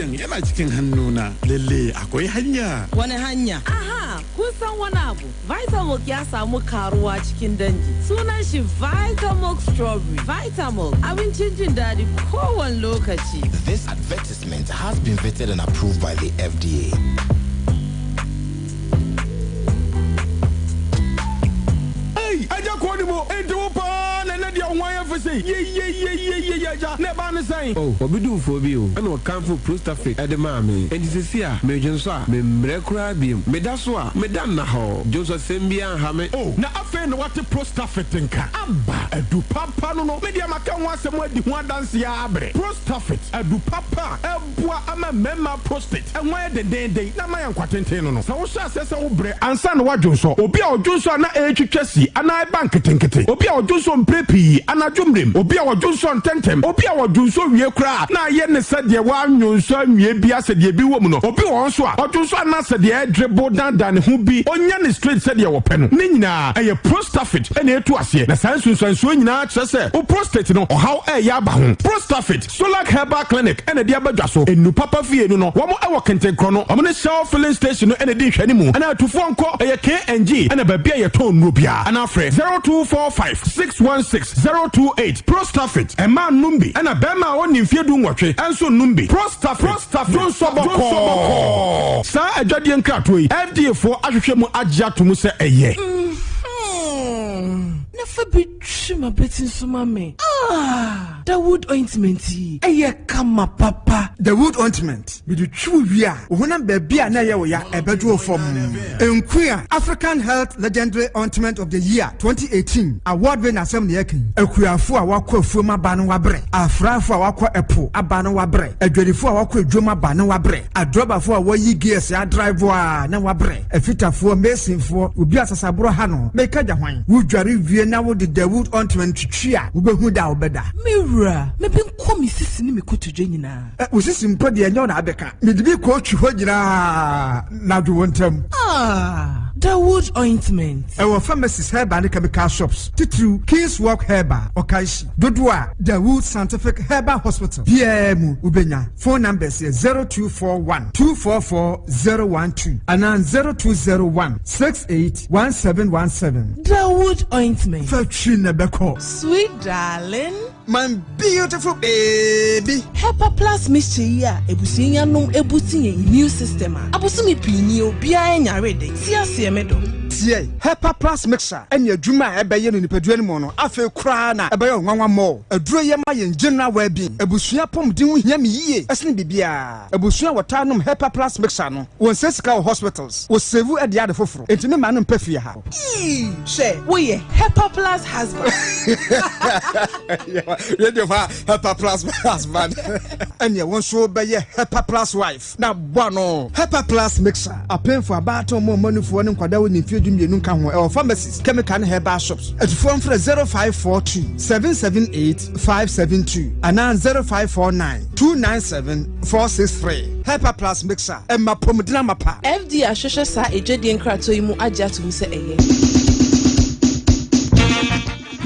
Yana cikin hannuna. Lalle akwai hanya. Wani hanya? Aha, kun san wani abu. Vitamilk ya samu karuwa cikin dangi. Sunan shi Vitamilk Strawberry. Vitamilk abincin jin daɗi kowane lokaci. This advertisement has been vetted and approved by the FDA. Ei, agya kɔɔ ne mu. Enti wo paa na ɛnɛ deɛ wo ho ayɛ fɛ sei. Yeyeyeyeye agya, na ɛbaa ne sɛn? Oh, obi dumfoɔ bi o, ɛna ɔkamfoo Prostafit de maa me. Enti seesei a meredwonsɔ a, memmrɛ koraa biom. Meda so a, meda nnahɔɔ. Dwonsɔsɛm biara nha me. Oh, na afei na woate Prostafit nka. Aba, adu papa no no. Me deɛ maka ho asɛm adi ho adanseɛ ara abrɛ. Prostafit, adu papa a ɛboa ama mmarima prostate ho ayɛ dendeenden na ama yɛ nkwa tenten no no. Sɛ wohyɛ aseɛ sɛ wobrɛ ansa na woadwonsɔ, obi a ɔdwonsɔ a na ɛretwitwa si anaa ɛba nketenkete, obi a ɔdwonsɔ mprɛ pii anadwo mmerɛm, obi a ɔdwonsɔ ntɛmntɛm, obi a ɔdwonsɔ wie koraa a na ayɛ no sɛ deɛ wannwonsɔ anwie bi asɛ deɛ bi wɔ mu no, obi wɔ hɔ nso a ɔdwonsɔ a na sɛ deɛ ɛredribble dandan ne ho bi, ɔnya no straight sɛdeɛ ɔpɛ no. Ne nyinaa ɛyɛ Prostafit na ɛtu aseɛ, na saa nsunsuansoɔ nyinaa kyerɛ sɛ wo prostate no ɔhaw reyɛ aba ho. Prostafit. Solac Herbal Clinic na ɛde aba dwa so. Nnu papa fie no no, wɔn wɔ Kentenkrɔ no, wɔn ne Shell filling station no na ɛdi nhwɛanimu. Anaa atufoɔ nkɔ, ɛyɛ KNG na baabi a yɛtɔn nnuro biara. Anaa frɛ 0245 616 028. Prostafit, mmaa nnom bi, ɛna barima a ɔnni mfeɛ du-nwɔtwe nso nnom bi. Prostafit, dwonsɔ bɔkɔɔ. Saa adwadie nkratoɔ yi, FDA foɔ ahwehwɛ mu agye ato mu sɛ ɛyɛ. Mm-hmm. Na fa bi twi m'abati nso ma me. Ah! Dawood ointment yi, ɛyɛ kama papa. Dawood ointment, mede twi wo wie a, wo honam baabi a na ɛyɛ wo ya, ɛbɛdwo wo fɔmm. Nkuya, African Health Legendary Ointment of the Year 2018 award winner asɛm na yɛreka yi. Akuafo a wɔakɔ afuom aba no wɔabrɛ, afrafo a wɔakɔ ɛpo aba no wɔabrɛ, adwadifo a wɔakɔ adwam aba no wɔabrɛ, adrɔbafo a wɔayi gears adrive a na wɔabrɛ, afitafoɔ, masonfoɔ, obi a sasaborɔ ha no, meka gya hwan? Wodware wie na wode Dawood ointment twitwi a, wobɛhu da a wobɛda. Me wura, me bi nkɔ me sisi ne me kotodwe nyinaa. Ɛ, wo sisi mpo deɛ ɛnyɛ wo na abɛka. Mede bi kɔɔtwi hɔ nyinaa na adwo wo ntɛm. Ah, Dawood ointment. Ɛwɔ pharmacies, herbal ne chemical shops, titiriw King's Walk Herbal, Okaishie. Dodoɔ a Dawood Scientific Herbal Hospital biara mu wobɛnya. Phone numbers yɛ 0241 244 012 anaa 0201 68 1717. Dawood ointment. Fa twi na ɛbɛkɔ. Sweet darling. My beautiful baby. Hepa Plus mixture yi a abusua yi anom abuti yɛn immune system a, abosome pii nie obiara nyare de. Te aseɛ me dɔ. Tie! Hepa Plus mixture ne adwuma a ɛbɛyɛ no nipadua no mu no, afei koraa na ɛbɛyɛ wo nwanwa more. Aduro yi ma yɛn general well-being. Abusua apɔmuden ho hia me yie sene biribiara. Abusua a wɔtaa nom Hepa Plus mixture no, wɔnsɛe sika wɔ hospitals, wɔsave de ade foforo. Enti me mma no mpɛ fie ha. Eii hwɛ woyɛ Hepa Plus husband. Radio fa Hepa Plus husband. Ɛneɛ wo nso bɛyɛ Hepa Plus wife na bɔ ano. Hepa Plus mixer, apemfo, abaatan, ɔmo a ɔmo anufoɔ ne nkwadaa a wɔnni mfeɛ 12 nka ho, ɛwɔ pharmacies, chemical ne herbal shops. Atufoɔ mfrɛ 0542 778 572 anaa 0549 297 463. Hepa Plus mixer, ɛma apɔmuden amapa. FDA ahwehwɛ saa adwadie nkratoɔ yi mu agye ato mu sɛ ɛyɛ.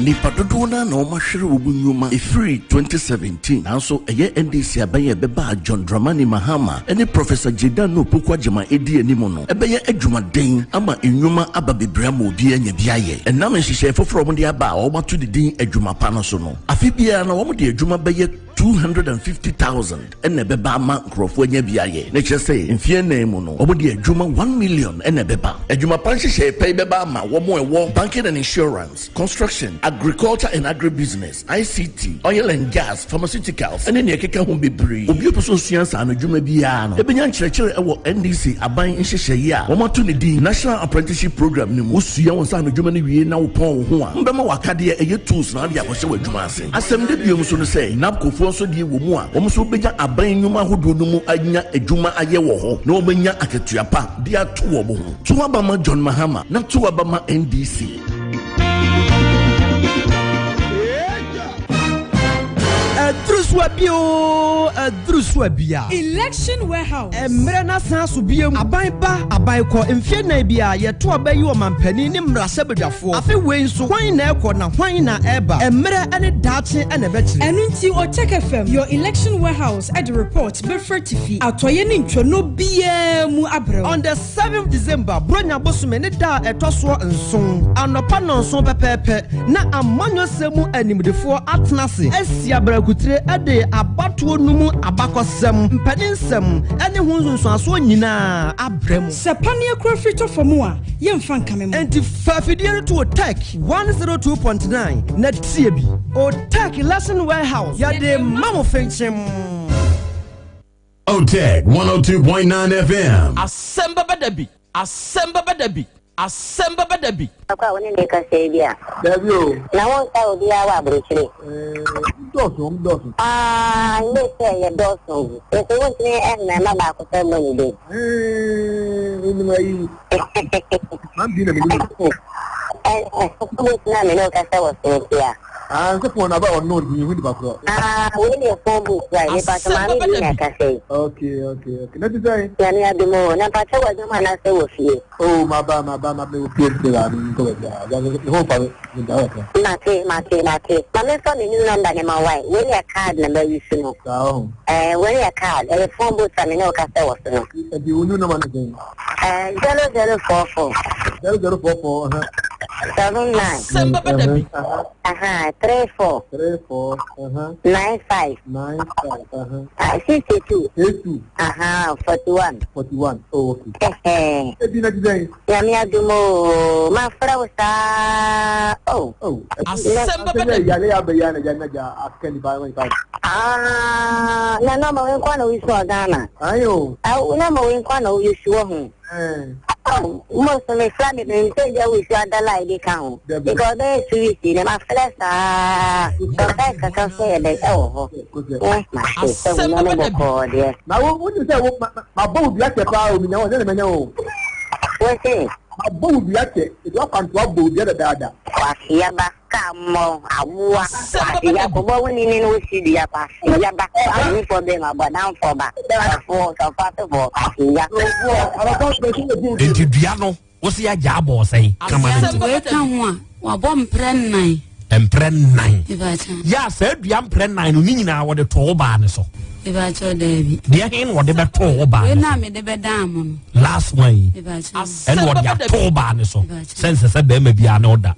Nnipa dodoɔ no ara na wɔahwere wɔn nnwuma ɛfiri 2017, nanso ɛyɛ NDC aban a ɛbɛba a John Dramani Mahama ne Professor Jadano Opoku Agyemang di anim no bɛyɛ adwumaden ama nnwuma aba bebree ama obiara anya bi ayɛ. Ɛnam nhyehyɛe foforɔ a wɔde aba a wɔato ne din Adwuma Pa no so no, afe biara no wɔde adwuma bɛyɛ 250,000 na ɛbɛba ama nkurɔfoɔ anya bi ayɛ, na kyerɛ sɛ mfeɛ nnan mu no wɔde adwuma 1 million na ɛbɛba. Adwuma pa nhyehyɛe pa yi bɛba ama wɔn a ɛwɔ banking and insurance, construction, agriculture and agribusiness, ICT, oil and gas, pharmaceuticals ne nea ɛkeka ho bebree. Obi a ɔpɛ sɛ ɔsua nsaano adwuma biara no bɛnya nkyerɛkyerɛ wɔ NDC aban nhyehyɛeɛ a wɔato ne din National Apprenticeship Programme no mu. Wosua wo nsaano adwuma no wie na wopɔn wo ho a, wɔbɛma wo akadeɛ, ɛyɛ tools na wode akɔhyɛ w'adwuma ase. Asɛm da bio nso ne sɛ, NABCOfoɔ nso deɛ wɔ mu a, wɔn nso bɛnya aban nnwuma ahodoɔ no mu anya adwuma ayɛ wɔ hɔ na wɔanya akatua pa de ato wɔn ho. To aba ma John Mahama na to aba ma NDC. Ɛduru. so abi oo, aduru so abi a. Election Warehouse. Mmerɛ no asan aso biom. Aban ba, aban kɔ, mfeɛ nnan biara yɛto aba yi ɔmanpanin ne mmarahyɛbadwafoɔ. Afe wei nso, hwan na ɛrekɔ na hwan na ɛreba? Mmerɛ ne daakye na ɛbɛkyerɛ. Ɛno nti Otec FM, your election warehouse de report bɛfiri atifi, atɔeɛ ne ntwonoo biara mu abrɛ wo. On the seventh December, Buronya bosome ne da a ɛtɔ soɔ nson, anɔpa nnɔnson pɛpɛɛpɛ, na amanyɔsɛm mu animdefoɔ atena ase asi abrakutire de abatoɔ no mu abakɔsɛm, mpaninsɛm ne ho nsunsuansoɔ nyinaa abrɛ mo. Sɛ paneɛ kura firi tɔ fam a, yɛmfa nkame mo. Enti fa afidie no to Otec 102.9 na tie bi. Otec Lesson Warehouse, yɛde ma mo fenkyem. Otec 102.9 FM. Asɛm bɛba da bi, asɛm bɛba da bi, asɛm bɛba da bi. Akɔ a wo ne no rekasa yi bi a. Dabi o. Na wonkae obiara wɔ aburokyire? Ɛɛ, dɔɔso, wɔn dɔɔso. Aa, nyɛ sɛ yɛdɔɔso. Nso wontumi mmarima baako pɛ mmɔ ne din. Ɛɛ, wonim ayi. Maa bi na menim. Ɛɛ, wobɛtumi a me ne wo kasa wɔ so nti a. Ah, nso phone aba ɔno ntumi hu nipa korɔ. Ah, wei deɛ phone book right. Nipa sɛ maame bi na ɛkasa yi. Okay, okay, okay. Na ti sɛn? Nyame adom o. Na mpakyɛ wɔ adwuma anaasɛ wɔ fie? Oh, maba, maba, maba wɔ fie nti la me nkɔ baabi a. Agya me ho fa me, me da wɔ Mate, mate, mate. Ma me nfa me new number ne ma wae. Wei yɛ card na ma use no. Saa ɔho. Eh, wei yɛ card. Ɛyɛ phone book a me ne wo kasa wɔ so no. Ɛdi wo new number ne sɛn? Eh, 0044. 0044, uh-huh. 79. Asɛm bɛba da bi. Aha, 34. 34, uh-huh. 95. 95, uh-huh. 62. 62. Aha, 41. 41, oh, okay. Eh, Ebi na ti sɛn? Nyame adom o, mafrɛ wo saa. Oh. Oh. Asɛm bɛba da bi. Yale ya bɛyɛ na gya na gya aka nipa ma nipa. Ah, na nɔɔma wei nkwa na woyi so wɔ Ghana. Ayo. Awo nɔɔma wei nkwa na woyi so wɔ ho. Eh. Mo so me fra me me mpɛ gya woyi so adala a ebi ka ho. Because ɔbɛyɛ 2 weeks na ma frɛ saa. Sometimes kaka so yɛ dɛ ɛwɔ hɔ. Eh, ma se sɛ wo nneɛma bɔkɔɔ deɛ. Na wo wo sɛ wo ma ma bɔ wo dua kyɛ paa o mi nya wo ne na manya o. Wo se. Ma bɔ wo dua kyɛ etu akwanto abɔ wo dua dadaada. Kwasiyaba ka mmɔ awoa kwasiyakɔbɔ wo nini no wosi dua kwasiyaba ahemfo bɛ ma bɔdamfo ba sɔfo sɔfo asefo kwasiya. Nti dua no wosi agya abɔ ɔsɛn kama no nti. Wei ka ho a wabɔ mprɛ nnan. Mprɛ nnan. Ìbàkyɛ. Yɛ a saa dua mprɛ nnan no ne nyinaa wɔde too wo baa ne so. Ìbàkyɛ daabi. Deɛ he na wɔde bɛtoo wo baa ne so? Wei na mede bɛdaa mo no. Last one yi. Ìbàkyɛ. Ɛna wɔde ato wo baa ne so. Sɛ nsɛ sɛ bɛrima biara ne ɔda.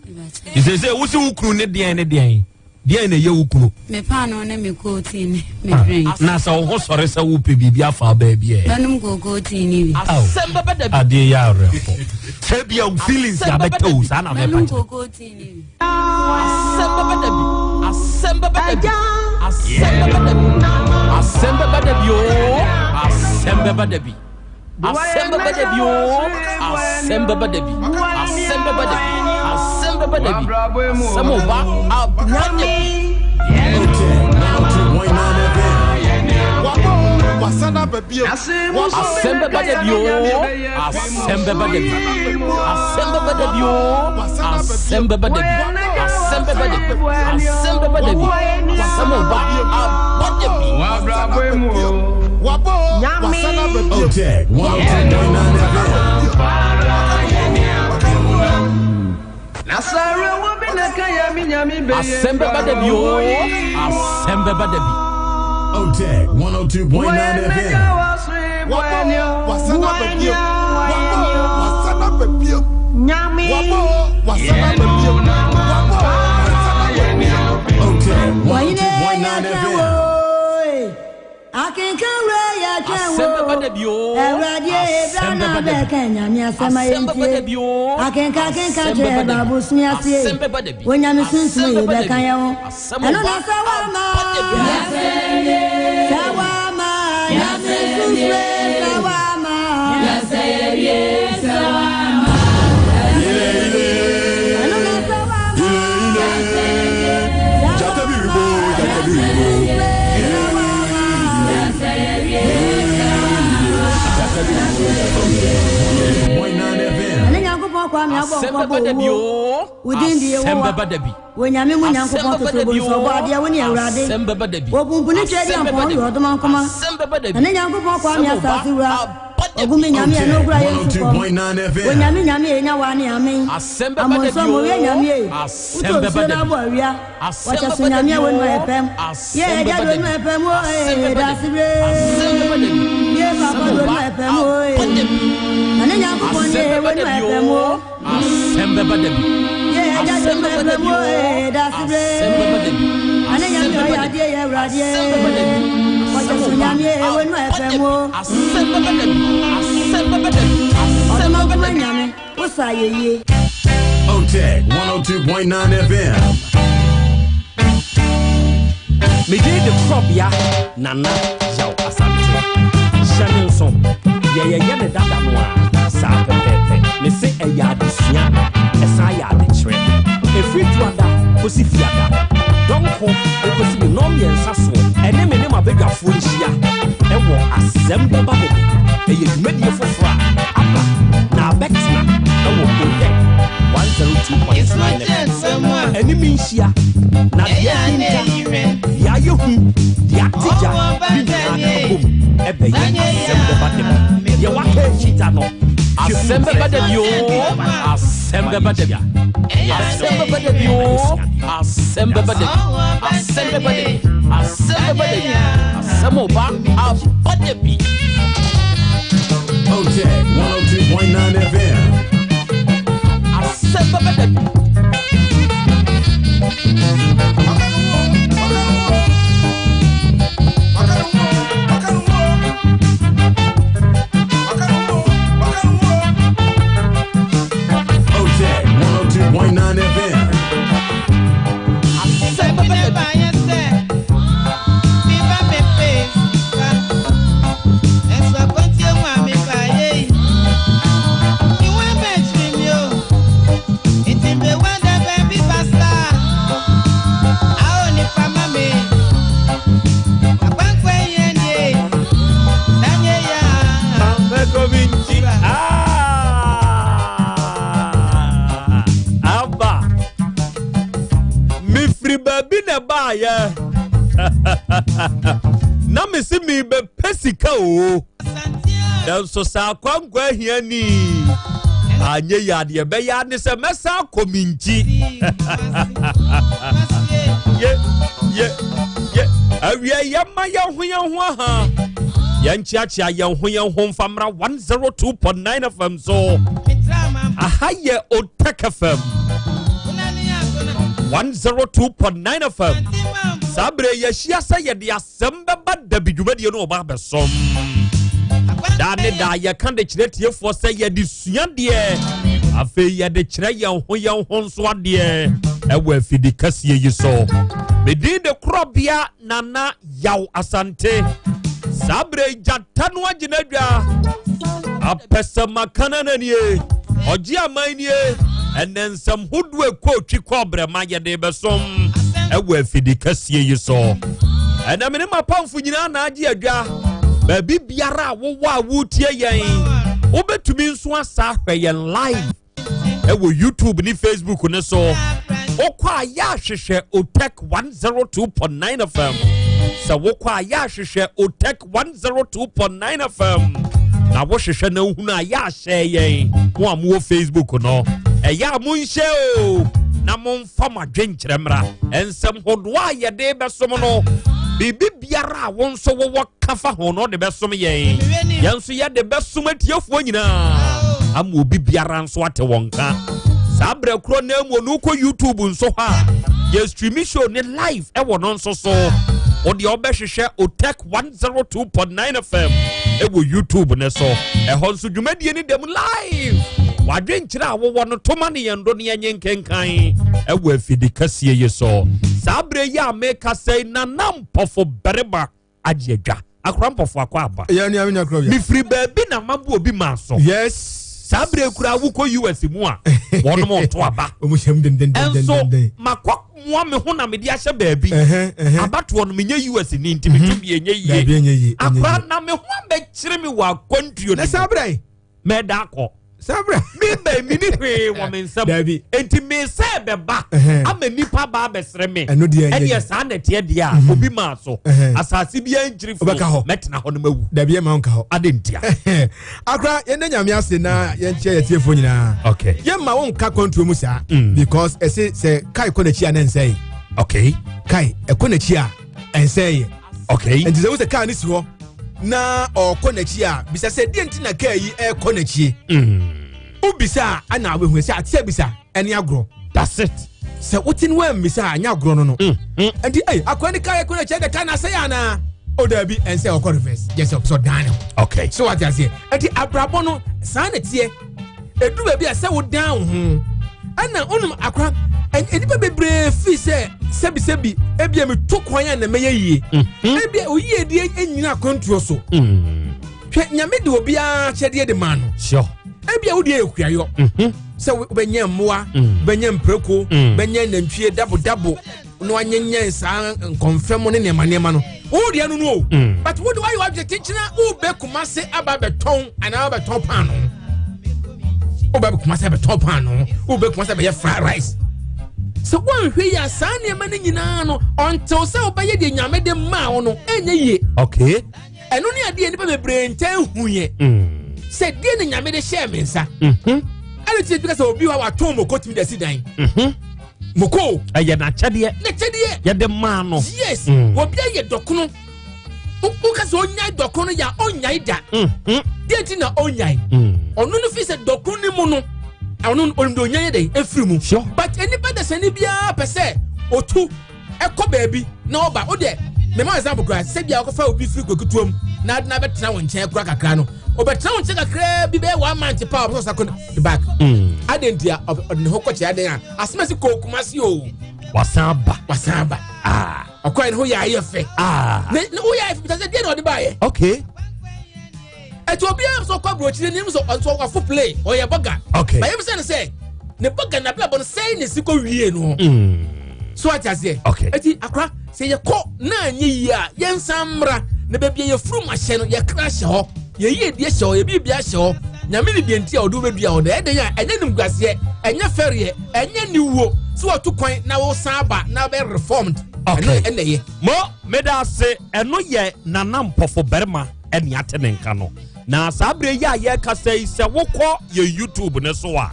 Sɛ sɛ wosi wo kunu ne deɛn ne deɛn deɛn na ɛyɛ wo kunu. Me paano ne me kootii ne me drink. Na sɛ wo ho sɔre sɛ wopɛ biribi afa baabi ɛ. Mɛnom kookoo tii ne bi. Asɛm bɛba da bi. Adeɛ yɛ awerɛfo. Sɛ bia wo feelings abɛtɛ o saa na mɛpa Mɛnom kyerɛ. kookoo tii ne bi. Asɛm bɛba da bi. Asɛm bɛba da bi. Asɛm bɛba da bi. Asɛm bɛba da bi oo. Asɛm bɛba da bi. Asɛm bɛba da bi oo. Asɛm bɛba da bi. Asɛm bɛba da bi. Asɛm bɛba da bi. Asɛm ɔba aba da bi. Asɛm bɛba da bi oo. Asɛm bɛba da bi. Asɛm bɛba da bi oo. Asɛm bɛba da bi. Asɛm bɛba da bi. Asɛm bɛba da bi. Asɛm ɔba aba da bi. Otec 102.9 FM. Asɛm bɛba da bi oo. Asɛm bɛba da bi. Otec 102.9 FM. Otec 102.9 FM. Asɛm bɛba da bi oo. Asɛm bɛba da bi. Asɛm bɛba da bi oo. Asɛm bɛba da bi. Asɛm bɛba da bi. Asɛm bɛba da bi. Asɛm ɔba aba da bi. Asɛm bɛba da bi oo. Wo din de Asɛm Yehowa. bɛba da bi. Wɔ Nyame mu Asɛm Nyankopɔn bɛba da totorobɔ bi nso ɔbɔ oo. adeɛ wo ne Awurade. Asɛm bɛba da bi. Wɔ pumpuni twɛ di Asɛm bɛba ampɔn da yɛ bi. ɔdoma nkoma. Asɛm bɛba da bi. Na ne Nyankopɔn Kwame Asɛm asase ba wura. aba da Ogu me bi. Nyame a Otech n'okura yɛ nsukɔm. 102.9 Wɔ FM. Nyame Nyame a enya wa ne amen. Asɛm bɛba da bi Amonso mo yɛ oo. Nyame e. Asɛm Wotɔ bɛba nsuo da na bi. abɔ awia. Asɛm Wɔkyɛ so bɛba da Nyame bi a wɔnu oo. ayɛ pɛm. Yɛ Asɛm agya bɛba do da onu bi. ayɛ pɛm o Asɛm ee bɛba da bi. dasibire. Asɛm bɛba da bi. Yɛ papa Asɛm do onu ba ayɛ pɛm o aba ee. da bi. Na ne Nyankopɔn Asɛm ne bɛba wɔnu da ayɛ bi pɛm o. oo. Asɛm bɛba da bi. Yɛ agya do Asɛm onu ayɛ bɛba da pɛm bi o oo. ee dasibire. Asɛm bɛba da bi. Ane Asɛm Nyame bɛba ɔyɛ da bi. adeɛ yɛ Awurade. Asɛm bɛba da bi. Wɔkyɛ Asɛm so ba Nyame wɔnu ayɛ aba da pɛm bi. o. Asɛm bɛba da bi. Asɛm bɛba da bi. Asɛm Ɔdoma bɛba nkoma da bi. Nyame wosa ayɛ yie. Otech 102.9 FM. Medin de korɔbea Nana Yaw Asante. Hyɛ ne nso, deɛ yɛyɛ ne dada no a, saa pɛpɛɛpɛ. Me se ɛyɛ adesua, ɛsan yɛ adekyerɛ. Ɛfiri Dwoada kɔsi Fiada, dɔnko ɛkɔsi ne nnɔn mmiɛnsa soɔ, ɛne me ne m'abadwafoɔ nhyia ɛwɔ Asɛm Bɛba Da Bi. Ɛyɛ dwumadie foforɔ a aba na abɛtena ɛwɔ Otech 102.9 FM. Ɛne me nhyia na deɛ ahinta, deɛ ayɛ hu, deɛ ate gya ne nyinaa ka bom ɛbɛyɛ Asɛm Bɛba Da Bi. Deɛ waka akyi da no, Asɛm bɛba da bi oo. Asɛm bɛba da bi. Asɛm bɛba da bi oo. Asɛm bɛba da bi. Asɛm bɛba da bi. Asɛm bɛba da bi. Asɛm ba aba da bi. Otech 102.9 FM. Asɛm bɛba da bi. Otech 102.9 FM. Asɛm bɛba da bi. Mɛkɔminti. Ah! Aba. Mefiri baabi na ɛbaayɛ. Na mesi mebɛpɛ sika o. Nanso sɛ akwankwa ahia ni. Anyɛ yi adeɛ bɛyɛ ne sɛ mɛsa akɔ me nkyi. Ye ye ye awia yɛma yɛn ho yɛn ho aha. Yɛnkyeakyea yɛn ho yɛn ho mfa mmra 102.9 FM so. Aha yɛ Otech FM 102.9 FM. Saa berɛ yɛahyia sɛ yɛde Asɛm Bɛba Da Bi dwumadie no ɔba abɛsom. Daa ne daa yɛka de kyerɛ tiefoɔ sɛ yɛde sua deɛ, afei yɛde kyerɛ yɛn ho yɛn ho nso adeɛ ɛwɔ afidi kɛseɛ yi so. Medin de korɔbea Nana Yaw Asante. Saa berɛ yi gyata no agyina dwa. Apɛsɛmakana na nie, ɔgye aman nie, ɛnɛ nsɛm hodoɔ ɛkɔ otwi kɔ brɛma yɛde bɛsom ɛwɔ afidi kɛseɛ yi so. Ɛnɛ me ne mapamfo nyinaa na agye adwa. Baabi biara a wowɔ a wotie yɛn, wobɛtumi nso asa ahwɛ yɛn live ɛwɔ YouTube ne Facebook ne so. Wokɔ a yɛ ahwehwɛ Otech 102.9 FM. Sɛ wokɔ a yɛ ahwehwɛ Otech 102.9 FM. Na wohwehwɛ na wohunu a yɛ ahyɛ yɛn. Mo a mowɔ Facebook no, ɛyɛ a monhyɛ o na momfa mo adwenkyerɛ mmra. Nsɛm hodoɔ a yɛde bɛsom no, biribi biara a wo nso wowɔ kafa ho no de bɛsom yɛn. Yɛn nso yɛde bɛsom atiefoɔ nyinaa ama obi biara nso ate wɔn ka. Saa berɛ korɔ na mu no wokɔ YouTube nso hɔ a, yɛ stream show ne live ɛwɔ no nso so. Wo deɛ wobɛhwehwɛ Otech 102.9 FM ɛwɔ YouTube ne so. Ɛhɔ nso dwumadie ne dam live. Wadwenkyerɛ a wowɔ no toma ne yɛn do ne yɛnye nkenkan ɛwɔ afidi kɛseɛ yi so. Saa berɛ yi a meka sɛ Nana Mpɔfo barima agye adwa. Akora Mpɔfo akɔ aba. Yɛ nua mi nya korɔ bia. Mefiri baabi na mabo obi maa so. Yes. Saa berɛ kura wokɔ US mu a, wɔnom ɔto aba. Ɔmo hyɛm den den den den Ɛnso den. makɔ mmoa me ho na mede ahyɛ baabi. Ɛhɛn, ɛhɛn. Abatoɔ no menyɛ US ni nti meto bi ɛnyɛ yie. Dabi ɛnyɛ yie, ɛnyɛ Akora yie. na me ho abɛkyere me wɔ akwantuo Na no saa mu. berɛ yi. Mɛda akɔ. Mebɛn meni hwee wɔ me nsam. Enti mesɛ bɛba ama nipa ba abɛsrɛ me. Ɛneɛ saa na ɛteɛ deɛ a obi maa so. Asase biara nkyiri fo. Mɛtena hɔ no mawu. Dabi ɛma nka hɔ. Ade ntia. Akora yɛn dɛ Nyame ase na yɛn kyɛ yɛ tiefoɔ nyinaa. Okay. Yɛn ma wɔn nka kɔntuo mu saa. Because ɛse sɛ kai kɔ n'akyi a na nsɛe. Okay. Kai ɛkɔ n'akyi a ɛnsɛe yɛ. Okay. Nti sɛ wosɛ kaa ne si hɔ na ɔkɔ n'akyi a bisa sɛ deɛ nti na kaa yi ɛkɔ n'akyi. Wobisa a ana wobɛhu sɛ ate abisa ɛne agorɔ. That's it. Sɛ wote no woammisa a anyɛ agorɔ no no. Nti ei akɔa ne kaa ɛkɔ n'akyi ɛdɛ kaa na asɛe anaa? O daabi ɛnsɛ ɔkɔ reverse yɛ sɛ ɔpɛ sɛ ɔdan ne ho. Okay. So wate aseɛ. Nti abrabɔ no saa na teɛ. Ɛduru baabi a sɛ wodan wo ho ɛna wonom akora nnipa bebree fii sɛ sɛbisɛbi ebia metu kwan a na mɛyɛ yie. Ebia oyie deɛ nyina akwantuo so. Hwɛ Nyame de obiara kyɛdeɛ de maa no. Sure. Ebia wo deɛ yɛ kuayɔ. Sɛ wobɛnya mmoa, wobɛnya mprako, wobɛnya nantwie dabodabo na wanyenyɛn saa nkɔmfɛm ne nneɛma nneɛma no. Wo deɛ no no o. But wo de wayɛ w'adwene kyenkyena wobɛ Kumase aba abɛtɔn anaa abɛtɔn paano. Wobɛ Kumase abɛtɔn paano. Wobɛ Kumase abɛyɛ fried rice. Sɛ woanhwɛ yi a saa nneɛma no nyinaa no until sɛ wobɛyɛ deɛ Nyame de maa wo no ɛnyɛ yie. Okay. Ɛno ne adeɛ nnipa bebree nkyɛn hu yɛ. Sɛ deɛ ne Nyame de hyɛɛ me nsa. Ɛne tie bi ka sɛ obi hɔ a watɔn moko tumi de asi dan. Moko. Ɛyɛ n'akyɛdeɛ. N'akyɛdeɛ. Yɛde maa no. Yes. Obi ayɛ dɔkono. Woka sɛ ɔnyae dɔkono yɛ a ɔnyae da. Deɛ nti na ɔnyae. Ɔno no fi sɛ dɔkono no mu no ɔno onim deɛ ɔnyae dɛ efiri mu. But nnipa dasani biara pɛ sɛ otu ɛkɔ baabi na ɔba. O deɛ mema example koraa sɛ bia ɔkɔfa obi firi kwakutuo mu na ade na abɛtena wo nkyɛn kora kakra no ɔbɛtena wo nkyɛn kakra bi bɛyɛ one month pa ɔbɛsɛ ɔsa kɔ ne back. Adɛn nti a ɔde ne ho kɔkyɛ adɛn a asɛm asi kɔ Kumasi o. Wasan aba. Wasan aba. Ɔkɔɛ ne ho yɛ ayɛ fɛ. Ne ne ho yɛ ayɛ fɛ bisa sɛ deɛ na ɔde baayɛ. Okay. Ɛti obiara sɛ ɔkɔ aburokyire ne mu sɛ ɔsɔ wafo play ɔyɛ bɔga. Okay. Bayɛ bisa ne sɛ ne bɔga na abrabɔ no sɛn na esi kɔ wie no. So ate aseɛ. Okay. Eti akora sɛ yɛkɔ na anyɛ yie a yɛnsan mmra na baabi a yɛfuru mu ahyɛ no yɛkra ahyɛ hɔ yɛyie deɛ hyɛ hɔ yɛbiribi ahyɛ hɔ Nyame ne deɛ nti a ɔde wobɛdua hɔ no ɛyɛ den a ɛnyɛ nimguaseɛ ɛnyɛ fɛreɛ ɛnyɛ niwuo sɛ wɔto kwan na wosan aba na wobɛ reformed. Okay. Ɛno ɛna ɛyɛ. Mo meda ase ɛno yɛ Nana Mpɔfo barima ɛne ate ne nka no na saa berɛ yi a yɛrekasa yi sɛ wokɔ yɛn YouTube no so a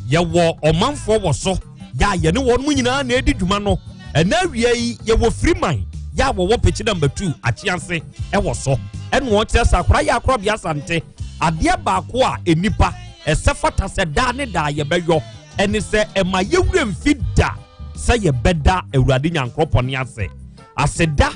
yɛwɔ ɔmanfoɔ wɔ so yɛ a yɛne wɔn mu nyinaa na ɛdi dwuma no ɛna awia yi yɛwɔ Freeman yɛ a wɔwɔ pekyi number 2 akyease ɛwɔ so ɛna wɔkyerɛ sɛ akora yɛ akorɔbea Asante adeɛ baako a nnipa ɛsɛ fata sɛ daa ne daa yɛbɛyɔ ɛne sɛ ɛma yɛwura mfi da sɛ yɛbɛda Awurade Nyankoropɔn ase aseda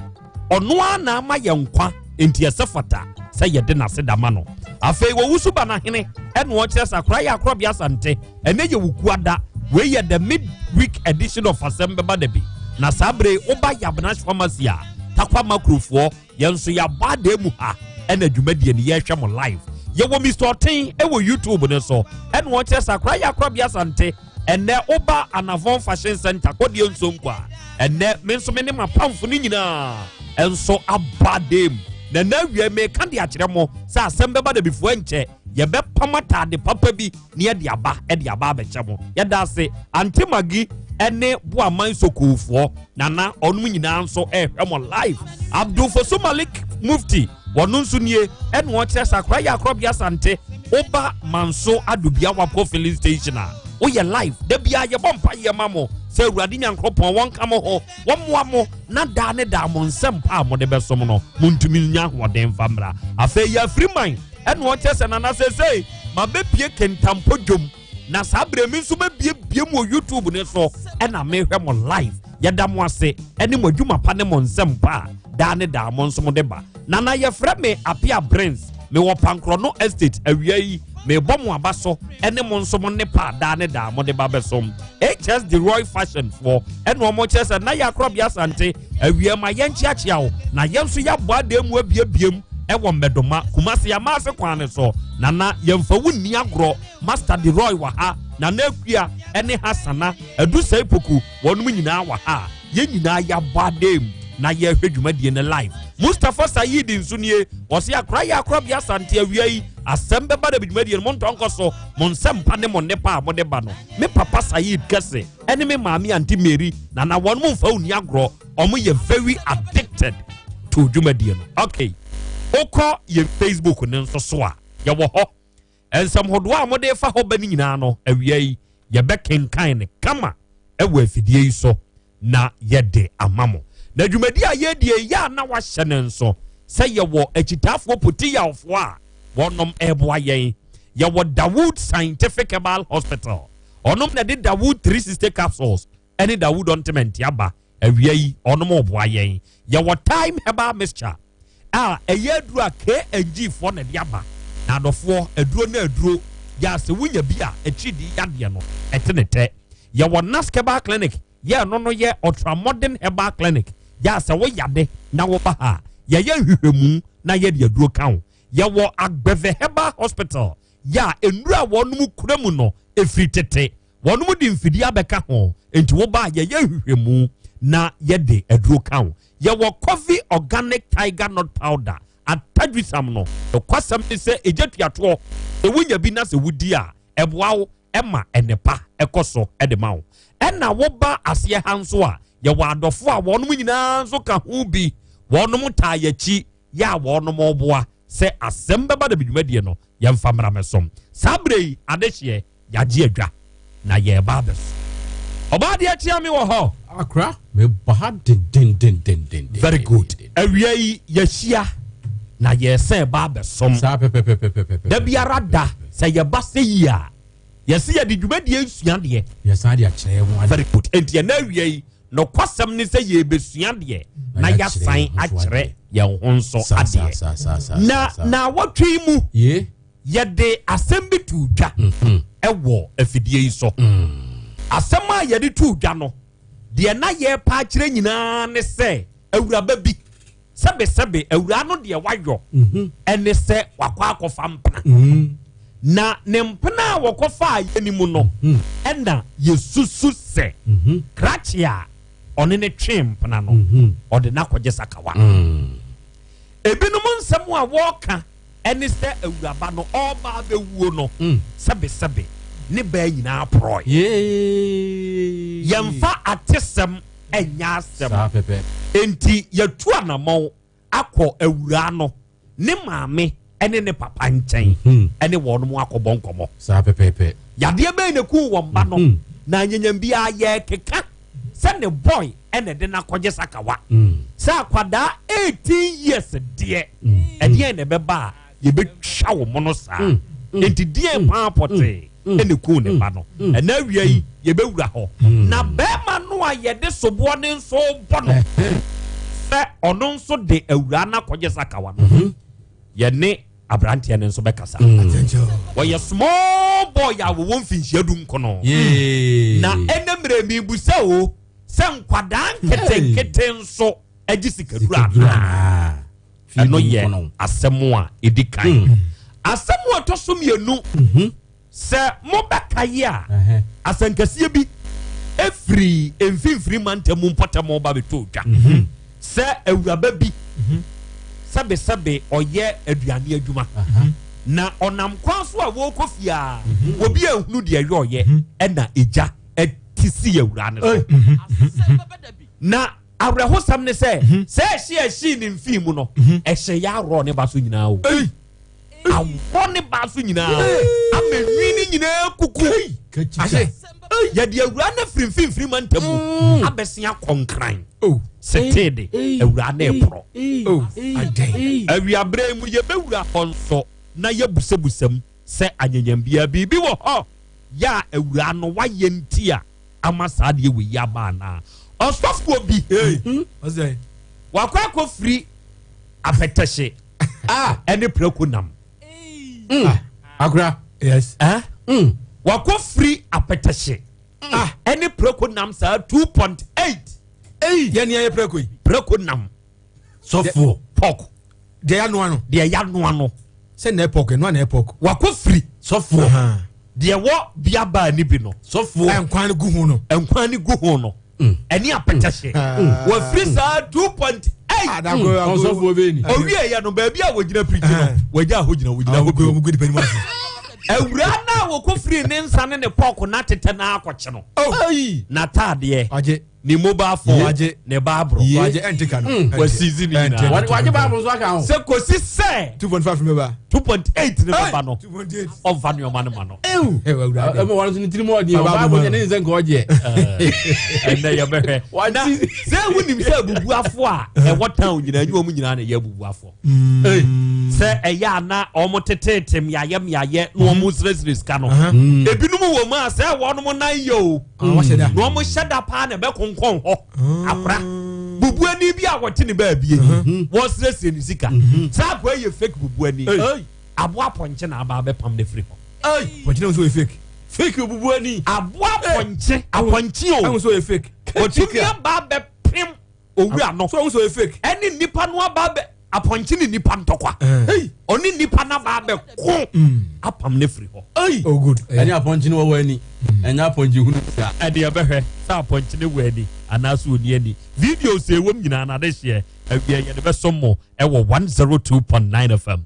ɔno ara na ama yɛn nkwa nti ɛsɛ fata sɛ yɛde n'aseda ma no. Afei wɔwusu ba n'ahene ɛna ɔkyerɛ sɛ akora yɛ akorɔbea Asante ɛnɛ yɛ Wukuada wei yɛ the mid week edition of asɛm bɛba da bi na saa bere woba Yabnash Pharmacy a Takwa Makrofoɔ yɛn nso yɛabɔ adan mu ha ɛna dwumadie no yɛhwɛ mo live yɛwɔ Mr. Ɔten ɛwɔ YouTube no so ɛna ɔkyerɛ sɛ akora yɛ akorɔbea Asante Ɛnnɛ woba Anavon Fashion Center kɔdeɛ nso nko a, ɛnnɛ me nso me ne m'apamfo no nyinaa nso aba dam. Na ɛnnɛ awia meka de akyerɛ mo sɛ asɛm bɛba da before ɛnkyɛ yɛbɛpam ataade papa bi na yɛde aba de aba abɛkyɛ mo. Yɛda ase Auntie Maggie ne Boaman Sokuufoɔ Nana ɔnom nyinaa nso ɛrehwɛ mo live. Abdul Fosu Malik Mufti Wɔno nso nie, ɛna ɔkyerɛ sɛ akora yɛ akorɔbea Asante, woba Manso Adubia Wapco filling station a, woyɛ live. Da biara yɛbɔ mpaeɛ ma mo sɛ Awurade Nyankoropɔn wɔnka mo ho, wɔmmoa mo na daa ne daa mo nsɛm pa a mode bɛsom no, montumi nya ahoɔden mfa mmra. Afei yɛ afiri man, ɛna ɔkyerɛ sɛ Nana seesei mabɛpie Kentampo dwom. Na saa berɛ me nso mɛbiebie mu wɔ YouTube ne so ɛna mehwɛ mo live. Yɛda mo ase ɛne mo adwuma pa ne mo nsɛm pa a daa ne daa mo nso mo de ba. Nana yɛfrɛ me Apia Brins, mewɔ Pankorɔno Estate awia yi mebɔ mo aba so ɛne mo nso mo nnepa a daa ne daa mo de ba bɛsom. HS De Roy Fashion foɔ ɛna wɔn kyerɛ sɛ na yɛ Akorɔbea Asante awia ma yɛnkyeakyea wo na yɛn nso yɛabɔ adan mu abiebie mu ɛwɔ Mmɛdoma Kumasi Amaase kwan no so. Nana yɛmfa wo nni agorɔ. Master Deroy wɔ ha, Nana Akua ne Hassana, Adusei Poku, wɔnom nyinaa wɔ ha a yɛn nyinaa yɛabɔ adam na yɛrehwɛ dwumadie no live. Mustapha Saeed nso nie, ɔse akora yɛ akorabea Asante awia yi, Asɛm bɛba da bi dwumadie no montɔ nkɔ so. Mo nsɛmpa ne mo nnepa a mode ba no. Me papa Saeed Kɛse ɛne me maame Auntie Mary Nana wɔn mo mfa onni agorɔ. Wɔn yɛ very addicted to dwumadie no. Okay. Wokɔ yɛn Facebook no nso so a, yɛwɔ hɔ. Nsɛm hodoɔ a mode fa hɔ ba no nyinaa no, awia yi yɛbɛkenkan no kama ɛwɔ afidie yi so na yɛde ama mo. Na dwumadi a yɛredi yi, yɛ a na wahyɛ no nso sɛ yɛwɔ akyitaafoɔ potiyawfoɔ a wɔnom ɛreboa yɛn. Yɛwɔ Dawood Scientific Herbal Hospital. Ɔnom na ɛde Dawood 360 capsules ɛne Dawood ointment aba awia yi, ɔnom reboa yɛn. Yɛwɔ Thyme Herbal Mixture a ɛyɛ aduro a KNG foɔ na ɛde aba. Na adɔfoɔ, aduro no aduro yɛ a sɛ wonya bi a akyiridii yadeɛ no ɛte ne tɛ. Yɛwɔ Nask Herbal Clinic yɛ ɛno no yɛ Ultramodern Herbal Clinic yɛ a sɛ wo yade na woba ha a yɛyɛ nhwehwɛmu na yɛde aduro ka wo. Yɛwɔ Agbeve Herbal Hospital yɛ a nnuro a wɔnom kura mu no ɛfiri tete. Wɔnom de mfidie abɛka ho nti woba a yɛyɛ nhwehwɛmu na yɛde aduro ka wo. Yɛwɔ Coffee Organic Tiger Nut Powder atadwisam no. Nokwasɛm ne sɛ egya tuatoɔ sɛ wonya bi na sɛ wodi a ɛboa wo ma nnepa kɔ so de ma wo. Ɛna woba aseɛ ha nso a yɛwɔ adɔfoɔ a wɔnom nyinaa nso ka ho bi. Wɔnom taa yɛakyi yɛ a wɔnom boa sɛ asɛm bɛba da bi dwumadie no yɛmfa mmra mɛsom. Saa berɛ yi adehyeɛ Yɛagye adwa na yɛreba abɛso. Ɔbaa deɛ kyea me wɔ hɔ. Akora mebɔ ha dendendendenden. Very good. Awia yi yɛahyia na yɛresan ba abɛsom. Saa pɛpɛpɛpɛpɛpɛ. Da biara da sɛ yɛba sɛ yi a yɛse yɛde dwumadie nsua deɛ. Yɛsan de akyerɛ yɛn ho adeɛ. Very good. Enti ɛnɛ awia yi nokwasɛm ne sɛ yɛrebɛsua deɛ na yɛasan akyerɛ yɛn ho nso adeɛ. Na naawɔtwe yi mu. Ye. Yɛde asɛm bi too dwa wɔ afidie yi so. Asɛm a yɛde too dwa no, deɛ na yɛrepa akyerɛ nyinaa ne sɛ awuraba bi, sɛbesɛbe awuraa no deɛ wayɔ ɛne sɛ wakɔ akɔfa mpena. Na ne mpena a wɔkɔfaa yɛ no mu no, ɛna yɛsusu sɛ krakye a ɔne ne twee mpena no, ɔde no akɔgye sakawa. Ebinom nsɛm a wɔreka ɛne sɛ awuraba no ɔreba abɛwuo no, sɛbesɛbe ne baa nyinaa porɔe. Yɛmfa atesɛm nyɛ asɛm. Enti yɛatu anammɔn akɔ awuraa no, ne maame ne ne papa nkyɛn ne wɔn akɔbɔ nkɔmmɔ. Yadeɛ bɛn na ɛkuu wɔn ba no? Na anyanyam biara yɛrekeka sɛ ne boy ɛna ɛde no akɔgye sakawa mm. sɛ akwadaa 18 years deɛ mm. ɛdeɛn na ɛbɛba a yɛbɛtwa wo mono saa mm. nti deɛn paa pɔtee ɛna kuu ne ba no ɛna awia yi yɛbɛwura hɔ na bɛrima no a yɛde soboɔ ne nso bɔ no sɛ ɔno nso de awura no akɔgye sakawa no mm-hmm. yɛne aberanteɛ no nso bɛkasa mm. wɔyɛ small boy a wɔwɔ mfinhyia du nkono na ɛnɛ mmerɛ mibusa o sɛ nkwadaa nketenkete nso agye sikaduro anaa ɛno yɛ asɛm a ɛdi kan mm. asɛm a ɛtɔ so mmienu mm-hmm. Sɛ mobɛkae a, asɛnkɛseɛ bi firi mfimfini mantam mu mpɔtam ba bɛtɔɔ dwa mhm. sɛ awuraba bi mhm. sɛbesɛbe ɔyɛ aduane adwuma na ɔnam kwan so a wɔrekɔ fie a obi ahunu deɛ ɛyɛ ɔyɛ ɛna egya ɛte si awura no so na awerɛhosɛm ne sɛ sɛ ɛhye ɛhyee ne mfii mu no ɛhyɛ yɛ aworɔ ne ba so nyinaa o awɔ ne ba so nyinaa ama nwi ne nyinaa kuku ase yɛde awura no firi mfimfini ma ntam mm. abɛsen akɔ nkran oh. setee de awura no ɛporɔ oh. awiaberɛ mu yɛbɛwura hɔ nso na yɛbusabusam sɛ anyanyam biara biribi wɔ hɔ yɛ a awura no wayɛ nti a ama saa adeɛ wei aba anaa ɔsɔfoɔ bi hmm? wakɔ akɔfiri apɛtɛhye a ɛne prako nam. Mm. Ah, akora. Yes. Eh? Mm. Wakɔ firi apɛtɛhye. Mm. Ah, ɛne prako nam saa 2.8. Ei, yɛn ni ayɛ prako yi. Prako nam. Sɔfoɔ. Pork. Deɛ yanoa no. Deɛ yanoa no. Sɛ na ɛpɔk, ɛnoa na ɛpɔk. Wakɔ firi. Sɔfoɔ. Deɛ wɔ bia baa ni bi no. Sɔfoɔ. Nkwan no gu ho no. Nkwan no gu ho no. Ɛne apɛtɛhye. Wafiri saa 2.8. Ɔsɔfoɔ bɛyɛ ni. Owie yɛ no baabi a wɔgyina pirikyi no wɔgya hɔ gyina wɔgyina hɔ bio. Awura no a wɔkɔ firi ne nsa ne ne pɔɔko na tetɛ na akɔkye no. N'ataadeɛ. Ne mobile phone. Ne baaburo. Wɔsizi ne nyinaa. Wagye baaburo nso aka ho. Sɛ kɔsi sɛ. 2.5 ne bɛba. 2.8 ne bɛba no. Ɔmfa nneɛma no ma no. Ɛma wɔn nso ne tirim ɔdeɛ o baabu deɛ ne nsɛ nka ɔgyeɛ. Ɛnɛ yɛbɛhwɛ. Na sɛ wonim sɛ abubuafoɔ a ɛwɔ town nyinaa nyɛ wɔn nyinaa na ɛyɛ abubuafoɔ. Sɛ ɛyɛ a na wɔn tetete mmeayɛ mmeayɛ na wɔn srɛsrɛ sika no. Ebinom wɔ mu a sɛ wɔn nan yɛ o. Na wɔn hyɛ da paa na ɛbɛkonkɔn hɔ akora. Bubuani bi a wɔte ne baabie wɔsrɛsrɛ ne sika. Saa akora yɛ fake bubuani. Aboa pɔnkye na aba abɛpam no afiri hɔ. Pɔnkye na nso yɛ fake. Fake obubuani. Aboa pɔnkye apɔnkye o. Ɛho nso yɛ fake. Otumi aba abɛpem owura no. So ɛho nso yɛ fake. Ɛne nipa no aba abɛ apɔnkye ne nipa ntɔkwa. Ɔne nipa no aba abɛko apam no afiri hɔ. Oh good. Ɛne apɔnkye no wɔwɔ ani. Ɛnyɛ apɔnkye hunu saa. Ɛde ɛbɛhwɛ sɛ apɔnkye no wɔ ani anaasɛ ɔni ani. Videos a ɛwɔ mu nyinaa no adehyeɛ awie yɛde bɛsom mo ɛwɔ 102.9 FM.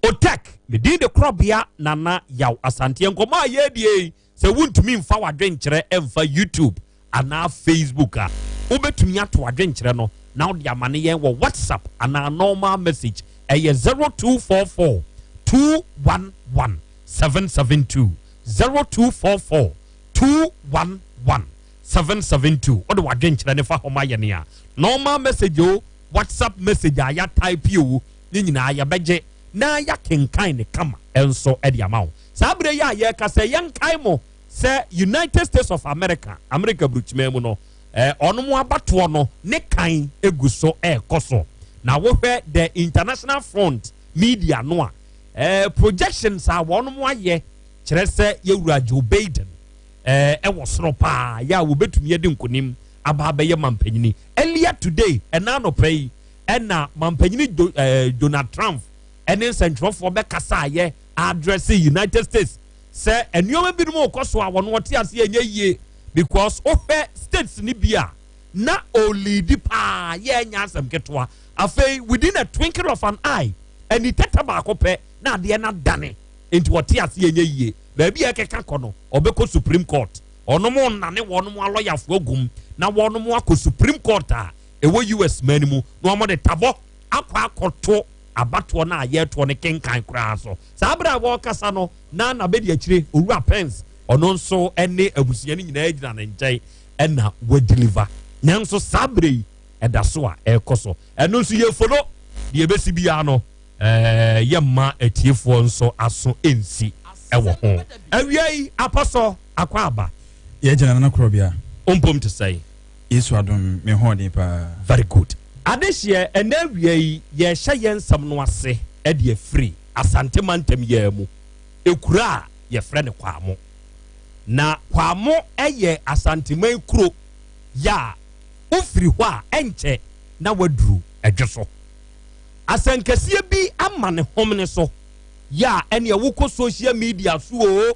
Otek, me din de Korɔbea Nana Yaw Asante. Nkɔmmɔ a yɛredie yi, sɛ wontumi mfa w'adwenkyerɛ mfa YouTube anaa Facebook a, wobɛtumi ato adwenkyerɛ no na wode amane yɛn wɔ WhatsApp anaa normal message. Ɛyɛ 0244 211 772. 0244 211 772. Wode w'adwenkyerɛ no fa hɔ ma yɛn a, normal message o, WhatsApp message a yɛatype o, ne nyinaa yɛbɛgye na yɛakenkan ne kama nso de ama wo. Saa berɛ yi a yɛrekasa yi, yɛnkae mo sɛ United States of America, Amerika Burukyiman mu no, eh, ɔnom abatoɔ no ne kan gu so ɛrekɔ so. Na wohwɛ The International Front media no a, eh, projections a wɔnom ayɛ kyerɛ sɛ yɛwura Joe Biden eh, ɛwɔ soro paa yɛ a wɔbɛtumi adi nkonim aba abɛyɛ mampanyini. Earlier today, ɛna anɔpa yi, ɛna mampanyini Do, eh, Donald Trump ɛne nsɛntwerɛfoɔ bɛkasaeɛ address United States sɛ nneɛma binom rekɔ so a wɔn wɔte ase ɛnyɛ yie because wohwɛ states ne bi a na ɔliidi paa yɛ ɛnyɛ asɛm ketewa. Afei within a twinkle of an eye ani tɛtɛ baako pɛ na adeɛ no adane, nti wɔte ase ɛnyɛ yie. Baabi a ɛkeka kɔ no ɔbɛkɔ Supreme Court, ɔnom nnane wɔnom alɔyafoɔ agum na wɔnom akɔ Supreme Court a ɛwɔ US man no mu na wɔde tabɔ akɔ akɔto abatoɔ no a yɛretoɔ no kenkan koraa so. Saa berɛ a wɔrekasa no na n'abɛdi akyire Owura Pence ɔno nso ne abusua no nyinaa gyina ne nkyɛn ɛna wadeliver. Nanso saa berɛ yi ɛda so a ɛrekɔ so. Ɛno nso yɛfolo deɛ ɛbɛsi biara no, ɛɛ yɛmma atiefoɔ nso aso nsi ɛwɔ ho. Awia yi apɔsɔ akɔ aba. Yɛgyina Nana Korɔbea. Ompom te sɛn? Yesu adom, me ho ɔden paa. Very good. Adehyeɛ, ɛnɛ awia yi yɛrehyɛ yɛn nsɛm no ase de afiri Asante mantam yi ara mu, ekuro a yɛfrɛ no Kwamo. Na Kwamo yɛ Asanteman kuro yɛ a wofiri hɔ a ɛnkyɛ na waduru Ɛdwo so. Asɛnkɛseɛ bi ama ne homene so yɛ a ɛneɛ wokɔ social media so oo,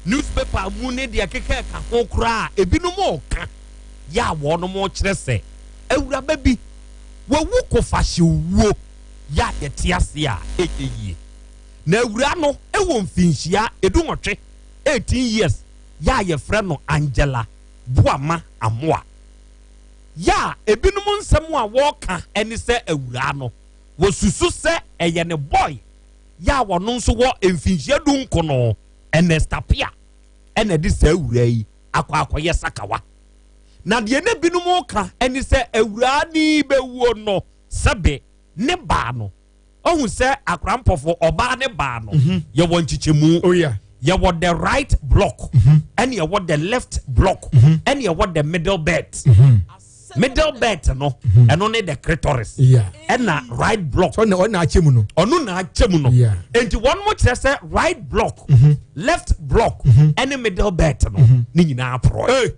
newspaper mu ne deɛ ɛkeka ɛka ho koraa a ebinom reka yɛ a wɔnom rekyerɛ sɛ awuraba bi wawu kofahyew wuo yɛ a yɛte ase a ɛnyɛ yie. Na awura no wɔ mfinhyia 18, 18 years, yɛ a yɛfrɛ no Angela Boama Amoah. Yɛ a ebinom nsɛm a wɔreka ne sɛ awuraa no wɔsusu sɛ ɛyɛ ne boy yɛ a wɔno nso wɔ mfinhyia 19 Ernest Appiah ɛna ɛde saa awuraa yi akɔ akɔyɛ sakawa. Na deɛ na binom ka ne sɛ awuraa ni bɛwuo no sɛbe ne baa no ɔhu sɛ akora mpɔfo ɔbaa ne baa no yɛwɔ nkyekyɛmu. Oh, yeah. Yɛwɔ the right block ɛne yɛwɔ the left block ɛne yɛwɔ the middle belt. Middle belt no ɛno ne the clitoris. Ɛna right block. So ɔno na akyɛ mu no. Ɔno na akyɛ mu no. Enti wɔn mo kyerɛ sɛ right block, left block ɛne middle belt no ne nyinaa porɔ. Hey.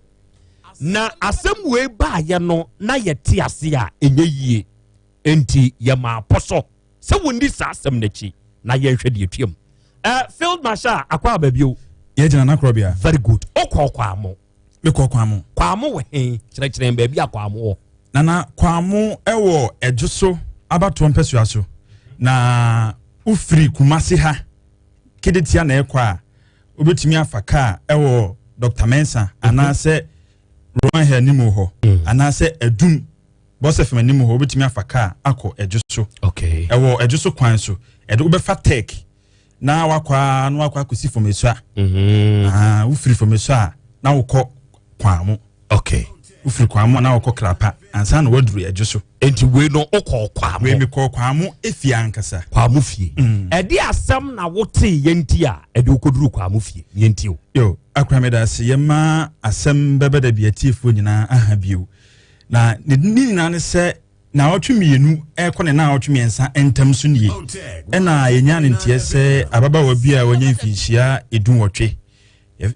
Na asɛm wei baayɛ no na yɛte ase a ɛnyɛ yie. Enti yɛma apɔsɔ sɛ wɔnni saa asɛm n'akyi na yɛnhwɛ deɛ tuam. Field Marshal akɔ aba bio. Yɛgyina Nakorɔbea. Very good. Wokɔ Kwamo. Mekɔ Kwamo. Kwamo wɔ he? Kyerɛkyerɛ baabi a Kwamo wɔ. Nana Kwamo wɔ Ɛdwoso abatoɔ mpɛsoa so na wofiri Kumasi ha Kedetia na ɛkɔ a wobɛtumi afa kaa ɛwɔ Dr. Mensah mhm. anaasɛ Roman Hill anim hɔ mm. anaasɛ Adum Bɔsɛ fam anim hɔ wobɛtumi afa kaa akɔ Ɛdwoso. Okay. Ɛwɔ Ɛdwoso kwan so ɛde wobɛfa Tech na wakɔ a na wakɔ akɔsi fam esua. Mm-hmm. Ah, wofiri fam esua a na wokɔ Kwamo. Okay. Wofiri Kwamo na wokɔ Krapa ansa na waduru Ɛdwo so. Enti wei no wokɔ Kwamo. Wei mekɔ Kwamo efie ankasa. Kwamo fie. Mm. Ɛde asɛm na wotee yɛn ti a ɛde wokɔduru Kwamo fie yɛn ti o. Yo, akora meda ase yɛma asɛm bɛbɛ da bi atiefoɔ nyinaa aha bio. Na ne nyinaa ne sɛ Naawɔtwe mmienu rekɔ ne naawɔtwe mmiɛnsa ntam so nie ɛna yɛnya ne nteɛ sɛ ababaawa bi a wanya mfinhyia edunwɔtwe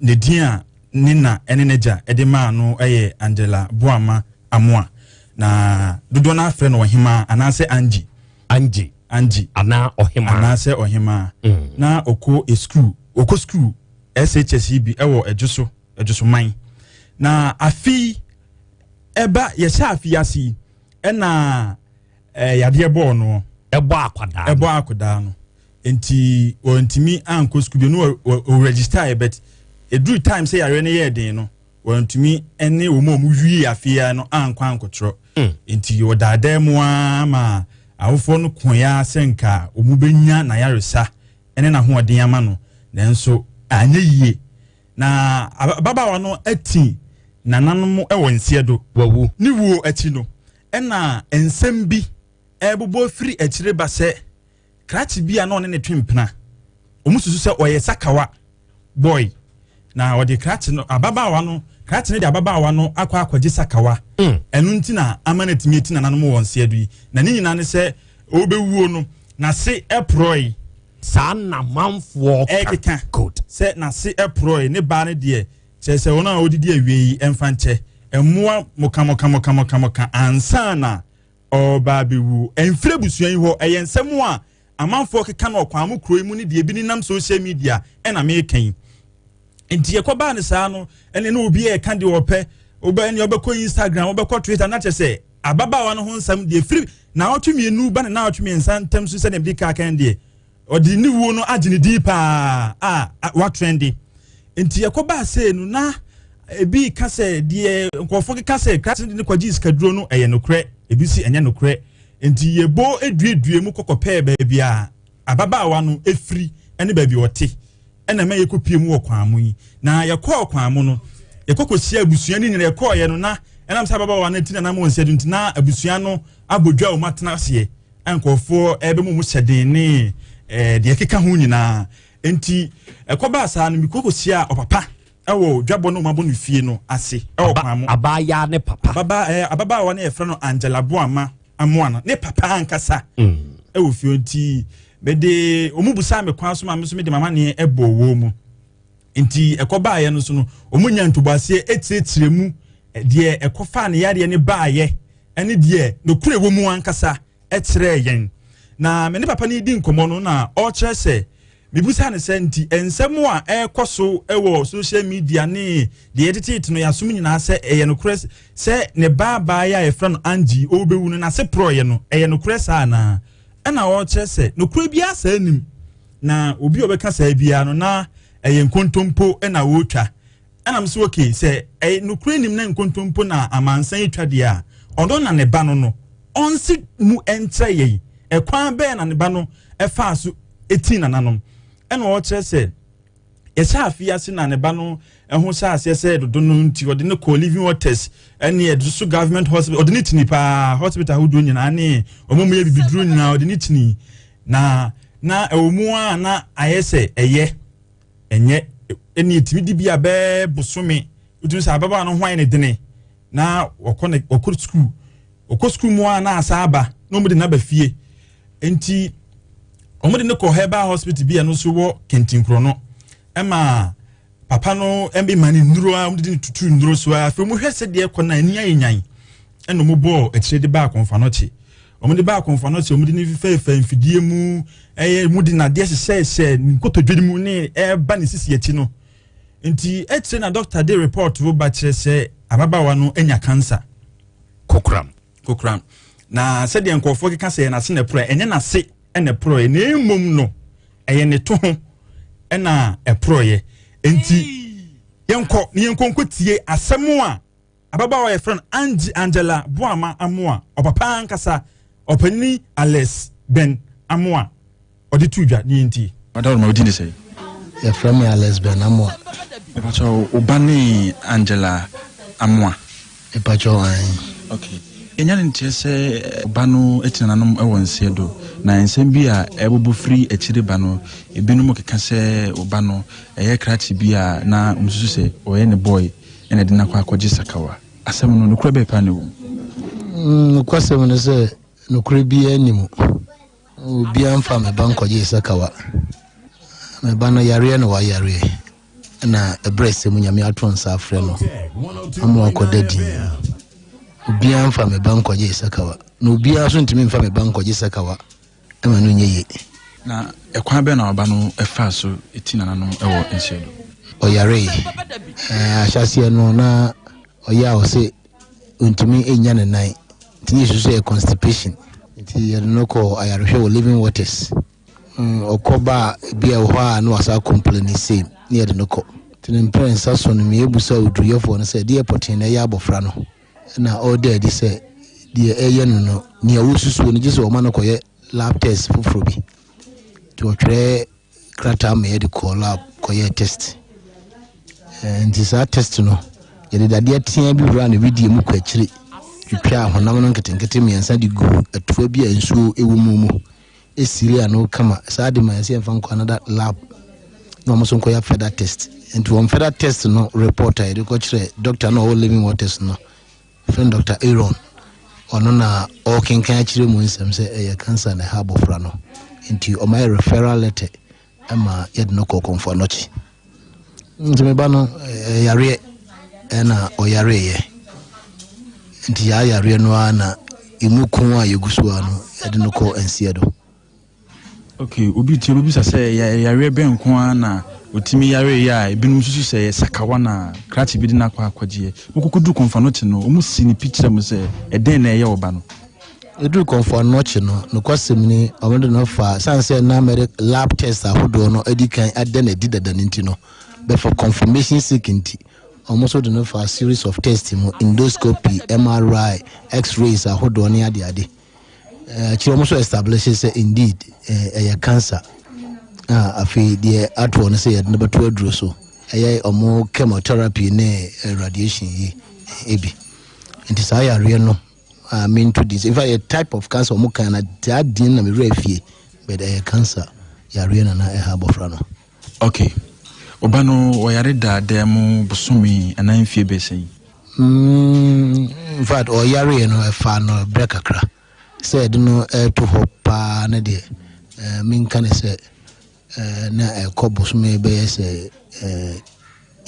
ne din a ne na ne n'agya de maa no yɛ Angela Boama Amoa na dodoɔ no afrɛ no ɔhemaa anaasɛ Angie. Angie. Angie. Anaa ɔhemaa. Anaasɛ ɔhemaa. Mm. Na ɔkɔ sukuu ɔkɔ sukuu SHS yi bi ɛwɔ Ɛdwoso Ɛdwosoman na afi ɛba yɛhyɛ afe yi ase yi ɛna ɛɛ yadeɛ bɔɔ no. Ɛbɔ akwadaa. Ɛbɔ akwadaa no nti wɔntumi ankɔ sukuu bi no wɔ register yɛ but eduru time sɛ yareɛ no yɛɛ den no wɔntumi ɛne wɔn a wɔn wie afe yi no ankɔ ankɔtwerɛ hmm. nti wɔdaadaa mu ara ma awofoɔ no koya sɛ nka wɔn bɛnya n'ayaresa ɛne n'ahoɔden ama no nanso anyɛ yie. Na ababaawa no ati nananom wɔ nseɛ do. Wawu. Ne wuo akyi no, ɛna nsɛm bi ɛrebobɔ firi akyire ba sɛ krakye bi a na ɔne ne twe mpena, wɔn susu sɛ ɔyɛ sakawa boy, na ɔde krakye no ababaawa no krakye no de ababaawa no akɔ akɔgye sakawa. Mm. Ɛno nti na ama no atumi ati nananom wɔ nseɛ do yi. Na ne nyinaa ne sɛ ɔrebɛwuo no, n'ase porɔe. Saa na manfoɔ ka. Ɛrekeka sɛ n'ase porɔe, ne baa no deɛ, kyerɛ sɛ wɔn a wɔdidi awie yi mfa nkyɛ mmoa mokamokamokamokamoka ansa na ɔreba abɛwu. Ɛmfiri abusua yi hɔ, ɛyɛ nsɛm a amanfoɔ keka no ɔkwan kuro yi mu ne deɛ ebi nenam social media ɛna meka yi. Nti yɛkɔbaa no saa no, ɛne ne obi ɛka deɛ ɔpɛ, wobɛ ne ɔbɛkɔ Instagram, wobɛkɔ Twitter, na kyerɛ sɛ ababaawa no ho nsɛm deɛ firi naawɔtwe mmienu ba ne naawɔtwe mmiɛnsa ntam so sɛdeɛ mede kaa kan deɛ ɔde ne wuo no agye ne din paa a watrɛnde nti ɛkɔbaa sei no na ebi ka sɛ deɛ nkurɔfoɔ keka sɛ krakye de ne kɔgye sikaduro no ɛyɛ nokorɛ ebi si ɛnyɛ nokorɛ nti yɛbɔ eduedue mu kɔkɔpɛɛ baabi a ababaawa no efiri ɛne baabi ɔte ɛna ɛma yɛkɔpie mu wɔ kwan mu yi na yɛkɔɔ kwan mu no yɛkɔ kɔhyia abusua no nyina yɛkɔɔyɛ no na ɛnam sɛ ababaawa no ti na nam wɔn nsa nti na abusua no abɔ dwa wɔn atena aseɛ nkurɔfoɔ ɛbɛmu mu hyɛden ne ɛɛ deɛ ɛkeka ho nyinaa nti ɛkɔbaa saa no mekɔ kɔhyia ɔpapa ɛwɔ dwabɔ no wɔn abɔ no fie no ase ɛwɔ kwan mu abaayaa ne papa ababaa ɛɛ ababaawa no yɛfrɛ no Angela Boama Amoa no ne papa ankasa mm. ɛwɔ fie nti mede wɔn busaa me kwan so ma me nso mede m'amaneɛ ɛbɔɔ wɔn mu nti ɛkɔbaeɛ no so no wɔn nya ntoboaseɛ ɛkyerɛkyerɛ mu deɛ ɛkɔfaa ne yareɛ no baeɛ ɛne deɛ nokorɛ wɔ mu ankasa kyerɛɛ yɛn. Na me ne papa no redi nkɔmmɔ no na ɔrekyerɛ sɛ mebusa no sɛ nti nsɛm a ɛrekɔ so wɔ social media ne deɛ yɛtetete no yɛasom nyinaa sɛ ɛyɛ nokorɛ sɛ ne ba abaayewa a yɛfrɛ no Angie ɔrebɛwu no n'ase porɔeɛ no ɛyɛ nokorɛ saa anaa? Ɛna ɔrekyerɛ sɛ nokorɛ biara saa nim na obi a ɔbɛka saa biara no na ɛyɛ nkontompo na ɔretwa. Ɛna me sɛ okay sɛ ɛyɛ nokorɛ nim na nkontompo na amansan yi twa deɛ a ɔno na ne ba no no ɔnse mu nkyerɛ yɛn ɛkwan bɛɛ na ne ba no ɛfaa so ɛtii nananom ɛna ɔkyerɛ sɛ yɛhyɛ afe ase na ne ba no ɛho hyɛ aseɛ sɛ dodo no nti ɔde ne kɔ living waters ɛne ɛde so government hospital ɔde ne kyini paa hospital ahodoɔ nyinaa ne ɔmo mu yɛ bibiduro nyinaa ɔde ne kyini na na ɛwɔ mu a na ayɛ sɛ ɛyɛ ɛnyɛ ɛne ɛtumi di bi a bɛɛ bosome wotumi sɛ ababaawa no ho ayɛ ne dene na wɔkɔ ne wɔkɔ sukuu wɔkɔ sukuu mu a na asa aba na wɔde no aba fie nti wɔde no kɔ herbal hospital bi a ɛno nso wɔ kɛntinkorɔ no ɛma papa no ɛma ne nnuro a wɔde ne tutu nnuro so a afei wɔhwɛ sɛdeɛ ɛkɔ no ani ayɛ nyan ɛna wɔn bɔɔ akyire de baa akɔnfanɔkye wɔn de baa akɔnfanɔkye wɔn de ne fɛfɛ mfidie mu ɛyɛ mu de nadeɛ hyehyɛhyɛ ne nkotodwe mu ne ɛreba ne sisi akyi no nti akyire na dɔkta de report ba kyerɛ sɛ ababaawa no anya kansa kokoram. Kokoram. Na sɛdeɛ nkurɔfoɔ keka sɛ ɛyɛ n'ase na ɛporɔeɛ, ɛnyɛ n'ase na ɛporɔeɛ, na mmom no ɛyɛ ne to ho na ɛporɔeɛ. Enti yɛnkɔ na yɛnkɔ nkɔtie asɛm a ababaawa a yɛfrɛ no Angie Angela Boama Amoah, ɔpapa ankasa, ɔpanini Alex Ben Amoah, ɔde too dwa ne yɛntie. Ɔdawuruma, wo din de sɛn? Yɛfrɛ me Alex Ben Amoah. Mepakyɛw, wo ba ne Angela Amoah? Mepakyɛw, ae. Okay. Yɛnya no nteɛ sɛ wo ba no ati nananom wɔ nseɛ do, na nsɛm bi a ɛbobɔ firi akyire ba no, ebinom keka sɛ wo ba no, ɛyɛ krakye bi a na wɔsusu sɛ ɔyɛ ne boy na ɛde no akɔ akɔgye sakawa. Asɛm no, nokorɛ bɛn paa na ɛwɔ mu? Nokwasɛm ne sɛ, nokorɛ biara nni mu. Obiara mfa me ba nkɔgye sakawa. Me ba no yareɛ na wayareɛ na ɛberɛ sɛ mu Nyame ato nsa afrɛ no ama wakɔda din. Obiara mfa me ba nkɔgye sakawa na obiara nso ntumi mfa me ba nkɔgye sakawa ɛma no nyɛ yie. Na ɛkwan bɛn na ɔba no faa so ti nananom wɔ nsuo do? Ɔyaree. Ahyɛaseɛ no na ɔyɛ a ɔse ɔntumi nnya ne nan nti ne yɛsusu sɛ ɛyɛ constipation nti yɛde no kɔ ayarehwɛ wɔ Living Waters. Ɔkɔ ba a ebi a ɛwɔ hɔ a na wasa complain same ne yɛde no kɔ. Nti ne mprɛnsa so no meɛbusa oduruyɛfoɔ no sɛ deɛ pɔtee na ɛyɛ abɔfra no na ɔreda adi sɛ deɛ ɛyɛ no no nea wɔsusuo no gye sɛ wɔma no kɔyɛ lab test foforɔ bi. Nti ɔtwerɛ krataa ma yɛde kɔɔ lab kɔyɛɛ test. Nti saa test no, yɛde dadeɛ teaa bi wuraa ne wedeɛ mu kɔ akyire twitwaa honam no nketenkete mmiɛnsa de guu atoa bi a nsuo wɔ mu mu esili ano kama. Saa de ma yɛsɛ yɛmfa nkɔ another lab na wɔn nso nkɔyɛ further test. Nti wɔn further test no report a yɛde kɔkyerɛ doctor no a ɔwɔ Living Waters no, yɛfrɛ no Doctor Aaron, ɔno na ɔrekenkan akyerɛ mu nsɛm sɛ ɛyɛ cancer na ɛha abɔfra no, nti ɔma yɛ referral letter ma yɛde no kɔ Komfo Anokye. Nti me ba no yareɛ ɛna ɔyareeɛ, nti yɛa yareɛ no ara na emu ko a yɛgu so ara no yɛde no kɔ nseɛ do. Ok, obi tie obebisa sɛ yareɛ bɛn nko ara na otumi yareeɛ a ebinom susu sɛ ɛyɛ sakawa na krakye bi de no akɔ akɔgyeɛ. Mokɔkɔduru Kɔmfo-Anokye no, wɔn si ne pi kyerɛ mo sɛ ɛdɛn na ɛyɛ wo ba no? Ɛduru Kɔmfo-Anokye no, nokwasɛm ni, wɔde no faa, sane sɛ na mɛde lab test ahodoɔ no adi kan ada no adi dada no nti no, but for confirmation sake nti, wɔn nso de no faa series of test mu, endoscopy, MRI, x-rays ahodoɔ ne adeade. Akyire wɔn nso establish sɛ indeed ɛyɛ cancer a afei deɛ atoɔ no sɛ yɛde no bɛto aduro so ɛyɛ wɔn chemotherapy ne radiation yi ebi nti saa yareɛ no a mento din in fact yɛ type of cancer wɔn kan na saa din na mewura fie but ɛyɛ cancer yareɛ na na ɛha abɔfra no. Okay. Ɔba no ɔyare da dan mu bosome anaa mfie bɛyɛ sɛn? Mm, in fact, ɔyareɛ no ɛfaa no berɛ kakra. Sɛ yɛde no ɛreto hɔ paa no deɛ, eh, menka ne sɛ eh, na ɛkɔ bosome bɛyɛ sɛ eh,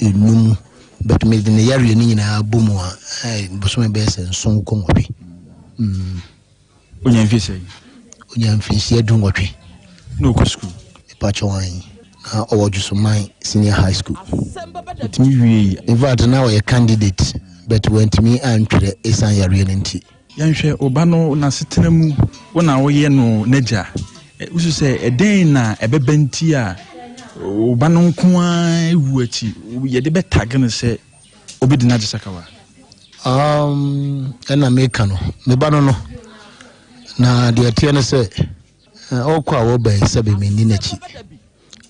enum, but mede ne yareɛ no nyinaa bɔ mu a, eh, bosome bɛyɛ sɛ nson kɔ nwɔtwe. Mm. Onya mfe sɛn? Onya mfinhyia dunwɔtwe. Na ɔkɔ sukuu? Mepakyɛw ahe. Na ɔwɔ Dwosoman Senior High School. Otumi wiei? In fact, na ɔyɛ candidate but wantumi antwerɛ esiane yareɛ no nti. Yɛnhwɛ, wo ba no n'asetena mu, wo na woyɛ no n'agya. Wusu sɛ ɛdɛn na ɛbɛba nti a wo ba no nko ara wu akyi, yɛde bɛtag no sɛ Obedi n'agye sakawa. Um, ɛna meka no, me ba no no, na deɛ ɛteɛ no sɛ, ɔkɔ a wɔba yi sɛbe menni n'akyi,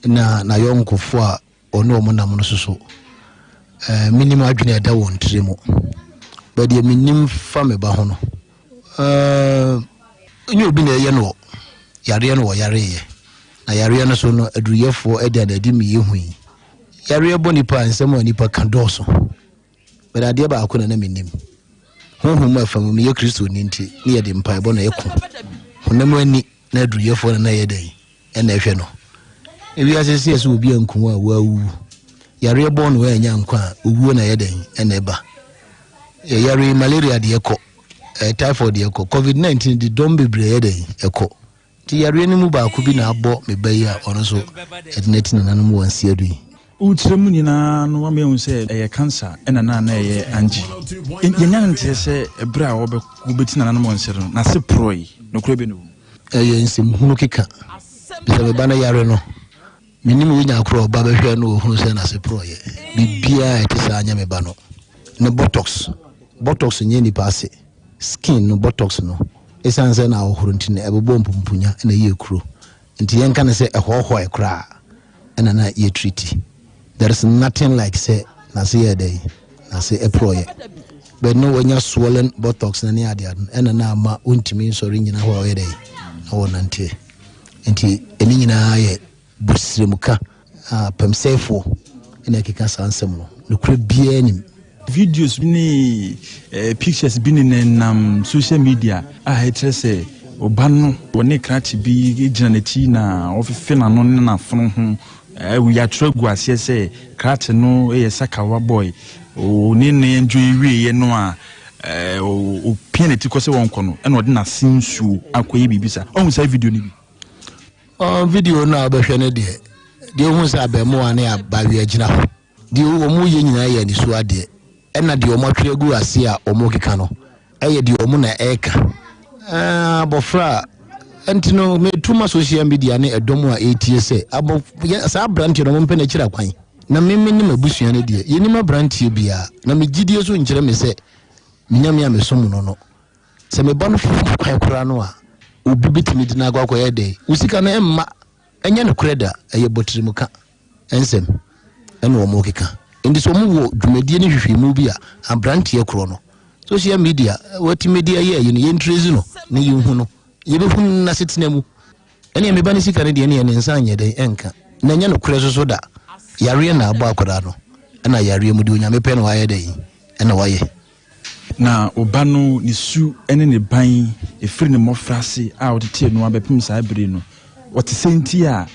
na n'ayɔnkofoɔ a ɔne wɔn nam no soso, menim adwene a ɛda wɔn tiri mu. Bɛ deɛ menim fa me ba ho no, ɛnyɛ obi na ɛyɛ no yareɛ no wɔyareeɛ, na yareɛ no so no, aduruyɛfoɔ ɛde a na ɛde meyɛ hu yi. Yareɛ bɔ nipa a, nsɛm a nipa ka dɔɔso. But adeɛ baako na na menim. Honhom mu afa mu, meyɛ Kristoni nti, ne yɛde mpaebɔ na ɛko. Honam ani na aduruyɛfoɔ na na ɛyɛ dɛn ɛna ɛhwɛ no. Ewiase sɛ yɛsɛ obi anku a wawu. Yareɛ bɔ no ɛnya nkwa a, owuo na ɛyɛ dɛn ɛna ɛba. Yɛyare malaria deɛ kɔ, eh, typhoid deɛ kɔ, COVID-19 de dɔm bebree ɛyɛ dɛn ɛkɔ. Nti yareɛ no mu baako bi na abɔ me ba yi a ɔno nso ɛde no ati nananom wɔ nsia du yi. Wokyerɛ mu nyinaa no wama yɛahu sɛ ɛyɛ cancer ɛna na na ɛyɛ Angie. Yɛnya no nteɛ sɛ ɛberɛ a wɔbɛti nananom wɔn nsa no, n'ase porɔe. Nokorɛ bɛ na ɛwɔ mu? Ɛyɛ nsɛmhunu keka. Sɛ me ba no yare no, mennim wonya korɔ ɔba bɛhwɛ no ɔhunu sɛ n'ase porɔeɛ. Biribiara a ɛte saa nyɛ me ba no. Ne buttocks, buttocks nyɛ nipa ase. Skin no, buttocks no, ɛsiane sɛ na ahohoro nti no, ɛbobɔ mpumpunya na ɛyɛ kuro. Nti yɛnka no sɛ ɛhɔɔhɔɛ koraa ɛna na yɛ treat. There is nothing like sɛ n'ase yɛɛ dɛn, n'ase ɛporɔeɛ. But no wanya swollen buttocks no ne adeade no ɛna na ama ɔntumi nsɔre nnyina hɔ a ɔyɛ dɛn na wɔnanteɛ. Nti ɛne nyinaa yɛ bosremka a pɛmsɛefoɔ na ɛkeka saa nsɛm no. Nokorɛ biara nim. Videos bi ne pictures bi nenam social media a ɛkyerɛ sɛ ɔba no ɔne krakye bi gyina n'akyi na ɔfefe n'ano ne n'afono ho. Yɛatwerɛ agu aseɛ sɛ krakye no yɛ sakawa boy. Ɔne no enjoy wieɛ no a ɔpia n'ati kɔ sɛ wɔnkɔ no ɛna ɔde n'ase nsuo akɔyɛ biribi saa. Ɔhu saa video no bi? Video no a wobɛhwɛ no deɛ, deɛ wohu sɛ abɛɛmoa ne abaayewa gyina hɔ. Deɛ wɔyɛ nyinaa yɛ anisoɔ adeɛ, ɛna deɛ wɔatwerɛ agu aseɛ a wɔrekeka no yɛ deɛ wɔn na ɛreka. Ɛɛ, abɔfra a, nti no metu ma social media ne ɛdɔm a ɛretie sɛ abɔ yɛ saa aberanteɛ no wɔmpɛ n'akyiri akwan. Na me me ne m'abusua no deɛ yɛnim aberanteɛ biara, na me gyidie so nkyerɛ me sɛ me nyame a mesom no no, sɛ me ba no fom kwan koraa no a, obi bɛtumi de no akɔ akɔyɛ dɛn? Wo sika no ɛmma ɛnyɛ nokorɛ da, ɛyɛ bɔtirimuka. nsɛm na wɔrekeka. Nti sɛ wɔwɔ dwumadie ne nhwehwɛmu bi a, abranteɛ korɔ no, social media watumi de ayɛ ayi no, yɛntrezi no na yɛnhu no. Yɛbɛhu no n'asetena mu. Ɛneɛ me ba no sika no deɛ ɛneɛ ne nsa anyɛ dɛn ɛnka. Na ɛnyɛ nokorɛ nso so da. Yareɛ na abɔ akwadaa no. Ɛna yareɛ mu deɛ Onyame pɛ na wayɛ dɛn ɛna wayɛ. Na wo ba no ne su ne ne ban ɛfiri ne mmɔfraase a wotetee no ara bɛpem saa bere no, ɔte sɛn nti a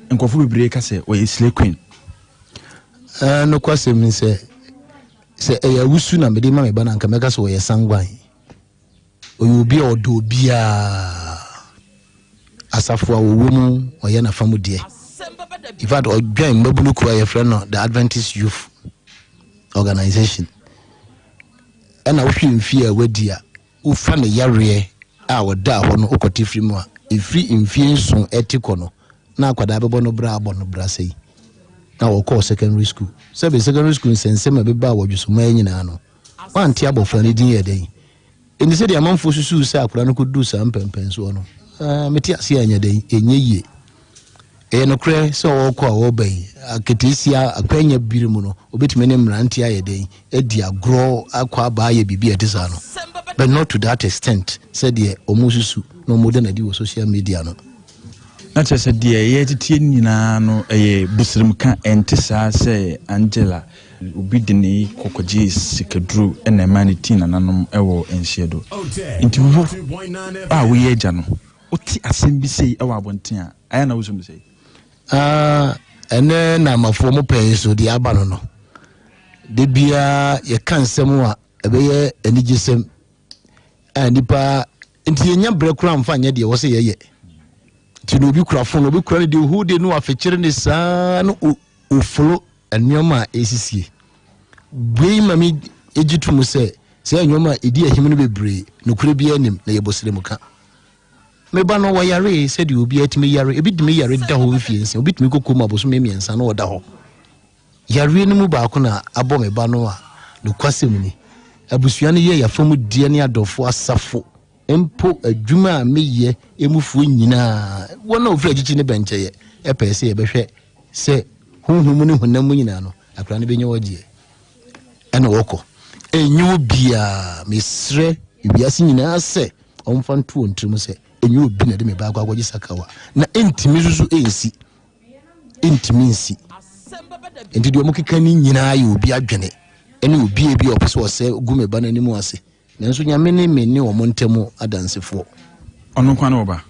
nkurɔfo bebree ka sɛ ɔyɛ slay queen? Nokwasɛm ne sɛ, sɛ ɛyɛ awusu na mede ma me ba no a, anka mɛka sɛ ɔyɛ sanguine. Ɔyɛ obi a ɔdɔ obiara. Asafo a ɔwɔ mu, ɔyɛ n'afa mu deɛ. In fact, ɔdwɛn mmabunu kuo a yɛfrɛ no the Adventist Youth Organization. Ɛna wohwɛ mfie a wadi a, wofa ne yareɛ a ɔdaa hɔ no wokɔte firi mu a, ɛfiri mfie nson ɛte kɔ no, na akwadaa bɛbɔ no bra abɔ no bra sɛi. Na wɔkɔɔ secondary school. Sɛbe secondary school nsɛnsɛm a ɛbɛbaa wɔ dwosomaa nyinaa no, wante abɔfra no din yɛ dɛn? Enti sɛdeɛ amanfoɔ susuu sɛ akwadaa no kɔduru saa mpɛnpɛnsoɔ no, ah, mete aseɛ anyɛ dɛn, ɛnyɛ yie. Ɛyɛ nokorɛ sɛ ɔrekɔ a ɔreba yi, aketeesia akwanya biri mu no, ɔbɛtumi ne mmeranteɛ ayɛ dɛn, adi agorɔ, akɔ aba ayɛ biribi a ɛte saa no. But not to that extent sɛdeɛ wɔsusu na wɔda no adi wɔ social media no. Na kyerɛ sɛ deɛ yɛreteteɛ nyinaa no ɛyɛ busiremka, ɛnte saa sɛ Angela Obi de ne kɔ kɔgyee sikaduro na ɛmaa no tii nananom wɔ nhyeɛ do. Nti wo a woyɛ agya no, wote asɛm bi sei wɔ abɔnten a, ayɛ na wosu no sei? Ah, ɛnɛ na amafoɔ mo pɛn so deɛ aba no no. Da biara yɛka nsɛm a ɛbɛyɛ anigyesɛm a nipa nti yɛnya berɛ koraa mfa nyɛ deɛ ɛwɔ sɛ yɛyɛ. Nti na obi kura fon, obi kura no deɛ whole day no afekyere ne saa no ofolo Nneɛma a ɛresisie. Wei ma me gye to mu sɛ saa nneɛma a ɛdi ahim no bebree, nokorɛ biara nnim, na yɛbɔ sremka. Me ba no, ɔyaree sɛdeɛ obiara tumi yare. Ebi tumi yare da hɔ mfie nsia, obi tumi kɔ kurom abosome mmiɛnsa na ɔda hɔ. Yareɛ no mu baako na abɔ me ba no a, nokwasɛm ni, abusua no yɛɛ yɛn afamudeɛ ne adɔfoɔ asafo, mpo adwuma a meyɛ mufoɔ nyinaa, wɔn a wɔfiri akyikyi ne bɛnkyɛeɛ, pɛɛ sɛ yɛbɛhwɛ sɛ honhom mu ne honam mu nyinaa no, akwadaa no bɛnya ɔgyeɛ. Ɛna wɔkɔ. Ɛnyɛ obiara, mesrɛ wiase nyinaa sɛ ɔmfa nto wɔn tirim sɛ ɛnyɛ obi na ɛde me ba akɔ akɔgye sakawa. Na ɛntumi nso so ɛnsi. Ɛntumi nsi. Nti deɛ wɔkeka no nyinaa yɛ obi adwene ɛne obi a bi a ɔpɛ sɛ ɔsɛ gu me ba no anim ase. Nanso Nyame ne me ne wɔn ntam adansefoɔ. Ɔno nko ara ne wo ba?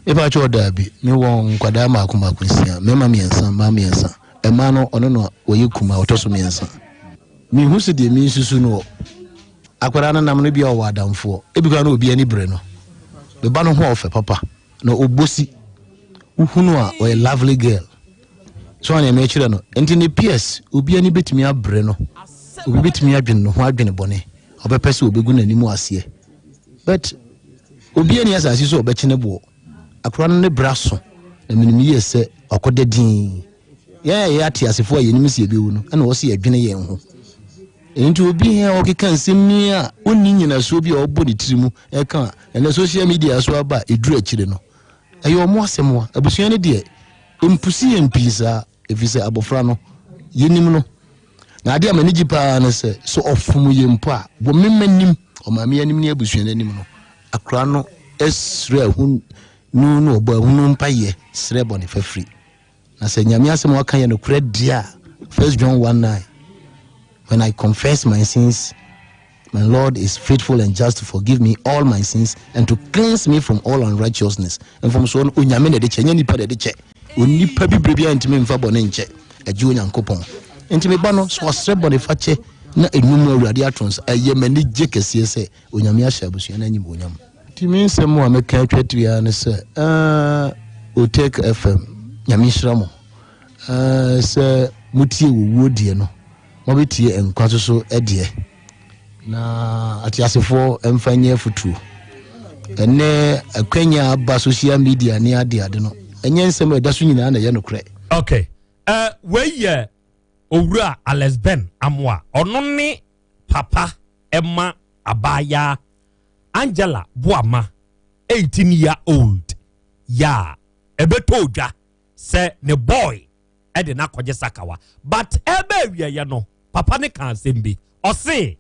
Mepa kyɛw, daabi. Me wɔ nkwadaa mmaako mmaako nsia, mmarima mmiɛnsa, mmaa mmiɛnsa. Mmaa no, ɔno na ɔyɛ kumaa, ɔtɔ so mmiɛnsa. Menhu sɛ deɛ mensusu no wɔ. Akwadaa no nam no, ebia ɔwɔ adamfoɔ. Ebi koraa na obi ani bere no. Me ba no ho ɔfɛ papa, na ɔbɔ si. Wohu no a, ɔyɛ lovely girl. So nea mekyerɛ no? Nti ne peers, obi ani bɛtumi abere no, obi bɛtumi adwene ne ho adwene bɔne, ɔbɛpɛ sɛ ɔbɛgu n'anim aseɛ. But obi ani asase so ɔbɛkye ne boɔ. Akora no ne bra so, na menim yie sɛ wakɔda din. Yɛn a yɛyɛ ateasefoɔ a yɛnim sɛ yɛbɛwu no, ɛna ɔsɛ yɛdwene yɛn ho. Ɛno nti obi a ɔkeka nsɛm yi a ɔnni nyinasoɔ bi a ɔbɔ ne tiri mu ɛka a ɛnɛ social media so aba a ɛduru akyire no, ɛyɛ ɔmo asɛm a abusua no deɛ mpusi yɛn pii saa, ɛfiri sɛ abɔfra no yɛnim no. Na adeɛ a m'ani gye paa ne sɛ, sɛ ɔfom yɛn mpo a, wɔ me m'anim, ɔmaame anim ne abusua no anim no, akora no srɛ ahunu na ɔbɔ ahunu mpaeɛ srɛ bɔne fafiri. Na sɛ Nyame asɛm a ɔka yɛ nokorɛ deɛ a, 1 John 1 9, When I confess my sins, my Lord is faithful and just to forgive me all my sins and to cleanse me from all unrighteousness. Mfomsoɔ no, Onyame na ɛde kyɛ, ɛnyɛ nipa na ɛde kyɛ. Onipa bi berɛ biara ntumi mfa bɔne nkyɛ, ɛgye Onyankopɔn. Nti me ba no, sɛ ɔsrɛ bɔne fakyɛ na ɛnu mu Awurade ato nsa, ɛyɛ m'ani gye kɛseɛ sɛ Onyame ahyɛ abusua no animuonyam. Nti me nsɛm a mɛka atwa tiri ara ne sɛ, eh, Otec FM, Nyame nhyira mo. Eh, sɛ motie owuo deɛ no, mobɛtie nkwa nso so deɛ. Na ateasefoɔ mfa nyɛ afotuo. Ɛnɛ akwanya aba social media ne ade ade no, ɛnyɛ nsɛm a ɛda so nyinaa na ɛyɛ nokorɛ. Okay. Uh, wei yɛ owura Alex Ben Amoa. Ɔno ne papa ɛma abaayaa Angela Boama, 18 year old, ya ɛbɛtɔ odwa sɛ ne boy ɛde no akɔgye sakawa. But ɛbɛ awieɛ no, papa ne ka asɛm bi. Ɔse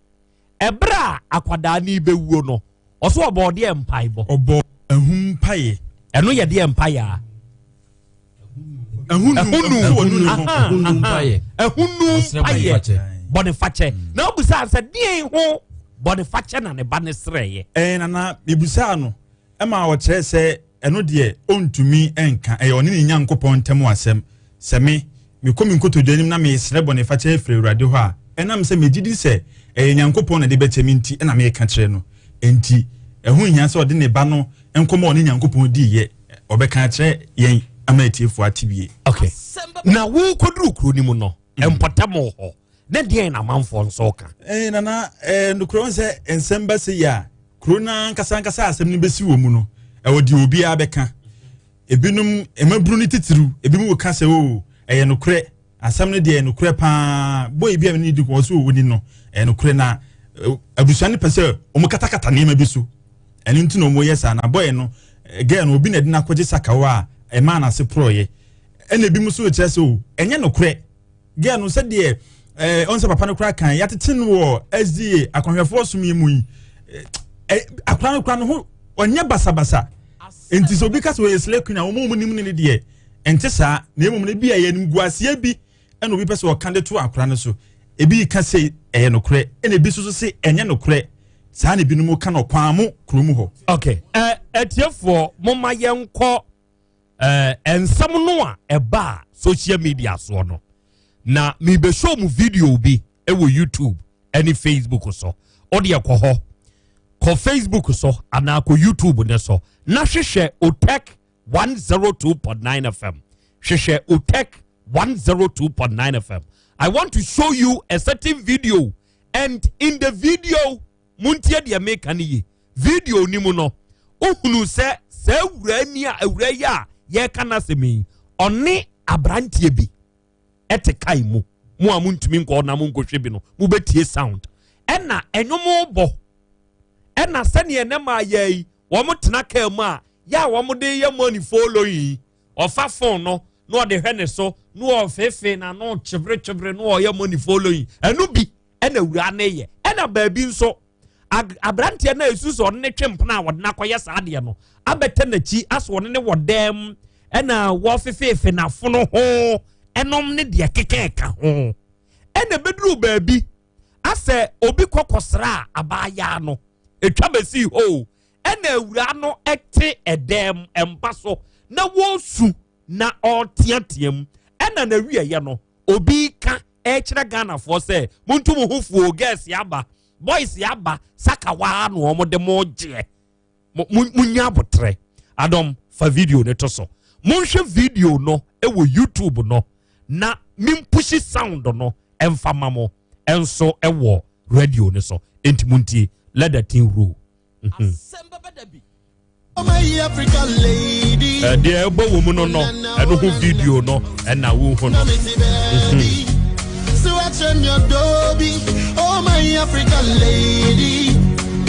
ɛberɛ a akwadaa no bɛwuo no, ɔso ɔbɔ ɔdeɛ mpaebɔ. Ɔbɔ ahum mpaeɛ. Ɛno yɛ deɛ mpaeɛ a? Ahunu ahunu mpaeɛ bɔnefakyɛ. Na obusaa sɛ deɛn ho bɔnefakyɛ na ne ba ne srɛeɛ? Ɛɛ nana, mebusaa no ɛma ɔkyerɛ sɛ ɛno deɛ ɔntumi nka, ɛyɛ ɔne ne Nyankopɔn ntam asɛm. Sɛ me mekɔ me nkotodwe anim na mesrɛ bɔnefakyɛ afiri Awurade hɔ a, ɛnam sɛ megye di sɛ ɛyɛ Nyankopɔn na ɛde bɛkyɛ me nti na meka kyerɛ no. Enti ɛho nhia sɛ ɔde ne ba no nkɔmmɔ a ɔne Nyankopɔn diiɛ ɔbɛka akyerɛ yɛn ama atiefoɔ ate wie. Okay. Na wokɔduru kuro no mu no, mpɔtam hɔ ne deɛn na amanfoɔ nso ka? Eh, nana, eh, nokorɛ wɔn sɛ nsɛm ba sɛ yi a, kuro no ankasa ankasa asɛm no bɛsi wɔ mu no, ɛwɔ deɛ obiara bɛka. Ebinom, mmabunu no titiriw, ebinom ka sɛ, o, ɛyɛ nokorɛ, asɛm no deɛ nokorɛ paa. Boy bi a ne di kɔn so wɔ ni no, ɛyɛ nokorɛ na abusua no pɛ sɛ wɔn katakata nneɛma bi so. Ɛno nti na wɔn yɛ saa. Na boy no, girl no, obi na ɛde no akɔgye sakawa a ɛmaa n'ase porɔeɛ. Ɛna ebinom nso rekyerɛ sɛ, o, ɛnyɛ nokorɛ. Girl no sɛdeɛ ɛɛ ɔn sɛ papa no koraa kan yɛatete no wɔ SDA akwanhwɛfoɔ som yi mu yi, ɛ akora no koraa no ho ɔnyɛ basabasa. Nti sɛ obi ka sɛ ɔyɛ slay queen a, wɔn a wɔn nim no deɛ ɛnte saa. Na mmom no ebi a ɛyɛ animguaseɛ bi ɛna obi pɛ sɛ ɔka de to akora no so. Ebi ka sɛ ɛyɛ nokorɛ, ɛna ebi nso so se ɛnyɛ nokorɛ. Saa na ebinom ka no kwan mo kurom hɔ. Okay, ɛ atiefoɔ, momma yɛnkɔ ɛɛ nsɛm no a ɛbaa social media soɔ no, na mebɛshow mu video bi ɛwɔ YouTube ɛne Facebook so. Ɔde ɛkɔ hɔ, kɔ Facebook so anaa kɔ YouTube ne so na hwehwɛ Otec 102.9 FM. Hwehwɛ Otec 102.9 FM. I want to show you a certain video, and in the video, muntie deɛ meka no yie. Video ni mu no, wohunu sɛ saa awura ni a awura yi a yɛreka n'asɛm yi, ɔne aberanteɛ bi ɛte kae mu. Mo a montumi nkɔ na monkɔhwɛ bi no, mobɛtie sound ɛna ɛnwom bɔ, ɛna sɛdeɛ ne maa yɛ yi, wɔn tena kaa mu a yɛ a wɔn de yɛ money following, ɔfa phone no na ɔde hwɛ ne so na ɔfefe na no kyeberekyebere na ɔyɛ money following. Ɛno bi ɛna awura ne yɛ. Ɛna baabi nso aberanteɛ no a esu sɛ ɔne ne twe mpena a wɔde no akɔyɛ saa adeɛ no abɛtɛ n'akyi asɔ ɔne ne wɔ dɛm ɛna wɔfefeefe n'afono ho ɛnom ne deɛ kekɛɛka ho. Ɛna ebeduru baabi asɛ obi kɔ kɔsra abaayaa no, etwa besi hɔ, ɛna awura no ɛte ɛdɛm ɛmpa so na wɔresu na ɔreteatea mu. Ɛna n'awieɛ no, obi ka ɛkyerɛ Ghanafoɔ sɛ montu mo ho fuo, girls aba, boys aba, sakawa na wɔn de mo gyeɛ, munya abotrɛ. Adɔm, fa video no to so, monhwɛ video no ɛwɔ YouTube no. na mempushi sound no ɛmfa ma mo ɛnso ɛwɔ radio no so. Enti montie, let the thing roll. Mhm. Deɛ ɛbɔ wɔ mu no no ɛno ho video no ɛna wohu no.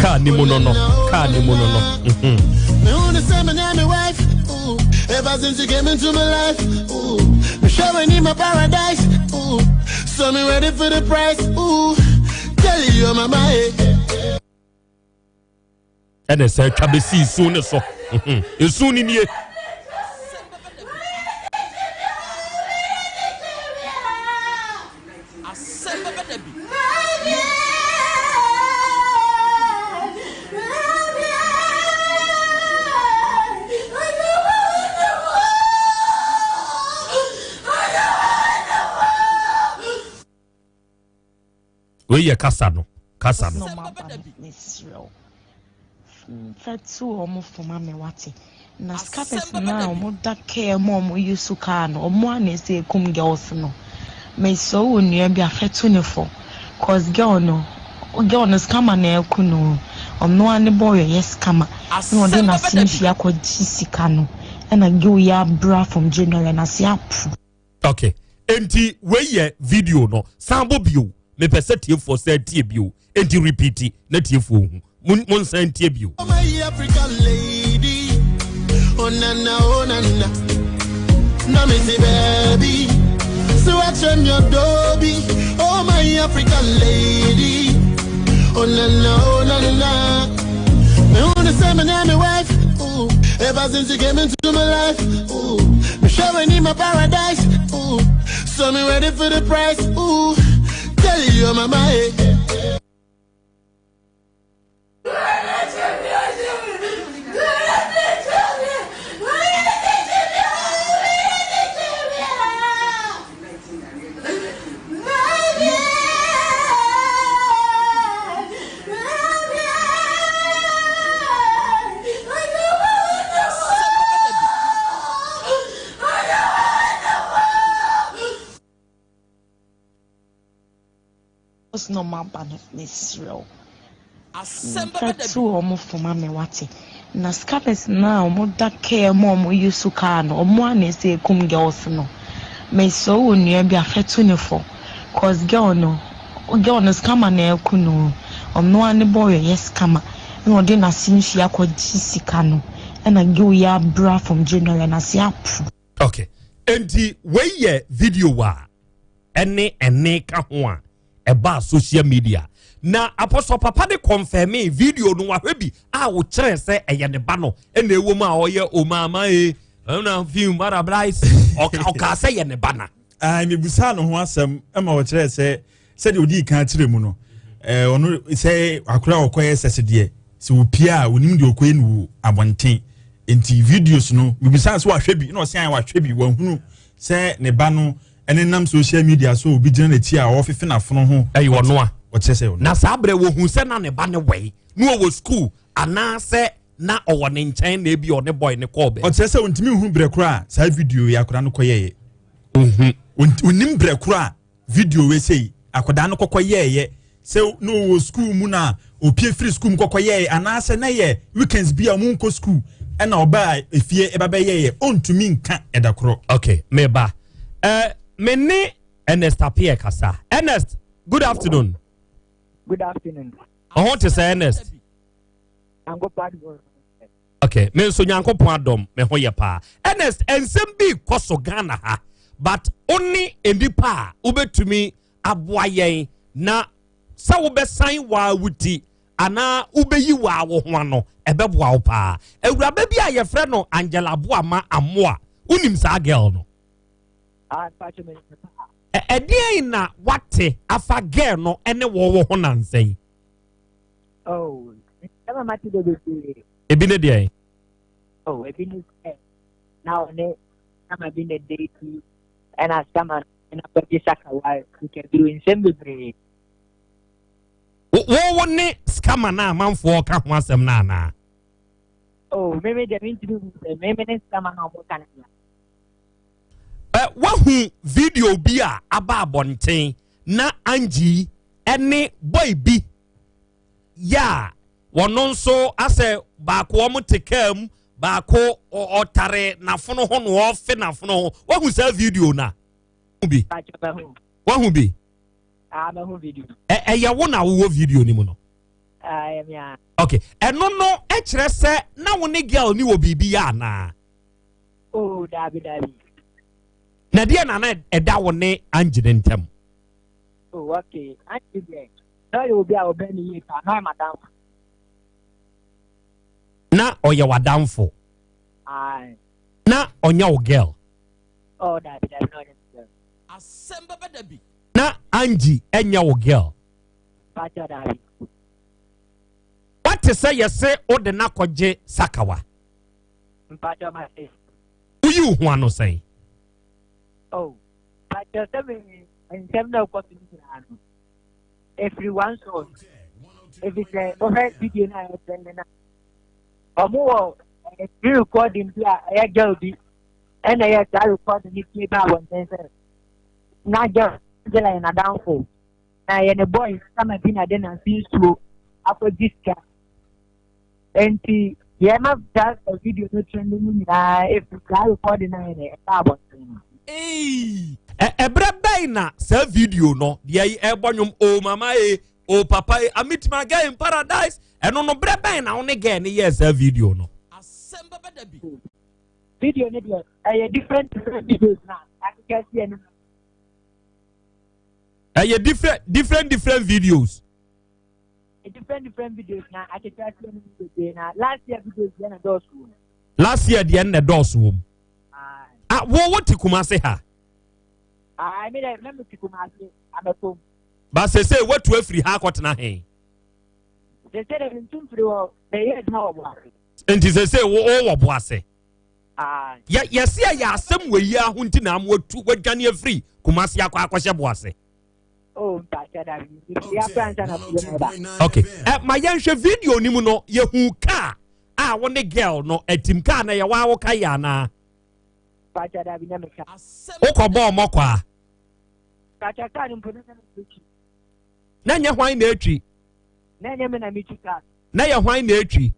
Kaa ne mu no no, kaa ne mu no no. Ever since you came into my life, ooh, me showing you my paradise, ooh, so me ready for the price, ooh, tell you my mind. Ɛna sɛ atwa bɛsi nsuo no so. Nsuo no nie. Wei yɛ kasa no, kasa no. Fa tu wɔn fo ma me wate. Na scammers no a wɔn da kaa mu a wɔn use car no, wɔn a na ɛsɛ ekum girls no. Mesrɛ wo nua bi a fa tu ne fo. Cause girl no, girl no scammer na ɛku no. Ɔno ara ne boy ɔyɛ scammer. Na ɔde n'ase nhyia akɔgye sika no. Ɛna girl yi abra from January n'ase apo. Okay, enti wei yɛ video no, san bɔ bio. Mepɛ sɛ tiefoɔ sɛ tie bio. Enti repeat na tiefoɔ hu. Monsan tie bio. Oh my African lady, oh nana, oh nana, na me say baby, so I turn your doby. Oh my African lady, oh nana, oh nana, me wanna say my name, my wife. Ooh, ever since you came into my life, ooh, me showing you my paradise, ooh, so me ready for the price, ooh, tell you my mind. Na ɔmo aba no, mesrɛ wo. Fa tu wɔn fo ma me wate. Na scammers no a ɔmo da kaa mu a ɔmo use car no, ɔmo a na ɛsɛ ekum girls no. Mesrɛ wo nua bi a fa tu ne fo. Cause girl no, girl no scammer na ɛku no. Ɔno ara ne boy ɔyɛ scammer. Na ɔde n'ase nhyia akɔgye sika no. Ɛna girl yi abra from January n'ase apo. Okay. Enti wei yɛ video a ɛne ɛne ka ho a ɛbaa social media na Apostle Papa de confirme video no wahwɛ bi a wɔkyerɛ sɛ ɛyɛ ne ba no ɛna ɛwɔ mu a ɔyɛ omaama e ɛna film mara brice ɔkaa sɛ yɛ ne ba na. Mebusaa no ho asɛm ma ɔkyerɛɛ sɛ sɛdeɛ ɔdii kan kyerɛ mu no, ɔno sɛ akora a ɔkɔyɛ sɛse deɛ sɛ ɔpie a ɔnim deɛ ɔkɔyɛ no wɔ abɔnten. Nti videos no mebusaa sɛ wahwɛ bi na ɔsɛ ayɛ wahwɛ bi, wahunu sɛ ne ba no ɛne nam social media so obi gyina n'akyi a ɔfefe n'afono ho. Ɛyɛ ɔno a ɔkyerɛ sɛ ɔno. Na saa berɛ wɔhu sɛ na ne ba no wɛe na ɔwɔ school anaasɛ na ɔwɔ ne nkyɛn na ebi ɔne boy ne kɔɔ baabi. Ɔkyerɛ sɛ ɔntumi nhu berɛ korɔ a saa video yi akwadaa no kɔyɛeɛ. Ɔhu. Ɔnnim berɛ korɔ a video wei sei akwadaa no kɔkɔ yɛɛyɛ, sɛ na ɔwɔ school mu na ɔpie firi school mu kɔkɔ yɛɛyɛ anaasɛ na yɛ weekends bi a ɔmo nkɔ school ɛna ɔbaa efie ɛba bɛyɛɛyɛ, ɔntumi nka ɛda korɔ. Okay, meba. Me ne Ernest Appiah kasa. Ernest, good afternoon. Good afternoon. Ɔho te sɛ Ernest? Okay, me nso Nyankopɔn adom me ho yɛ paa. Ernest, nsɛm bi kɔ so Ghana ha, but wo ne nnipa a wobɛtumi aboa yɛn na sɛ wobɛsan waa wo ti anaa wobɛyi waa wo ho ano, ɛbɛboa wo paa. Awuraba bi a yɛfrɛ no Angela Boama Amoa, wonim saa girl no? Ɛdeɛn na wate afa girl no ne wɔwɔ ho nansa yi? Oh, ɛma mate dɛ bebree. Ebi ne deɛn? Oh, ebi ne sɛ na ɔne sama bi na date ɛna sama na bɛgye sakawa sikaduro nsɛm bebree. Wo wo ne scammer na amanfoɔ ka ho asɛm no anaa? Oh, meme deɛ mentumi hu sɛ meme ne scammer na ɔmo ka no deɛ. Ɛ wahu video bi a aba abɔnten na Angie ɛne boy bi yɛ a wɔn nso asɛ baako wɔn te kaa mu baako ɔtare n'afono ho na ɔfe n'afono ho wahu saa video na bi wahu bi ah, ɛyɛ wo na wowɔ video ni mu no ah, ok ɛno no ɛkyerɛ sɛ na wo ne girl ni wɔ biribi yɛ anaa oh, daabi daabi na deɛ na na ɛda wo ne Angie ne ntam oh, okay Angie deɛ na ɔyɛ obi a ɔbɛn ne yie paa na ɔyɛ madamfo na ɔyɛ w'adamfo na ɔnyɛ wo girl oh, daabi daabi na ɔnyɛ girl asɛm bɛbɛ da bi na Angie ɛnyɛ wo girl Pacha daabi wate sɛ yɛse wode no akɔgye sakawa mpacha ma se woyi wo ho ano sɛn oh pacha sɛ me nsɛm na ɛkɔ so no nyinaa no ɛfiri one source ɛfiri sɛ wohwɛ video no a ɛtrɛnde no a ɔmo wɔ pre recording bi a ɛyɛ girl bi ɛna ɛyɛ saa recording no pie ba abɔnten sɛ na girl Angela yɛ n'adamfo na ɛyɛ ne boy sama bi na de n'ase nsuo akɔgye sika nti yɛma saa video no trɛnde no nyinaa ɛfiri saa recording no ayɛ dɛ ɛba abɔnten no. Ɛberɛ bɛn na saa video no deɛ ɛbɔ nwom o oh, mama e o oh, papa e I meet my girl in paradise ɛno no berɛ bɛn na wo ne girl no yɛɛ saa video no. Asɛm bɛbɛ da bi. Video no deɛ ɛyɛ different different videos na akeka si ɛno. Ɛyɛ different different different videos. Different different videos na akeka si ɛno bebree na last year videos deɛ na dɔɔso wɔ mu. Last year deɛ na dɔɔso wɔ mu. Ah, wo wo te Kumase ha? Ah, mi dɛ na mi te Kumase abɛtom. Ba sese watu afiri ha akɔtena he? Sese dɛ mi ntu mfiri hɔ, meyɛ adwuma wɔ Boase. Nti sese wo wɔ Boase? Ah. Yɛ yɛse ɛyɛ asɛm wɔ yi aho nti na ama watu wadwane afiri Kumase akɔ akɔhyɛ Boase. Oh, mpakyɛ da bi. Yɛafra nsa na fie na ɛba. Okay. Eh, ma yɛnhwɛ video no mu no, yɛhu kaa a wo ne girl no atim kaa na yɛ waa wo ka yɛ anaa. Pacha dabi na meka. Wokɔ bɔɔ mɔkɔ a. Pacha kaa no mpo na nyɛ me twi. Na nyɛ hwan na etwi. Na nyɛ me na metwi kaa. Na yɛ hwan na etwi.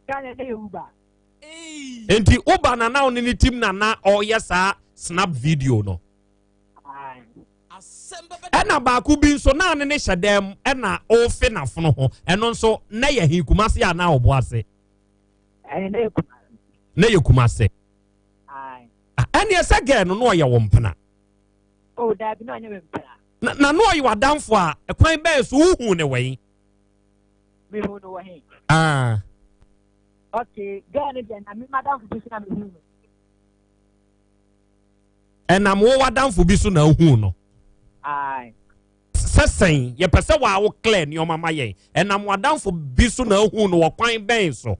Kaa na yɛ Uber. Nti Uber na na wo ne ne tim na na ɔyɛ saa snap video no. Ɛna baako bi nso na ne ne hyɛ dɛm ɛna ɔrefe n'afono ho ɛno nso na yɛ he Kumase anaa Ɔboase? Na yɛ Kumase. Ɛneɛ sɛ gɛɛ no na ɔyɛ wo mpena. Oh, daabi na ɔnyɛ me mpena. Na na na ɔyɛ w'adamfo a ɛkwan bɛn so wohu ne wɛn? Mehu no wɔ he? Ah. Okay, gɛɛ no deɛ na me madamfo bi so na mehu no. Ɛnam wo w'adamfo bi so na wohuu no. Sɛ sɛn? Yɛpɛ sɛ waa wo clear nneɛma ma yɛn. Ɛnam w'adamfo bi so na wohuu no wɔ kwan bɛn so?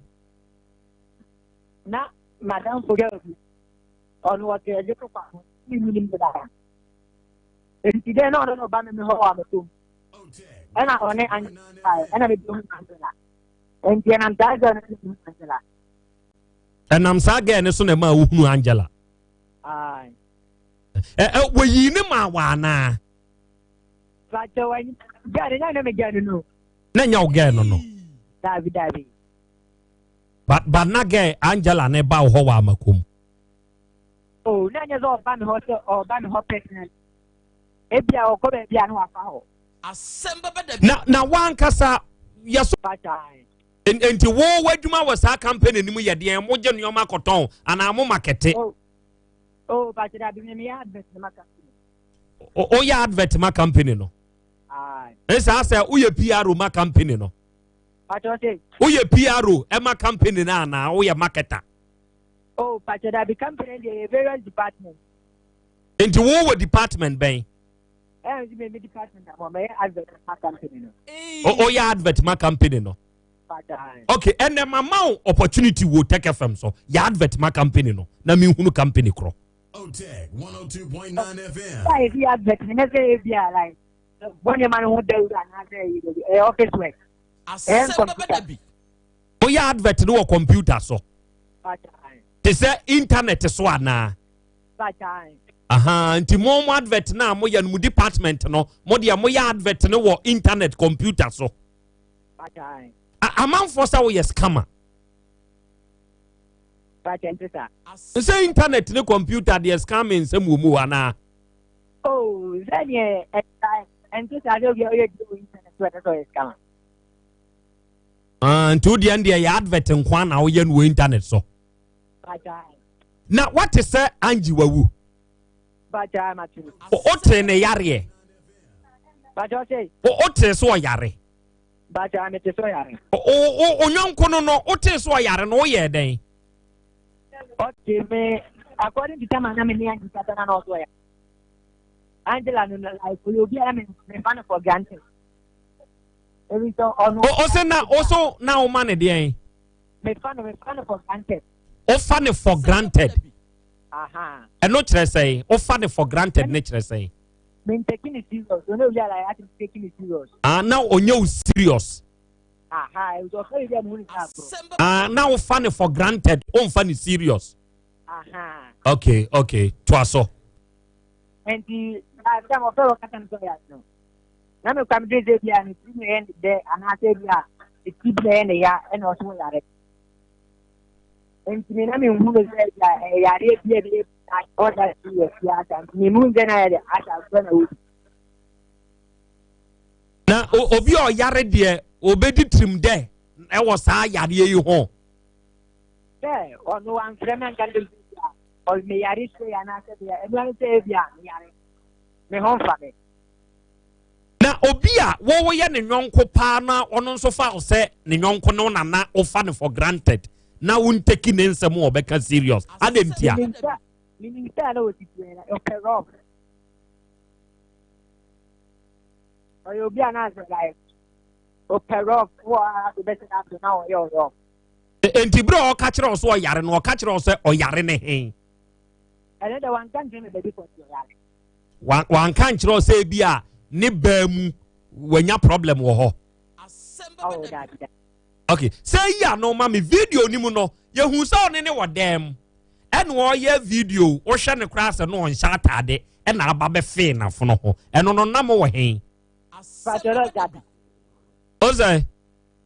Na m'adamfo girl bi, ɔno ɔte ɛgye so kwa ho, ne mi nim dada. Nti dɛn na ɔno na ɔba me me hɔ wɔ abɛtom. Ɛna ɔne Angela baeɛ, ɛna me bi hu Angela. Nti ɛnam saa girl no na me hu Angela. Ɛnam saa girl no so na ɛma wohunu Angela. Wɔyii ne maa wɔ anaa? Na nyɛ wo girl no no. Dabi dabi. But but na girl Angela ne ba wo hɔ wɔ amakom. Oh, na nyɛ sɛ ɔba me hɔ sɛ ɔba me hɔ personally. Ebi a ɔkɔ baabi a na wafa hɔ. Asɛm bɛbɛ da bi. Na na wankasa yɛ so. Nti wo w'adwuma wɔ saa company no mu yɛ deɛn? Mo gye nneɛma kɔtɔn anaa mo makɛte? Oh, oh, bàtɛ dàbí mi mi yɛ advert ma company. O yɛ advert ma company no? Aye. Nsa sɛ woyɛ PRO ma company no? Bàtɛ ɔsɛ. Woyɛ PRO ɛma company no anaa woyɛ marketer? Oh, bàtɛ dàbí company deɛ yɛ various department. Nti wo wɔ department bɛn? Ɛyɛ nti mi mi department àmọ́ mɛ yɛ advert ma company no. O yɛ advert ma company no? Okay, ɛnɛ mama wo opportunity wɔ Tech FM so yɛ advert ma company no na menhunu company korɔ. Otech 102.9 FM. Sɛ yɛdi advert no nyɛ sɛ ebi a like bɔ nneɛma no ho dawuro anaasɛ ɛyɛ office work. Ɛyɛ computer. Woyɛ advert no wɔ computer so. Te sɛ internet so anaa? Aha, nti mo mo advert no a moyɛ no mo department no mo deɛ moyɛ advert no wɔ internet computer so. Amanfoɔ sɛ woyɛ scammer. Sɛ internet ne computer deɛ scamming nsɛm wɔ mu anaa? Oh, sɛdeɛ ɛnte saa sɛ obi a ɔyɛ adwuma wɔ internet so ɛsɛ sɛ ɔyɛ scammer. Ah, nti wo deɛ deɛ yɛ advert nko a na woyɛ no wɔ internet so. Na wate sɛ Angie wawu? Wote ne yareɛ? Wote so ɔyare? Onyɔnko no no wote so ɔyare no woyɛɛ dɛn? Okay, me according to time na me ne Angie kasa na na ɔso ɔyare. Angela no like obi a me me fa no for granted. O se na o so na o ma ne deɛn. Mefa no mefa no for granted. Ofa ne for granted. Ɛno kyerɛ sɛn? Ofa ne for granted ne kyerɛ sɛn? Me taking it serious. Ono obi ala ya taking it serious. Ah, na onye wo serious. Aha, it was okay bi mu ni sa. Ah, na ofa ne for granted. Onfa ne serious. Aha. Okay, okay. To aso. Enti, na sɛ mo fɛ wɔ kasa no so ya no. Na me kwa me dwen sɛ ebia ne tiri na ɛyɛ ne dɛ anaasɛ ebia ne ti bi na ɛyɛ ne ya ɛna ɔso wɔ yare. Nti me na me hu no sɛ ebia ɛyɛ yareɛ bi a ɛbɛyɛ ɔda si yɛ fi asa nti me mu nsɛ na yɛ de asa nso na obi. Na obi a ɔyare deɛ obedi tirim dɛ ɛwɔ saa yareɛ yi ho. Sɛ ɔno wamfrɛ me anka ne bi a ɔmeyare sei anaasɛ bia ɛno ano sɛ ebia meyare me ho mfa me. Na obi a woyɛ ne yɔnko paa na ɔno nso fa wo sɛ ne yɔnko no na na wofa no for granted na wonteki ne nsɛm a ɔbɛka serious adɛn ntia? Menim sɛ na ɔsi tiɛ na ɔpɛ rough. Ɔyɛ obi a na asɛ like ɔpɛ rough wɔ a bɛsɛ na afei na ɔyɛ rough. Enti berɛ a ɔka kyerɛ wo sɛ ɔyare no ɔka kyerɛ wo sɛ ɔyare ne he? Ɛno deɛ wanka nkyerɛ me baabi pɔtee ɔyare. Wanka nkyerɛ wo sɛ ebi a ne baa mu wanya problem wɔ hɔ? Oh, dabi dabi. Okay, sɛ yi ano ma me video ni mu no, yɛhu sɛ ɔne ne wɔ dɛm. Ɛna ɔyɛ video, wohwɛ ne koraa sɛ no ɔnhyɛ ataade, ɛna aba bɛfee n'afono ho. Ɛno no nam wɔ he? Pàtó náà ɔhyɛ ataade. O sɛ?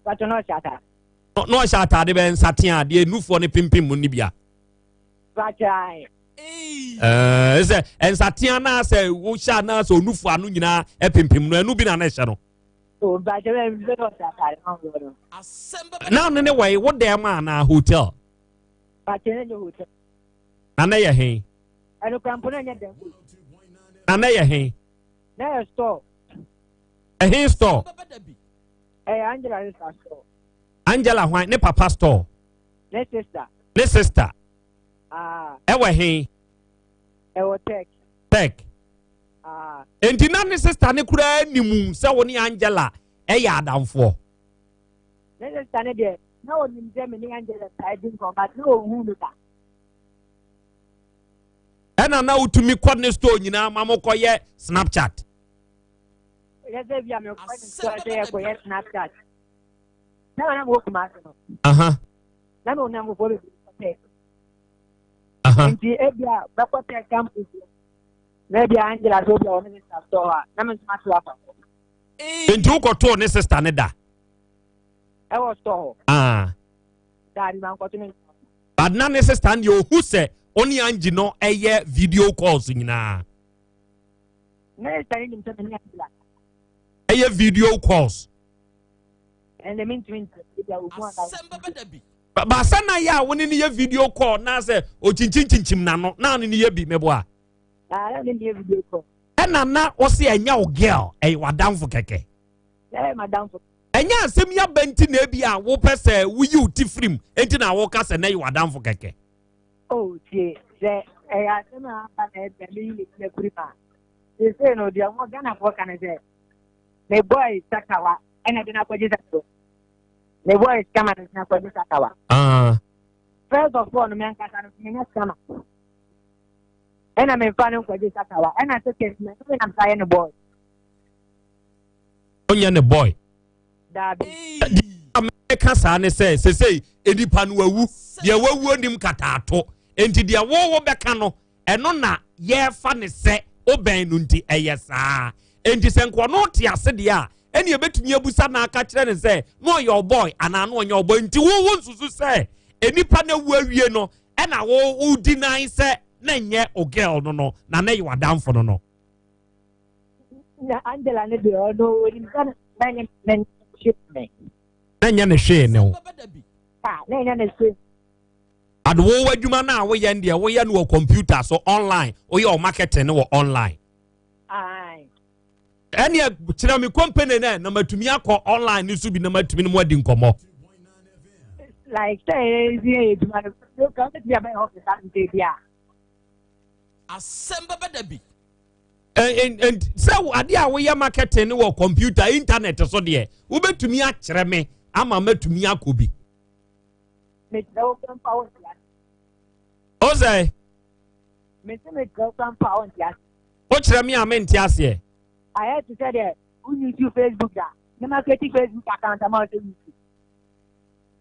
Pàtó náà ɔhyɛ ataade. Na ɔhyɛ ataade bɛyɛ nsatea adeɛ nufoɔ ne pimpim mu ne bia. Ɛɛ sɛ nsatea naa sɛ wohyɛ anaa sɛ onufo ano nyinaa ɛpimpim no ɛno bi na na ɛhyɛ no. Na ɔno ne wɔyi wo dɛm anaa hotel. Na na yɛ he. Na na yɛ he. Na yɛ store. Ɛhe store. Ɛyɛ Angela ne sa store. Angela hwan ne papa store. Ne sister. Ne sister. Ah. Ɛwɔ he? Ɛwɔ Tech. Tech. Ah. Enti na ne sister ne koraa nim sɛ wo ne Angela ɛyɛ adamfoɔ. Ne sister ne deɛ na onim sɛ me ne Angela taa di nkɔmmɔ but na ohun me da. Ɛna na wotumi kɔ ne store nyinaa ma mokɔyɛ Snapchat. Yɛ sɛ bi a mekɔ ne store sɛ yɛkɔyɛ Snapchat. Na na mewɔ Kumasi no. Aha. Na me wonam fofoɔ bebree kɔ tech. Aha. Nti ebi a bɛkɔ tech campus na ebi a Angela so bi a ɔne sister store a na me nso mato afa hɔ. Nti wokɔtoo ne sister ne da? Ɛwɔ store hɔ. Ah. Daabi mankɔto ne. But na ne sister no deɛ ohu sɛ ɔne Angie no ɛyɛ video calls nyinaa. Ne sister no nim sɛ me ne Angela. Ɛyɛ video calls. Ɛnna mentumi nkyerɛ ebi a ohu anaa. Baasa na yɛ a wo ne no yɛ video call na sɛ okyinkyinkyinkyim n'ano na ne no yɛ bi meboa. Na ne yɛ video call. Ɛna na ɔsi ɛnyɛ wo girl ɛyɛ w'adamfo kɛkɛ. Ɛyɛ m'adamfo. Ɛnyɛ asɛm yi aba nti na ebi a wopɛ sɛ woyi wo ti firim nti na woka sɛ na ɛyɛ w'adamfo kɛkɛ. O tie sɛ ɛyɛ asɛm a aba na ɛbɛ meyi me ti afiri mu a seesei no deɛ wɔn Ghanafoɔ ka ne sɛ me boy sakawa ɛna de no akɔgye sakawa me boy scammer no de akɔgye sakawa. Ah. First of all no me ankasa no menyɛ scammer ɛna memfa no nkɔgye sakawa ɛna second me me nam sa yɛ ne boy. Onyɛ ne boy. Daabi. Meka saa ne sɛ sesei nipa no wawu deɛ wawuo nim kataato nti deɛ wowo bɛka no. Ɛno na yɛrefa no sɛ wobɛn no nti ɛyɛ saa. Enti sɛ nka ɔno te ase deɛ a, ɛne ɛbɛtumi abusa na aka kyerɛ no sɛ na ɔyɛ ɔbɔe anaa na ɔnyɛ ɔbɔe. Nti wo wo nsusu sɛ nnipa no awu awie no ɛna wo wo deny sɛ na ɛnyɛ o girl no no na na ɛyɛ w'adamfo no no. Na Angela no deɛ ɔno onim sɛ na ɛnyɛ ne hwee ne. Na ɛnyɛ ne hwee ne wo. Ah, na ɛnyɛ ne hwee. But wo w'adwuma no a woyɛ no deɛ woyɛ no wɔ computer so online woyɛ wo marketing no wɔ online. Ɛneɛ kyerɛ me company no na matumi akɔ online no so bi na matumi no mu adi nkɔmmɔ. Like sɛ ɛyɛ yɛ adwuma no ka wobɛtumi abɛyɛ office ante bi a. Asɛm bɛbɛ da bi. Sɛ adeɛ a woyɛ marketing no wɔ computer internet so deɛ wobɛtumi akyerɛ me ama matumi akɔ bi. Mekyerɛ wo kwan pa wonte ase. O sɛ. Mese mekyerɛ wo kwan pa wonte ase. Wokyerɛ me a mente aseɛ. Ayɛ te sɛ deɛ wo use Facebook da na ma create Facebook account ama wo sɛ use.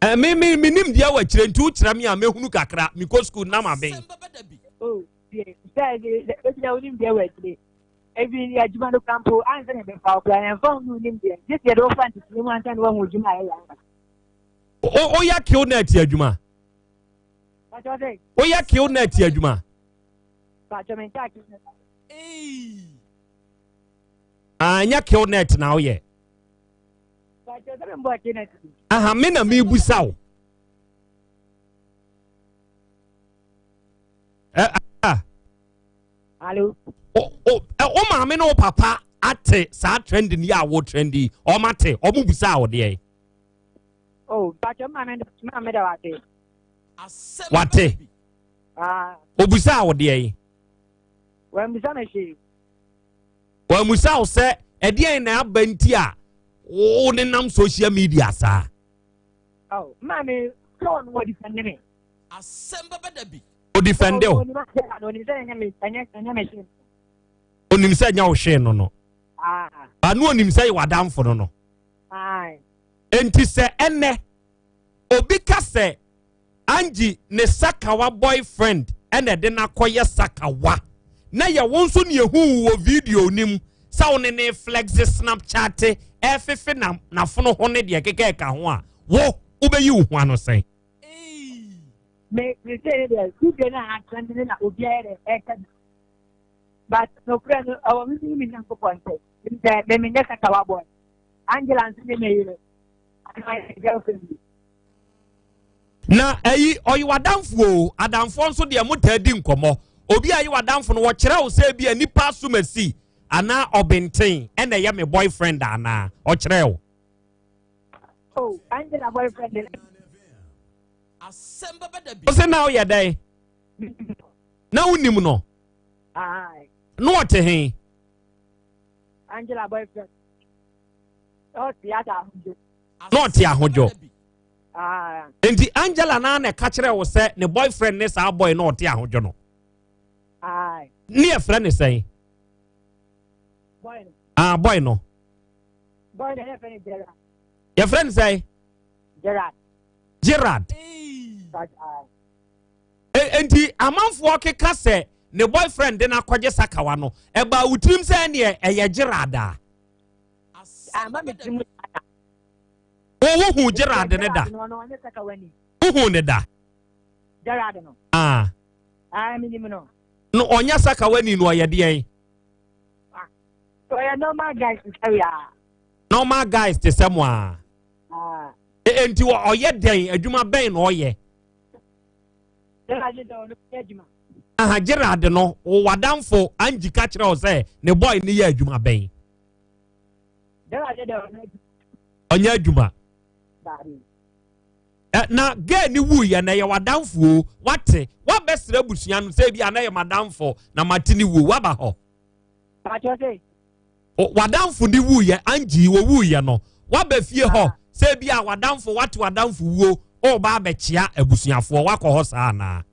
Eh, me me me nim deɛ wɔ akyire nti wokyerɛ me a mehunu kakra mekɔ sukuu na ma bɛn. Oh, deɛ sɛ ebi na wonim deɛ wɔ akyire ebi adwuma no kora mpo ansa na ɛbɛfa wo kora yɛmfa wo ne wonim deɛ gye sɛ yɛde wofa ntetee mu ansa na woahu adwuma a ɛyɛ ankasa. Woyɛ killnet adwuma? Woyɛ killnet adwuma? Ah, nyɛ killnet na woyɛ. Aha, me na mebusa wo. Eh, ah. Hello. O, o, eh, o maame ne wo papa ate saa trend ni a wo trend yi, ɔma te, ɔmo busa wo deɛ. Oh, mpakyɛ maame maame da wate. Wate. Ah. Obusa wo deɛ yi. Wambusa me hwee. Wambusa wo sɛ ɛdeɛn na aba nti a wo nenam social media saa. Oh, maame sɛ ɔno wɔ defend me. Asɛm bɛbɛ da bi. O defend o. Onim sɛ ɛnyɛ me ɛnyɛ ɛnyɛ me hwee. Onim sɛ ɛnyɛ wo hwee no no. Ah. Ano onim sɛ yɛ w'adamfo no no. Aye. Enti sɛ ɛnnɛ obi ka sɛ Angie ne sakawa boyfriend na ɛde no akɔyɛ sakawa na yɛ wo nso ne ehu wo wɔ video no mu sɛ wo ne ne flexe snapchat ɛfefe na n'afono ho ne deɛ keka ɛka ho a wo wobɛyi wo ho ano sɛn? Me me sɛ ne deɛ video no a atrend ne na obiara yɛ dɛ ɛka bi but nokorɛ no ɛwɔ me ne me Nyankopɔn nkyɛn sɛ me menyɛ sakawa boy. Angela nso ne me yere anaa yɛ girlfriend bi. Na ɛyi ɔyɛ w'adamfo o adamfoɔ nso deɛ mo taa di nkɔmɔ obi a ɛyɛ w'adamfo no wɔkyerɛ wo sɛ bi a nipa asomasi anaa ɔbenten ɛna ɛyɛ me boyfriend anaa ɔkyerɛ wo. Oh, Angela boyfriend. Asɛm bɛbɛ da bi. Ɔsɛ na ɔyɛ dɛn? Na wonim no? Na ɔte he? Angela boyfriend. Ɔte ada ahodwo. Na ɔte ahodwo. Nti Angela naa na ɛka kyerɛ wo sɛ ne boyfriend ne saa boy na ɔte ahodwo no. Ne yɛfrɛ ne sɛn? Boy no. Ah, boy no. Boy no yɛfrɛ ne Gerard. Yɛfrɛ ne sɛn? Gerard. Gerard. Enti amanfoɔ keka sɛ ne boyfriend de no akɔgye sakawa no, ɛbaa wo tirim sɛ ɛneɛ ɛyɛ Gerard a? Ama me tirim da. Wo wohu Gerard ne da? Wohu ne da? Gerard no. Ah. Ah, menim no. No, ɔnyɛ sakawani no ɔyɛ deɛn? Ah, ɔyɛ normal guys te sɛ wia. Normal guys te sɛ mo a. Ah. Enti ɔyɛ dɛn adwuma bɛn na ɔyɛ? Gerard de ɔno yɛ adwuma. Aha Gerard no wadamfo Angie ka kyerɛ wo sɛ ne boy ne yɛ adwuma bɛn? Gerard de ɔno adwuma. Ɔnyɛ adwuma. Dabi. Na girl ne wuiɛ na ɛyɛ wadamfo o wate wabɛsrɛ abusua no sɛ ebi a na ɛyɛ madamfo na mate ne wuo waba hɔ. Patrɔ sɛ. Wadamfo ne wuiɛ Angie wɔ wuiɛ no waba fie hɔ sɛ ebi a wadamfo wate wadamfo wuo ɔreba abɛkyea abusuafoɔ wakɔ hɔ saa anaa.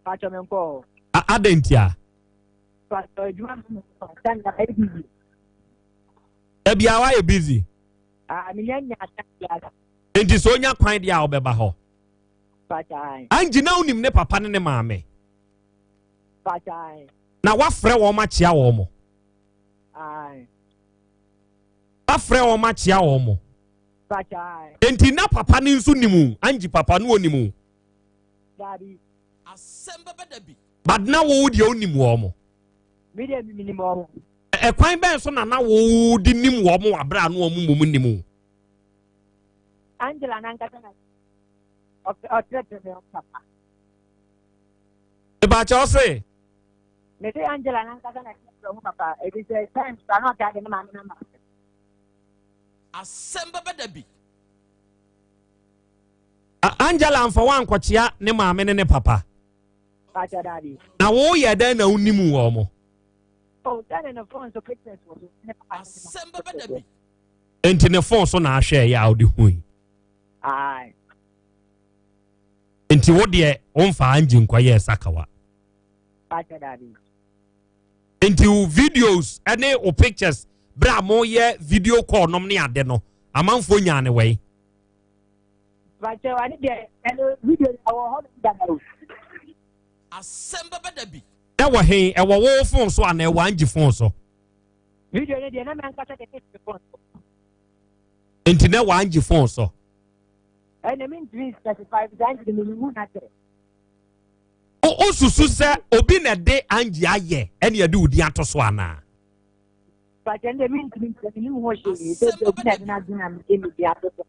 Patrɔ me nkɔ hɔ. Adɛn ntia? Patrɔ adwuma mi mu sani na ɛyɛ busy. Ebi a wayɛ busy. Ah, me nya nya asa biara. Nti sɛ onya kwan deɛ a ɔbɛba hɔ. Patrɔ. Angie na wonim ne papa ne ne maame. Mpakyɛ. Na wafrɛ wɔn akyea wɔn mo? Ae. Wafrɛ wɔn akyea wɔn mo? Mpakyɛ. Enti na papa no nso nim o, Angie papa no onim o? Dabi. Asɛm bɛba da bi. But na wo deɛ onim wɔn mo? Me deɛ me nim wɔn. Ɛkwan bɛn so na na wo de nim wɔn wɔ abere a na wɔn mmom nim o? Angela nankasa na ɔkyerɛkyerɛ me papa. Mepakyɛ wo se. Mese Angela nankasa na ɛkyerɛkyerɛ ho papa ebi sɛ times kora na ɔtaa de ne maame namba. Asɛm bɛba da bi. Angela nfa wankɔkyea ne maame ne ne papa. Pakyɛ daabi. Na wo yɛ dɛn na wonim wɔn mo? Oh, sɛ ne phone so pictures wɔ so ne papa ne Asɛm bɛba da bi. Enti ne phone so na ahwɛ yɛ a wode hui. Aye. Nti wo deɛ womfa Angie nkɔyɛɛ sakawa. Pakyɛ daabi. Nti wo videos ne wo pictures berɛ a moyɛ video call nom ne ade no amanfoɔ nyaa ne wɛn? Pakyɛ wane deɛ ɛno video no ɛwɔ hɔ nom dada o. Asɛm bɛba da bi. Ɛwɔ he? Ɛwɔ wo phone so anaa ɛwɔ Angie phone so? Video no deɛ na mankasa de ne phone so. Nti na ɛwɔ Angie phone so? Ɛnna mi ntumi specify because Angie mi hu na kyerɛ. O susu sɛ obi na ɛde Angie ayɛ ɛna ɛde odi ato so anaa? Pàtɛ ndé mi ntumi nkyerɛ mi ni ho hwee sɛ obi na ɛde n'adwene na mi de mi di ato so.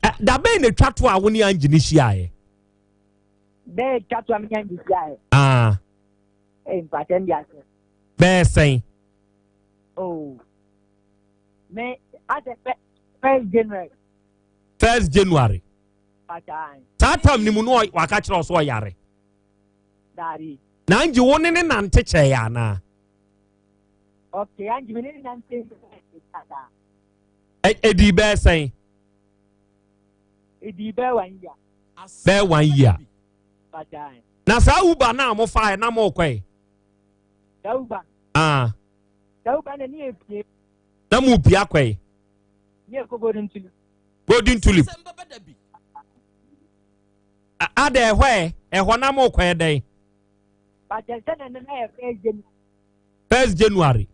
Dabɛn na etwa to a wo ne Angie ne hyiaeɛ? Bɛɛ etwa to a mi ne Angie hyiaeɛ. Ah. Ee mpàtɛ ndi ase. Bɛɛ sɛn? Oh. Me asɛ first January. First January. Saa tam ni mu no waka kyerɛ ɔso ɔyare. Na Angie wo ne ne nante kyɛɛ yɛ anaa? Okay, Angie me ne ne nante. Edi bɛɛ sɛn? Edi bɛɛ one year. Bɛɛ one year. Na saa Uber na mo fa na mo kɔ yi. Saa Uber. Ah. Saa Uber na ne yɛ pie. Na mo pie akɔ yi. Ne yɛ kɔ Golden Tulip. Golden Tulip. Ada ɛhɔ ɛ ɛhɔ na mo kɔ yɛ dɛn. Bàtɛ sɛ na ne na yɛ first January. First January.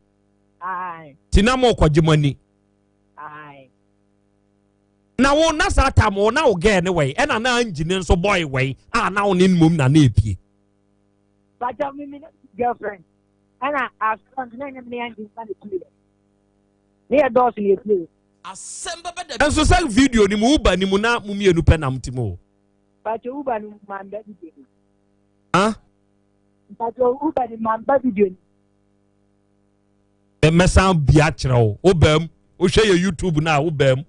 Ayi. Ti na mo kɔ gye mo ani. Ayi. Na wo na saa tam wo na wo gɛɛ ne wɛyi ɛna na Angie ne nso bɔe wɛyi a na wo ne mmom na na epie. Bàtɛ mi mi girlfriend ɛna asɔn na ɛna mi ne Angie nsa na epie. Ne yɛ dɔɔso na epie. Asɛm bɛba da bi. Nso sɛ video ni mu Uber ni mu na mo mmienu pɛ nam ti mu o. Mpacho Uber ni mu ma mba video ni. Ah? Mpacho Uber ni ma mba video ni. Mɛsan bi akyerɛ wo, wo baa mu, wohwɛ yɛ YouTube no a wo baa mu.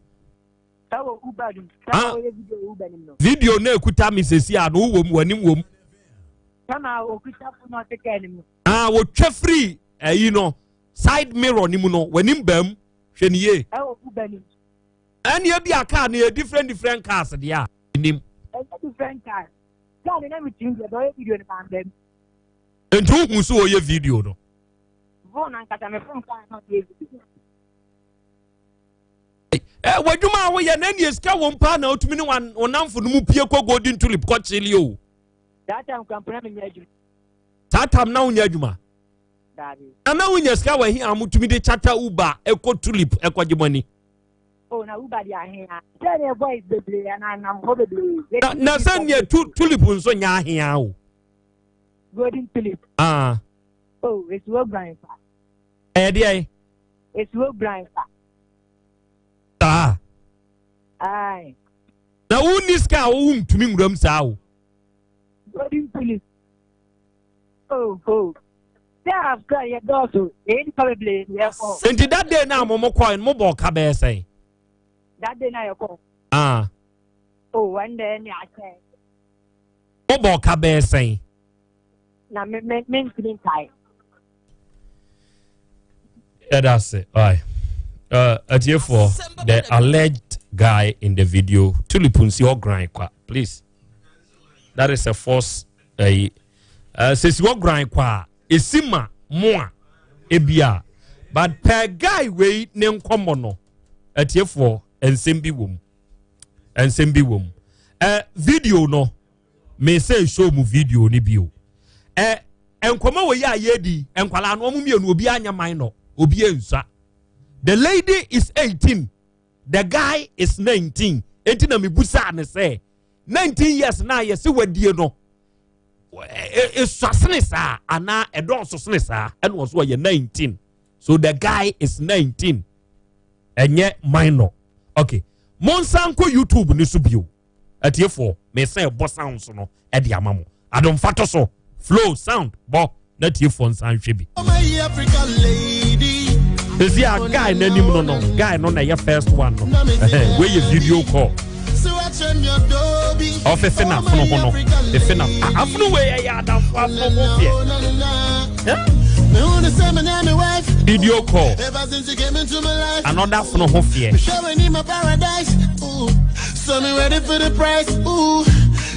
Ɛwɔ Uber ni mu, sɛ wɔyɛ video wɔ Uber ni mu no. Video na ekuta mi sɛsi a no wowɔ mu, w'anim wɔ mu. Sama okuta fo na ɔte kaa ni mu. Ah, wɔtwa firi ɛyi no side mirror ni mu no, w'anim baa mu. Hwɛ ne yie. Ɛwɔ Uber ni mu. Ɛne ebi a car no yɛ different different cars deɛ a nim. Ɛnyɛ different cars. Car no na mi tumi deɛ ɔyɛ video no maa mbɛ mu. Nti wohu sɛ ɔyɛ video no? Phone ankasa me phone car na ɔyɛ video. Ɛ w'adwuma a woyɛ na ɛne sika wɔm paa na wotumi ne wo namfo no mu pie kɔ Golden Tulip kɔ kyele o. That time kwampena menyɛ adwuma. Saa time na wonyɛ adwuma? Daabi. Na na wonya sika wɔ he a motumi de chata Uber ɛkɔ Tulip ɛkɔgye mo ani? Oh, na Uber de ahea. Sɛ ne boys bebree anaa nnamfo bebree. Na na sɛ neɛ tu Tulip nso nyɛ ahea o. Golden Tulip. Ah. Oh, esi hɔ guran fa. Ɛyɛ deɛ? Esi hɔ guran fa. Saa. Aye. Na wonni sika a wontumi nwuram saa o. Golden Tulip. Oh, oh. Sɛ after yɛ dɔɔso, yɛyɛ nipa bebree na yɛkɔ. Nti that day na mo mo kɔɛ no mo bɔ ɔka bɛyɛ sɛn? That day na yɛkɔ. Ah. Oh, one day ne akyɛ. Mo bɔ ɔka bɛyɛ sɛn? Na me me me ntumi nkae. Yɛda ase. Aye. Atiefoɔ, the alleged guy in the video, tulip nsi hɔ gran kwa, please. That is a false ɛyi. Uh, sɛ si hɔ gran kwa a, esi ma mo a, ebi a. But per guy wei ne nkɔmmɔ no, atiefoɔ, nsɛm bi wɔ mu. Nsɛm bi wɔ mu. Uh, video no, me sɛ show mu video no bio. Uh, Nkɔmɔ wɔ yi a yɛredi, nkwadaa no wɔn mmienu obi anyɛ minor, obi nsua. The lady is 18, the guy is 19. Enti na mebusaa ne sɛ 19 years na yɛse wadie no esua sene saa anaa ɛdɔɔso sene saa ɛna ɔso ɔyɛ 19. So the guy is 19. Ɛnyɛ minor. Okay. Monsan kɔ YouTube ne so bio. Atiefoɔ, mesan ɛbɔ sounds no ɛde ama mo. Adomfa to so, flow sound bɔ na atiefoɔ nsan hwɛ bi. Sisi a guy n'anim no no, guy no na ɛyɛ first one no. Wei yɛ video call. Ɔfefe n'afono ho no, fefe na afono wei ɛyɛ adamfo afono ho feɛ. Video call. Another afono ho feɛ. So me ready for the price. Ooh,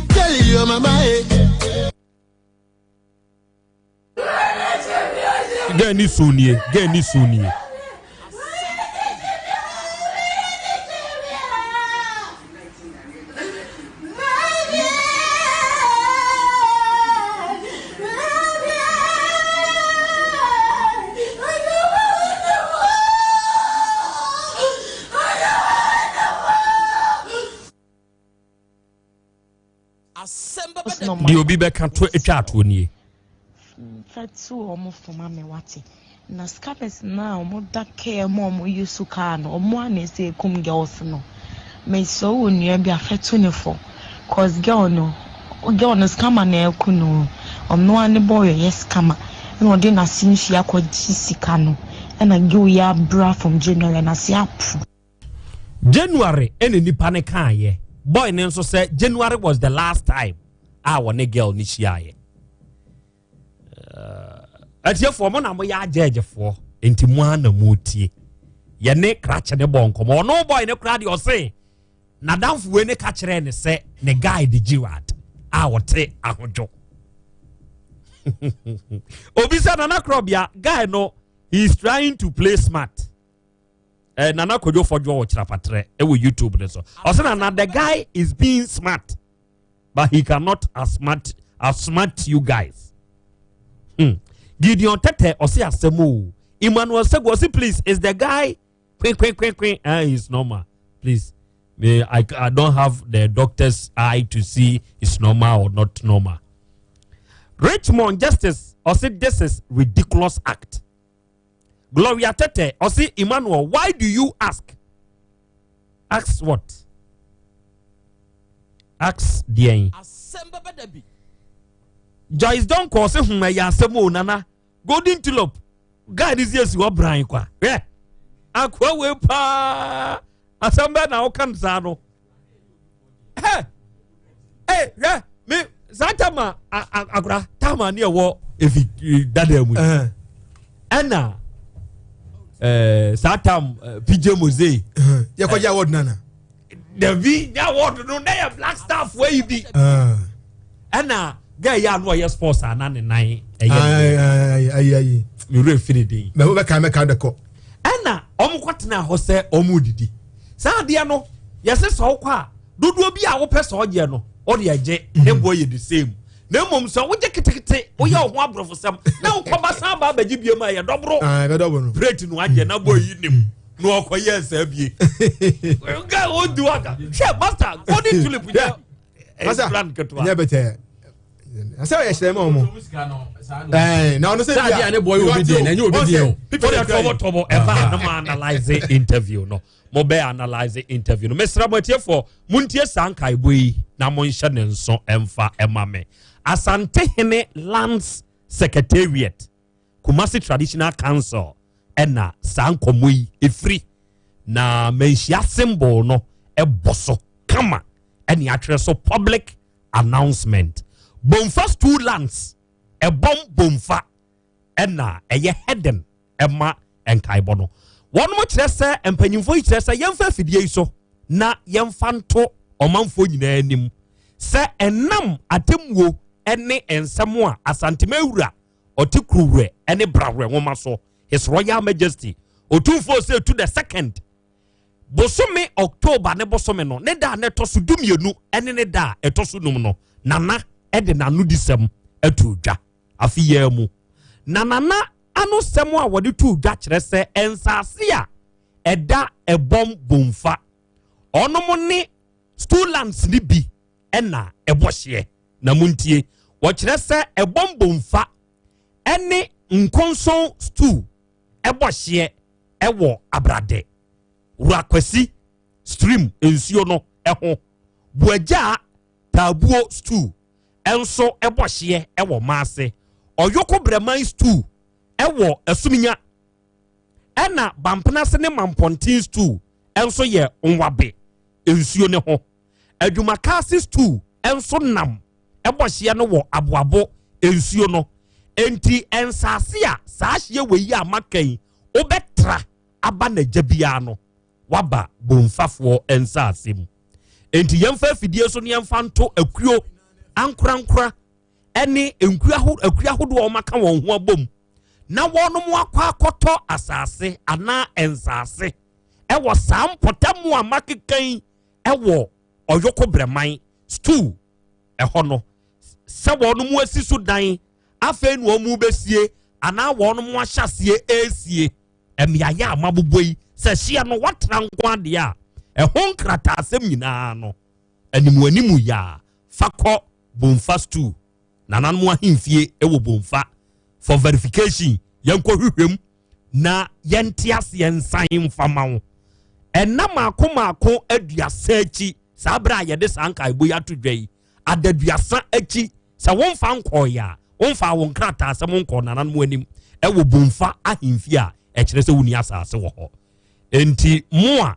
tell you my mind. Girl ni sun nie, girl ni sun nie. Deɛ obi bɛka to atwa atoɔ nie. Fa tu wɔn fo ma me wate. Na scammers no a wɔn da kaa mu a wɔn use car no wɔn a na ɛsɛ ekum girls no. Mesrɛ wo nua bi a fa tu ne fo cause girl no girl no scammer na ɛku no ɔno ara ne boy ɔyɛ scammer ɛna ɔde n'ase nsuo akɔgye sika no ɛna girl yi abra from January n'ase apo. January ɛna nipa ne kaayɛ boy ne nso sɛ January was the last time a wɔne girl ne hyiaeɛ. Atiefoɔ mo na moyɛ agyɛɛgyefoɔ nti mo ara na motie. Yɛne krakye ne bɔ nkɔmmɔ ɔno boy ne koraa deɛ ɔse n'adamfo wei ne ka kyerɛɛ ne sɛ ne guy de Gerard a ɔte ahodwo. Obi sɛ Nana Korɔbea guy no he is trying to play smart. Eh, Nana Kojo Fodwo wɔ Kyerɛpatrɛ ɛwɔ YouTube ne so. Ɔsɛ Nana the guy is being smart but he cannot outsmart, outsmart you guys. Gideon Tete ɔsɛ asɛm o. Emmanuel Sego ɔsɛ please is the guy kwen kwen kwen kwen ah he's normal please. Me, I don't have the doctor's eye to see it's normal or not normal. Richmond Justice ɔsɛ this is ridiculous act. Gloria Tete ɔsi Emmanuel why do you ask? Ask what? Ask deɛn? Joyce Donko ɔsi hmm ɛyɛ asɛm o nana Golden Tulip guy ne si esi hɔ bran kwa hwɛ akoa wei paa asɛm bɛɛ na ɔka no saa no hɛ ɛ hwɛ me saa tama akora tama ne ɛwɔ efi dada mu yi ɛna ɛɛ saa tam pj mose. yɛ kɔgye award nana. Dabi nya award no na yɛ black star fo yi bi. Ɛna guy yi a no ɔyɛ sports a na ne nan ɛyɛ. Ayi ayi. Mi wura efiri den. Mɛ wo bɛ kan mɛ kan de kɔ. Ɛna wɔn kɔ tena hɔ sɛ wɔn redidi. Saa adeɛ no yɛsɛ sɛ ɔkɔ a dodoɔ bi a wopɛ sɛ ɔgyeɛ no ɔde ɛgye ne boɔ yɛ the same. Na mmom sɛ wogye ketekete woyɛ wo ho aborɔfosɛm na wokɔba san ba abɛgye bie mu a yɛ dɔboro. Plate no agye na bɔ yi nim. Na ɔkɔ yɛ saa bie. Nka odi waka. Hwɛ master golden tulip nyɛ brand ketewa. Nyɛ bɛtɛ. Sɛ ɔyɛ hyerɛ ma ɔmo. Ɛɛ na ɔno sɛ bi a. Sáà di a ne bɔ yɛ obi deɛ na ɛnyɛ obi deɛ o. O de tɔbɔ tɔbɔ ɛba a na mo analyse interview no. Mo bɛ analyse interview no. Mesrɛ mo atiefoɔ mo ntie saa nkaebɔ yi na mo nhyɛ ne nso ɛmfa ɛma me. Asantehene Lands Secretariat. Kumasi Traditional Council ɛna saa nkɔmmɔ yi ɛfiri na manhyia symbol no ɛbɔ so kama ɛne atwerɛ so public announcement. Bomfa stool lands ɛbɔm bomfa ɛna ɛyɛ heading ɛma nkaebɔ no. Wɔn kyerɛ sɛ mpanyinfoɔ yi kyerɛ sɛ yɛmfa afidie yi so na yɛmfa nto ɔmanfoɔ nyinaa anim sɛ ɛnam atemmuo ne nsɛm a Asantema wura ɔte kuruwerɛ ne brawerɛ nwoma so His Royal Majesty Otumfoɔ Osei Tutu the second bosome October ne bosome no ne da a na ɛtɔ so dumienu ne ne da a ɛtɔ so num no Nana de n'anodisɛm ato dwa. afe yi ara mu. Na Nana ano sɛm a wɔde too dwa kyerɛ sɛ nsaase a ɛda Ɛbɔm Bomfa, ɔnom ne stool lands no bi na ɛbɔ hyeɛ. Na montie, wɔkyerɛ sɛ Ɛbɔm Bomfa ne Nkonson stool ɛbɔ hyeɛ ɛwɔ Abrade, Wura Kwasi stream nsuo no ho, Boagyaa Taabuo stool nso bɔ hyeɛ wɔ Maase, Ɔyoko Brɛman stool wɔ Asuminya, ɛna Bampenase ne Mampɔnten stool nso yɛ Nwabe nsuo no ho. Adwumakaase stool nso nam bɔ hyeɛ no wɔ Aboabo nsuo no. Enti nsaase a saa hyeɛ wei yi a maka yi wobɛtra aba n'agya biara no, waba Bomfafoɔ nsaase mu. Enti yɛmfa afidie so na yɛmfa nto akuo ankorankora ne nkuo akuo ahodoɔ a wɔaka wɔn ho abom na wɔnom akɔ akɔtɔ asase anaa nsaase ɛwɔ saa mpɔtam a makeka yi ɛwɔ Ɔyoko Brɛman stool ɛhɔ no sɛ wɔnom asi so dan afei na wɔn bɛsie anaa wɔnom ahyɛ aseɛ ɛresie. Mmeaeɛ a moabobɔ yi, sɛ hyeɛ no woatra nko adeɛ a, ɛho nkrataasɛm nyinaa no, animuanimu yɛ a, fa kɔ Bomfa Stool, nananom ahemfie wɔ Bomfa, for verification, yɛnkɔ hwehwɛ mu na yɛnte aseɛ nsan mfa ma wo. Ɛnna mmaako mmaako aduasa akyi, saa berɛ a yɛde saa nkaebɔ yi ato dwa yi, adaduasa akyi, sɛ womfa nkɔɔeɛ a, womfaa wo nkrataasɛm nkɔɔ nananom anim wɔ Bomfa ahemfie a, ɛkyerɛ sɛ wonni asase wɔ hɔ. Enti mo a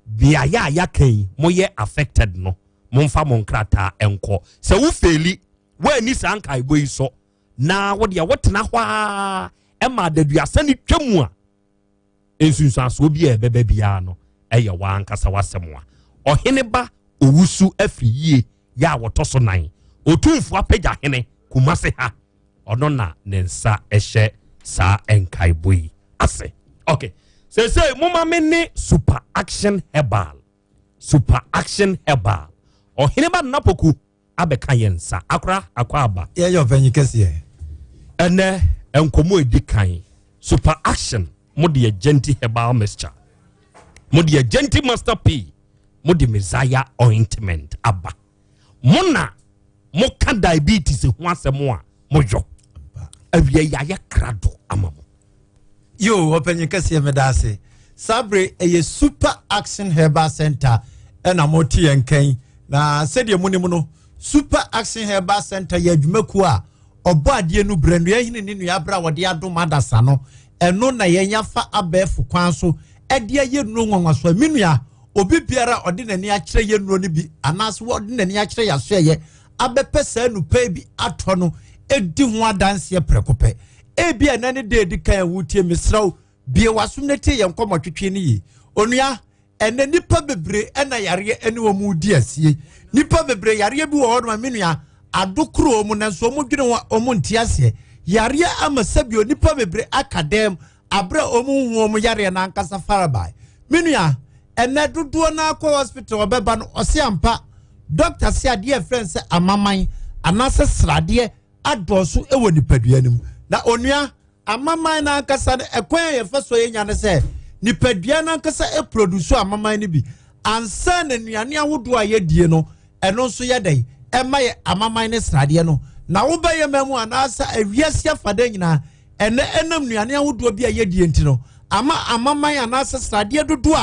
beaeɛ a yɛaka yi moyɛ affected no, momfa mo nkrataa nkɔ. Sɛ wo feeli, woanni saa nkaebɔ yi so, na wo deɛ wotena hɔ ara ma adaduasa no twa mu a, nsunsuansoɔ bi a ɛbɛba biara no ɛyɛ w'ankasa w'asɛm a ɔhene ba owusu afiri yie yɛ a wɔtɔ so nan otumfoɔ apagya hene Kumase ha ɔno na ne nsa ɛhyɛ saa nkaebɔ yi ase. Ok, seesei moma me ne Super Action Herbal, Super Action Herbal, ɔhene ba Nana Poku abɛka yɛn nsa. Akora, akɔ aba. Yɛyɛ ɔpanyin kɛseɛ. Ɛnɛ nkɔmmɔ edi kan, Super Action, mo deɛ Genti Herbal Mixture, mo deɛ Genti Master P, mo de Messiah Ointment aba. Mo na mo ka diabetes ho asɛm a mo yɔ. Awia yi ayɛ krado ama mo. Yo, ɔpanyin kɛseɛ meda ase. Saa bere ɛyɛ Super Action Herbal Center ɛna mote yɛn nkan. Na sɛdeɛ monim no, Super Action Herbal Center yɛ adwumakuo a ɔbɔ adeɛ no berɛ nnua hene ne nnua berɛ a wɔde adom adasa no. Ɛno na yɛn afa abɛɛfo kwan so ɛde ayɛ nnuro nwanwasoɔ. Me nua, obi biara a ɔde n'ani akyerɛ yɛn nnuro no bi anaasɛ wɔde n'ani akyerɛ yɛn asoɛyɛ abɛpɛ saa nnupa bi atɔ no di ho adanseɛ prɛko pɛ. Ebia ɛnɛ ne da edi kan a woretie, mesrɛ wo, bue w'asom na tie yɛn nkɔmmɔtwetwe no yie. Onua, ɛnɛ nnipa bebree ɛna yareɛ ɛne wɔn redi asie. Nnipa bebree yareɛ bi wɔ hɔ nom a me nua, ado koro wɔn nanso wɔn dwene ho a wɔn nte aseɛ. Yareɛ ama sɛbio nnipa bebree aka dɛm abere a wɔn nhu wɔn yareɛ no ankasa farabae. Me nua, ɛnɛ dodoɔ no akɔ hospital ɔbɛba no ɔse ampa, dɔkta se adeɛ a ɛfrɛ no sɛ amaman anaasɛ sradeɛ adɔɔso wɔ nipadua no mu. Na onua, amaman no ankasa no, ɛkwan a yɛfa so yɛnya no sɛ nipadua no ankasa produce amaman no bi ansa na nnuane ahodoɔ a yɛdie no ɛno nso yɛ dɛn ɛma yɛ amaman ne sradeɛ no. Na wobɛyɛ ma mu anaasɛ awiase afada nyinaa ɛnɛ ɛnam nnuane ahodoɔ bi a yɛdie nti no ama amaman anaasɛ sradeɛ dodoɔ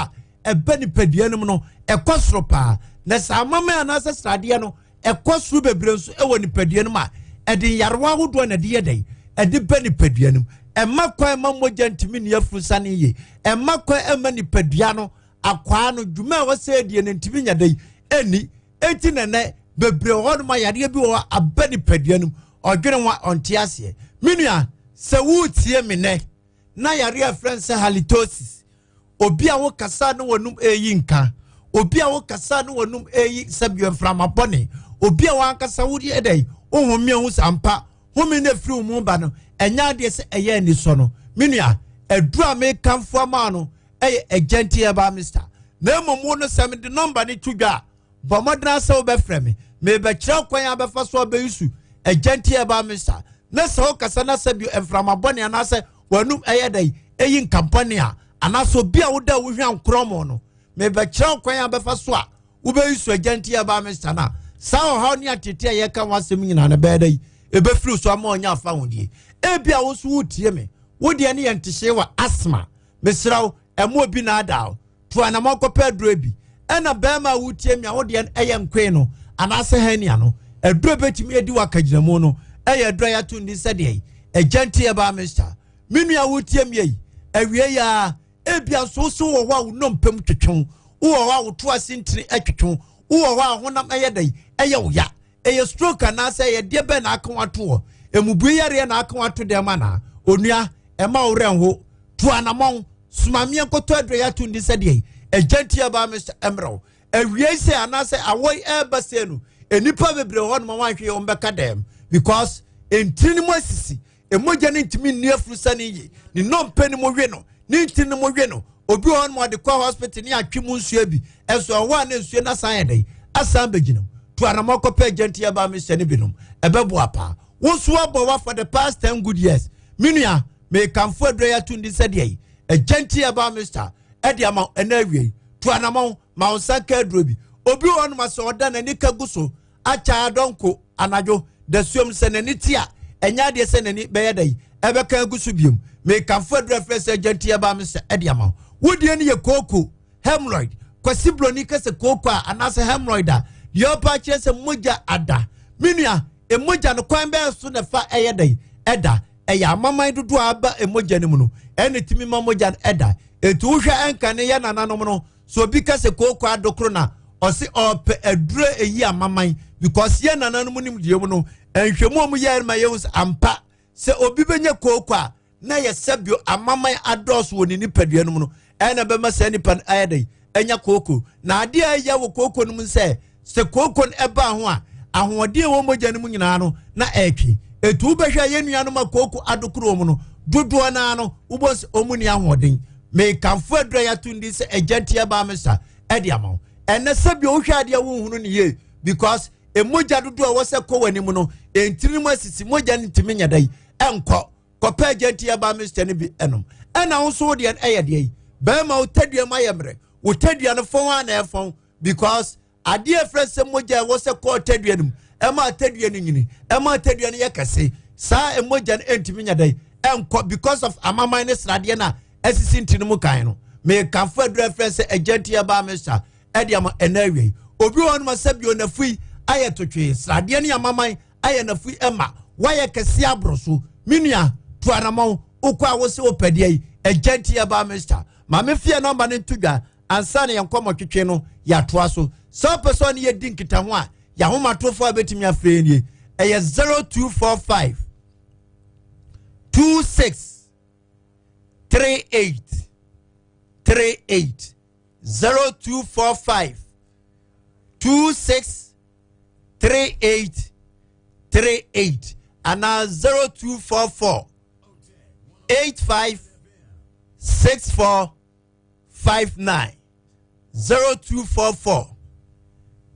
a ɛba nipadua no mu no ɛkɔ soro paa. Na sɛ amaman anaasɛ sradeɛ no ɛkɔ soro bebree nso wɔ nipadua no mu a, ɛde nyarewa ahodoɔ na ɛde yɛ dɛn? Ɛde ba nipadua no mu. Ɛmma kwan ma mogya ntumi nni afurusane yie. Ɛmma kwan mma nipadua no akwaa no dwuma a ɛwɔ sɛ ɛdie no ntumi nya dɛn? Ɛnni. Enti na ɛnɛ bebree wɔ hɔnom a yareɛ bi wɔ hɔ aba nipadua no mu. Ɔdwene ho a ɔnte aseɛ. Me nua, sɛ woretie me nɛ na yareɛ a ɛfrɛ no sɛ halitosis Obi a wokasa ne wɔnum eyi nka. Obi a wokasa ne wɔnum eyi sɛbio mframa bɔne. Obi a wankasa woyɛ dɛn wohome ahu sɛ ampa home no efiri wo mu ba no ɛnyɛ adeɛ sɛ ɛyɛ anisɔ no. Me nua, aduru a mekamfo ama no ɛyɛ Agyanti Herbal Mixture. Na mmom wo no sɛ mede nɔmba no to dwa a, Bɔ mmɔden ara sɛ wobɛfrɛ me. Merebɛkyerɛ wo kwan a wobɛfa so abɛyi su Agyanti Herbal Mixture. na sɛ wokasa na sɛ bio mframa bɔne anaasɛ w'anum ɛyɛ dɛn ɛyi nkampɔne a anaasɛ obi a woda wohwa nkorɔmɔ no mebɛkyerɛ wo kwan a bɛfa so a wobɛyi so agya nti ɛbaa me sa no a saa ɔhaw ne atete a yɛka ho asɛm nyinaa no bɛyɛ dɛn ɛbɛfiri so ama ɔnya afa hodie ebi a wo nso wotie me wo deɛ ne yɛ ntehyee wɔ asma mesrɛ wo ɛmo obi na ada wo to anamɔ kɔpɛ aduro bi ɛna bɛrima a wotie mi a wo deɛ ɛyɛ nkoe no anaasɛ hernia no aduro bɛtumi adi wɔ akagyinamu no ɛyɛ aduro a yɛato ndi sɛdeɛ agya nti ɛbaa mista me nua wotie mi yi awie yi a ebia nso so wɔ hɔ a wo nnompe mu twetwe wo wɔ hɔ a woto ase ntini twetwe wo wɔ hɔ a honam ɛyɛ dɛn ɛyɛ wo ya ɛyɛ stroke anaasɛ ɛyɛ deɛ bɛn na aka wato hɔ emubue yareɛ na aka wato dɛm anaa onua ɛma wo werɛ nho tu anamɔn somameɛ nkɔtɔ aduro yɛato ndi sɛdeɛ ɛgya nti ɛbaa me mmerɛ wo awiei sɛ anaasɛ awɔ yi ɛreba sɛ no nnipa bebree hɔ nom a wɔanhwɛ yɛ wɔn bɛka dɛm because ntini no mu asisi Mogya no ntumi nni afurusane yie. Ne nnompe no mu we no, ne ntini no mu we no. Obi wɔ hɔ nom ɔde kɔ hospital ne atwe mu nsuo bi. Ɛso ɛhɔ a na nsuo no asan yɛ dɛn? Asan bɛgyina mu. Tu anamɔ kɔpɛ agyanti ɛbaa me hyɛ no binom. Ɛbɛboa paa. Wo nso abɔ wa for the past 10 good years. Me nua, mekamfo aduro yi ato ndi sɛdeɛ yi. Agyanti ɛbaa me star ɛde ama ɛna awie yi. Tu anamɔ ma wo nsa nka aduro bi. Obi wɔ hɔ nom asɛ ɔda n'ani ka gu so akyɛ adɔnko anadwo dasuom sɛ n'ani te a ɛnyɛ adeɛ sɛ n'ani bɛyɛ dɛ ɛbɛka agu so biom mekamfo aduru afrɛ sɛ agyanti ɛbaa me sɛ ɛde ama wo wodeɛ no yɛ kooko hemorrhoid kwasi buroni kɛsɛ kooko a anaasɛ hemorrhoid a deɛ ɔpa akyerɛ sɛ mogya ada me nua mogya no kwan bɛyɛ so na ɛfa ɛyɛ dɛ ɛda ɛyɛ amaman dodoɔ a aba mogya no mu no ɛna tumi ma mogya no ɛda ɛnti wohwɛ ɛnka ne yɛ nananom no So obi ka sɛ kooko adokoro na ɔse ɔpɛ aduro eyi amaman because yɛ nananom nim deɛ mu no nhwɛmu a wɔn yɛ ma yɛn sɛ ampa sɛ obi bɛnya kooko a na yɛ sɛbio amaman adɔɔso wɔ ne nipadua no mu no ɛna bɛma saa nipa no ayɛ dɛ anya kooko na adeɛ a ɛyɛ wɔ kooko no mu sɛ sɛ kooko no ɛba ho a ahoɔden a ɛwɔ mogya no mu nyinaa no na ɛretwe etu wobɛhwɛ yɛn nuanom a kooko adokoro wɔn no dodoɔ naa no wobɔ sɛ wɔn ni ahoɔden mekamfo adura yɛato ndi sɛ agya nti ɛbaa me sa ɛde ama wo ɛnɛ sɛbi wohwɛ adeɛ wohunu ne yie because mogya dodoɔ a ɛwɔ sɛ kɔ w'anim no ntini mu asisi mogya no ntumi nyɛ dɛ ɛnkɔ kɔpɛ agya nti ɛbaa me sa no bi ɛnom ɛna wo nso wo deɛ ɛyɛ deɛ yi bɛrima wo tadua mu ayɛ mmerɛ wo tadua no fɔn a na ɛfɔn because adeɛ efrɛ sɛ mogya ɛwɔ sɛ kɔɔ tadua no mu ɛma tadua no nyini ɛma tadua no yɛ kɛse saa mogya no ɛntumi nya dɛn ɛnkɔ because of amaman ne sradeɛ no a ɛsisi nti no mu kan no mekamfo aduru ɛfrɛ sɛ agya nti ɛbaa me sa ɛde ama ɛna awie obi wɔ hɔ nom sɛ bio nafui ayɛ totwee sradeɛ ne amaman ayɛ nafui ɛma wayɛ kɛse aboro so me nua tu anamɔn wokɔ a wose wopɛdeɛ yi agya nti ɛbaa me sa maame fie nɔmba no nto dwa ansa na yɛn nkɔmmɔ twetwe no yɛatoa so sɛ wopɛ sɛ ɔne yɛdi nkitaho a yɛahomatorofoɔ a bɛtumi afrɛ yɛn nie ɛyɛ 0245 26 38 38 0245 26 38 38 anaa 0244 85 64 59 0244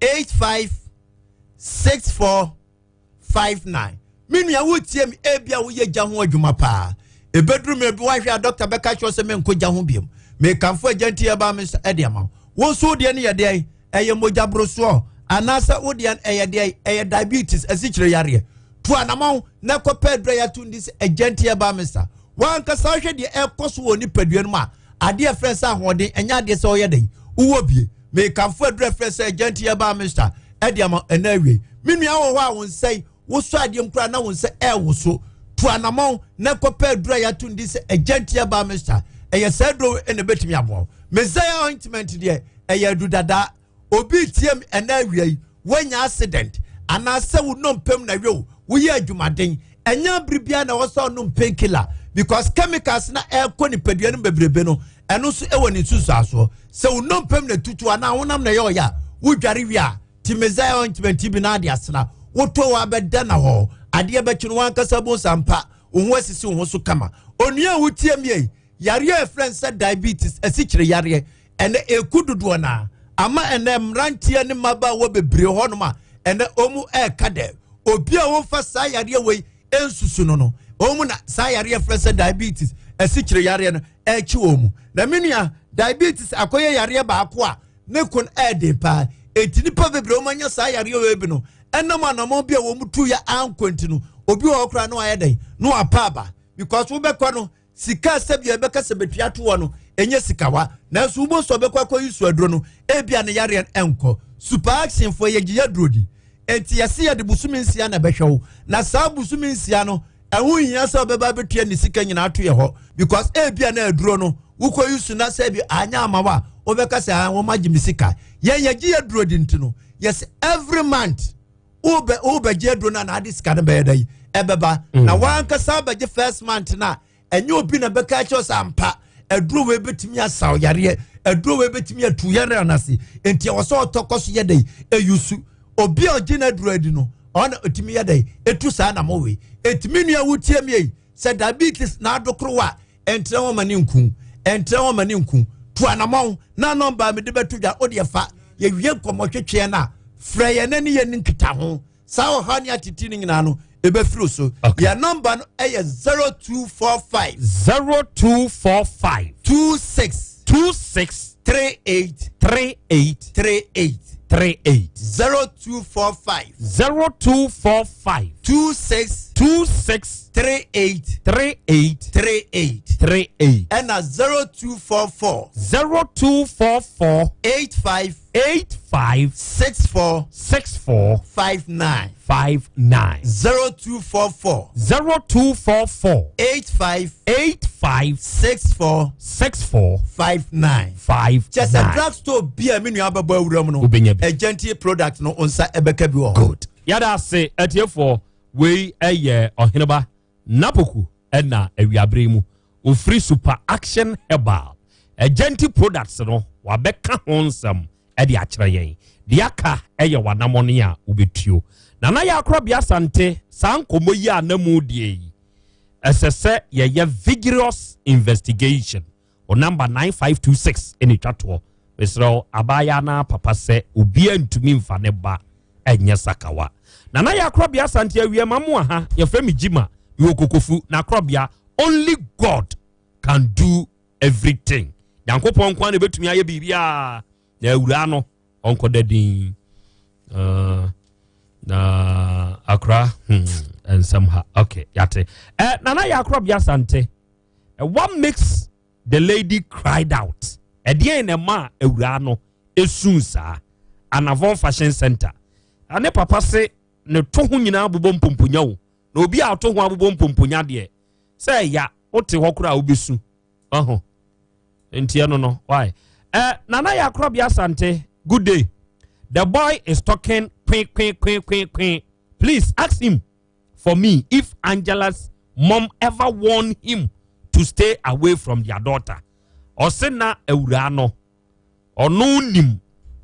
85 64 59 me nua wotie me ebia woyɛ gya ho adwuma paa ebeduru mmerɛ bi woahwɛ a dɔkta bɛka kyerɛ sɛ menkɔ gya ho biom mekamfo agya nti ɛbaa me nsa ɛde ama wo nso wodeɛ no yɛ deɛ ɛyɛ mogya borosoɔ anaasɛ wodeɛ ɛyɛ deɛ ɛyɛ diabetes asikyire yareɛ tu anamɔn na kɔpɛ aduro a yɛato ndi sɛ agya nti ɛbaa me sa wankasa hwɛ deɛ ɛkɔ so wɔ nipadua no mu a adeɛ frɛ sɛ ahoɔden ɛnyɛ adeɛ sɛ ɔyɛ dɛn wowɔ bie mekamfo aduro frɛ sɛ agya nti ɛbaa me sa ɛde ama ɛna awie me nua wɔ hɔ a wo nsa yi wosɔ adeɛ mu koraa na wo nsa ɛɛwo so tu anamɔn na kɔpɛ aduro a yɛato ndi sɛ agya nti ɛbaa me sa ɛyɛ saa aduro ɛna ɛbɛtumi aboa wo Messiah ointment deɛ ɛyɛ adu dadaa obi tie me ɛna awia yi woanya accident anaasɛ wo nnompem na ɛwe wo woyɛ adwumaden ɛnyɛ abere biara na ɛwɔ sɛ ɔnom painkiller because chemicals na ɛrekɔ nipadua no bebrebe no ɛno nso ɛwɔ ne nsusuasoɔ sɛ wo nnompem na tutu anaa honam na ɛyɛ ɔyɛ a wodware wie a ti messiah ointment bi na ade asena wotɔ wɔ abɛda na hɔ adeɛ bɛkye no wankasa bu nsampa wo ho asisi wo ho so kama onua a wotie mi yi Yareɛ a ɛfrɛ no sɛ diabetes, asikyire yareɛ, ɛnɛ ɛku dodoɔ no a ama ɛnɛ mmeranteɛ ne mmabaawa bebree hɔnom a ɛnɛ wɔn ɛreka dɛ obi a wɔmfa saa yareɛ wei nsusu no no, wɔn mu na saa yareɛ frɛ sɛ diabetes, asikyire yareɛ no ɛrekyi wɔn mu. Na me nua, diabetes akɔyɛ yareɛ baako a ne ko no ɛɛden paa. Enti nipa bebree wɔn anya saa yareɛ wei bi no, ɛnam anamɔn bi a wɔn tu yɛ ankɔ nti no, obi wɔ hɔ koraa na wayɛ dɛn na wapa aba because wobɛkɔ no sika sɛbi ɛbɛka sɛ bɛtua to hɔ no ɛnyɛ sikawa nanso wobɔ nso ɔbɛkɔ akɔyi so aduro no ebia ne yareɛ no ɛnkɔ super action foɔ yɛgye yɛ aduro di enti yɛse yɛde bosome nsia na ɛbɛhwɛ wo na saa bosome nsia no ɛho nhia sɛ ɔbɛba bɛtua ne sika nyinaa to yɛ hɔ because ebia na aduro no wokɔyi so na sɛ bi anyɛ ama wo a wobɛka sɛ ah, wɔn agye me sika. Yɛn yɛgye yɛ aduro di nti no yɛsɛ every month wobɛ wobɛgye aduro no a na ade sika no bɛyɛ dɛ yi ɛbɛba na wankasa bɛgye first month no a ɛnyɛ obi na bɛka kyerɛ sɛ ampa aduro wei bɛtumi asaw yareɛ, aduro wei bɛtumi atu yareɛ no ase, nti ɛwɔ sɛ ɔtɔ kɔ so yɛ dɛ ɛyusu. Obi a ɔgye no aduro adi no ɔna ɔtumi yɛ dɛ ɛtu saa na mo wei. Ɛtumi nua wotie mi yi sɛ diabetes na adokoro a ɛntrɛ hɔ ma ne nku, ɛntrɛ hɔ ma ne nku. Tu anamɔn na nɔmba mede bɛto dwa wodeɛ fa yɛwie nkɔmmɔtwetweɛ no a frɛ yɛn na ne yɛn nkita ho. Saa ɔhaw ne atete no nyinaa no ɛbɛfiri so. Yɛn nɔmba no ɛyɛ 0245 0245 26 26 38 38 38 38 0245 0245 26 26 38 38 38 38 ɛna 0244 0244 85 85 64 64 59 59 0244 0244 85 85 64 64 59 5 kyɛ sɛ drugstore bi a me nua bɛbɔ awura mu no Wobɛnya bi. Agyantie product no wo nsa ɛbɛka bi wɔ hɔ. Good. Yɛda ase atiefoɔ. Wei ɛyɛ Ɔheneba Napoku ɛna awiabere mu ofiri Super Action Herbal Agyanti products no wabɛka ho nsɛm ɛde akyerɛ yɛn. Deɛ aka ɛyɛ w'anamɔne a wobɛtuo. Nana yɛ akorɔbea Asante saa nkɔmmɔ yi a na mu deɛ yi ɛsɛ sɛ yɛyɛ vigorous investigation. O number 9526 ɛna ɛtwa toɔ. Mesrɛ wo abaayaa no papa sɛ obiara ntumi mfa ne ba ɛnyɛ sakawa. Nana yɛ akorɔbea Asante awia ma mo aha yɛfrɛ me Jima mewɔ Kokofu na akorɔbea only God can do everything. Nyankopɔn nko ara na ɛbɛtumi ayɛ biribiara na awuraa no ɔnkɔda din. Na akora nsɛm ha okay yate. Nana yɛ akorɔbea Asante. What makes the lady cried out? Ɛdeɛn na ɛma awuraa no esu saa? Anavon Fashion Center. Ne papa se ne to ho nyinaa bobɔ mpomponya o. Na obi a ɔto ho abobɔ mpomponya deɛ, sɛ ɛya wote hɔ koraa wobɛsu. Ɔho. Nti ɛno no, why? Nana yɛ akorɔbea Asante, good day. The boy is talking kwe kwe kwe kwe kwe. Please ask him for me if Angela's mom ever warned him to stay away from their daughter. Ɔse na awuraa no ɔno nim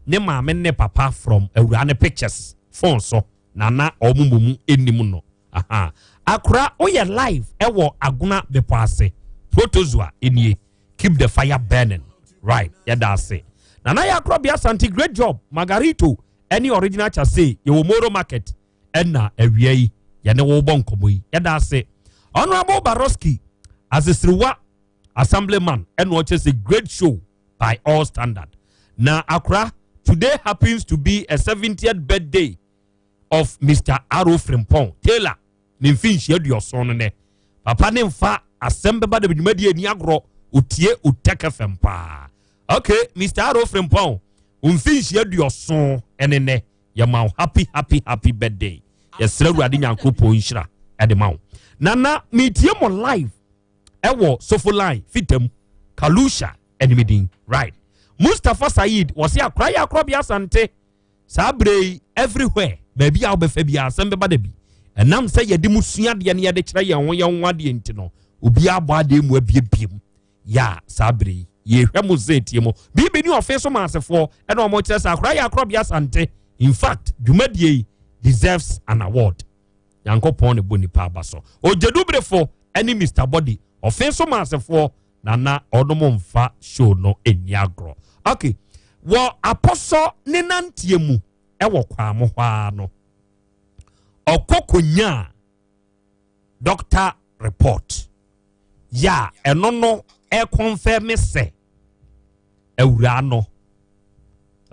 ne maame ne papa from awuraa ne pictures phone so na na ɔmo mmom nim no. Aha. Akora woyɛ live ɛwɔ Agona bepɔ ase. Protozoa nie. Keep the fire burning. Right. Yɛda ase. Nana yɛ akorɔbea Asante great job. Margarito ɛne original chase yɛwɔ Moro market. Ɛna awia yi yɛne wo bɔ nkɔmmɔ yi. Yɛda ase. Honorable Baroski Asesiriwa Assemblyman ɛna ɔkyɛ sɛ great show by all standard. Na akora today happens to be a 70th birthday of Mr. Aro Frimpong Taylor. Ne mfinhyia aduɔson no nɛ. Papa ne mfa asɛm bɛba da dwumadie ani agorɔ otie Otec FM paa. Okay, Mr. Aro Frimpong mfinhyia aduɔson ɛne nɛ. Yɛma wo happy happy happy birthday. Yɛsrɛ Awurade Nyankopɔn nhyira ɛde ma wo. Nana metie mo live ɛwɔ Sofo line fitam Kalusha ɛnimidin right. Mustafa Said wɔse akora yɛ akorɔbea Asante saa berɛ yi everywhere baabi a wobɛfa bi asɛm bɛba da bi. Ɛnam sɛ yɛde mu sua adeɛ ne yɛde kyerɛ yɛn ho yɛn ho adeɛ nti no obiara bɔ adeɛ mu abiebie mu. Ya saa bere yi yɛhwɛ mo sɛ tie mo biribi ne ɔfe so maasefoɔ ɛna ɔmo kyerɛ sɛ akora yɛ akorɔbea Asante. In fact dwumadie yi deserves an award. Nyankopɔn ne bɔ nipa aba so. Ogyeduberefo ɛne Mr. Body ɔfe so maasefoɔ na na ɔnom mfa show no ɛnni agorɔ. Okay, wɔ apɔsɔ ne nanteɛ mu ɛwɔ kwamo hɔ ara no ɔkɔ konyaa Doctor report yɛ a ɛno no ɛkɔnfɛme sɛ awuraa no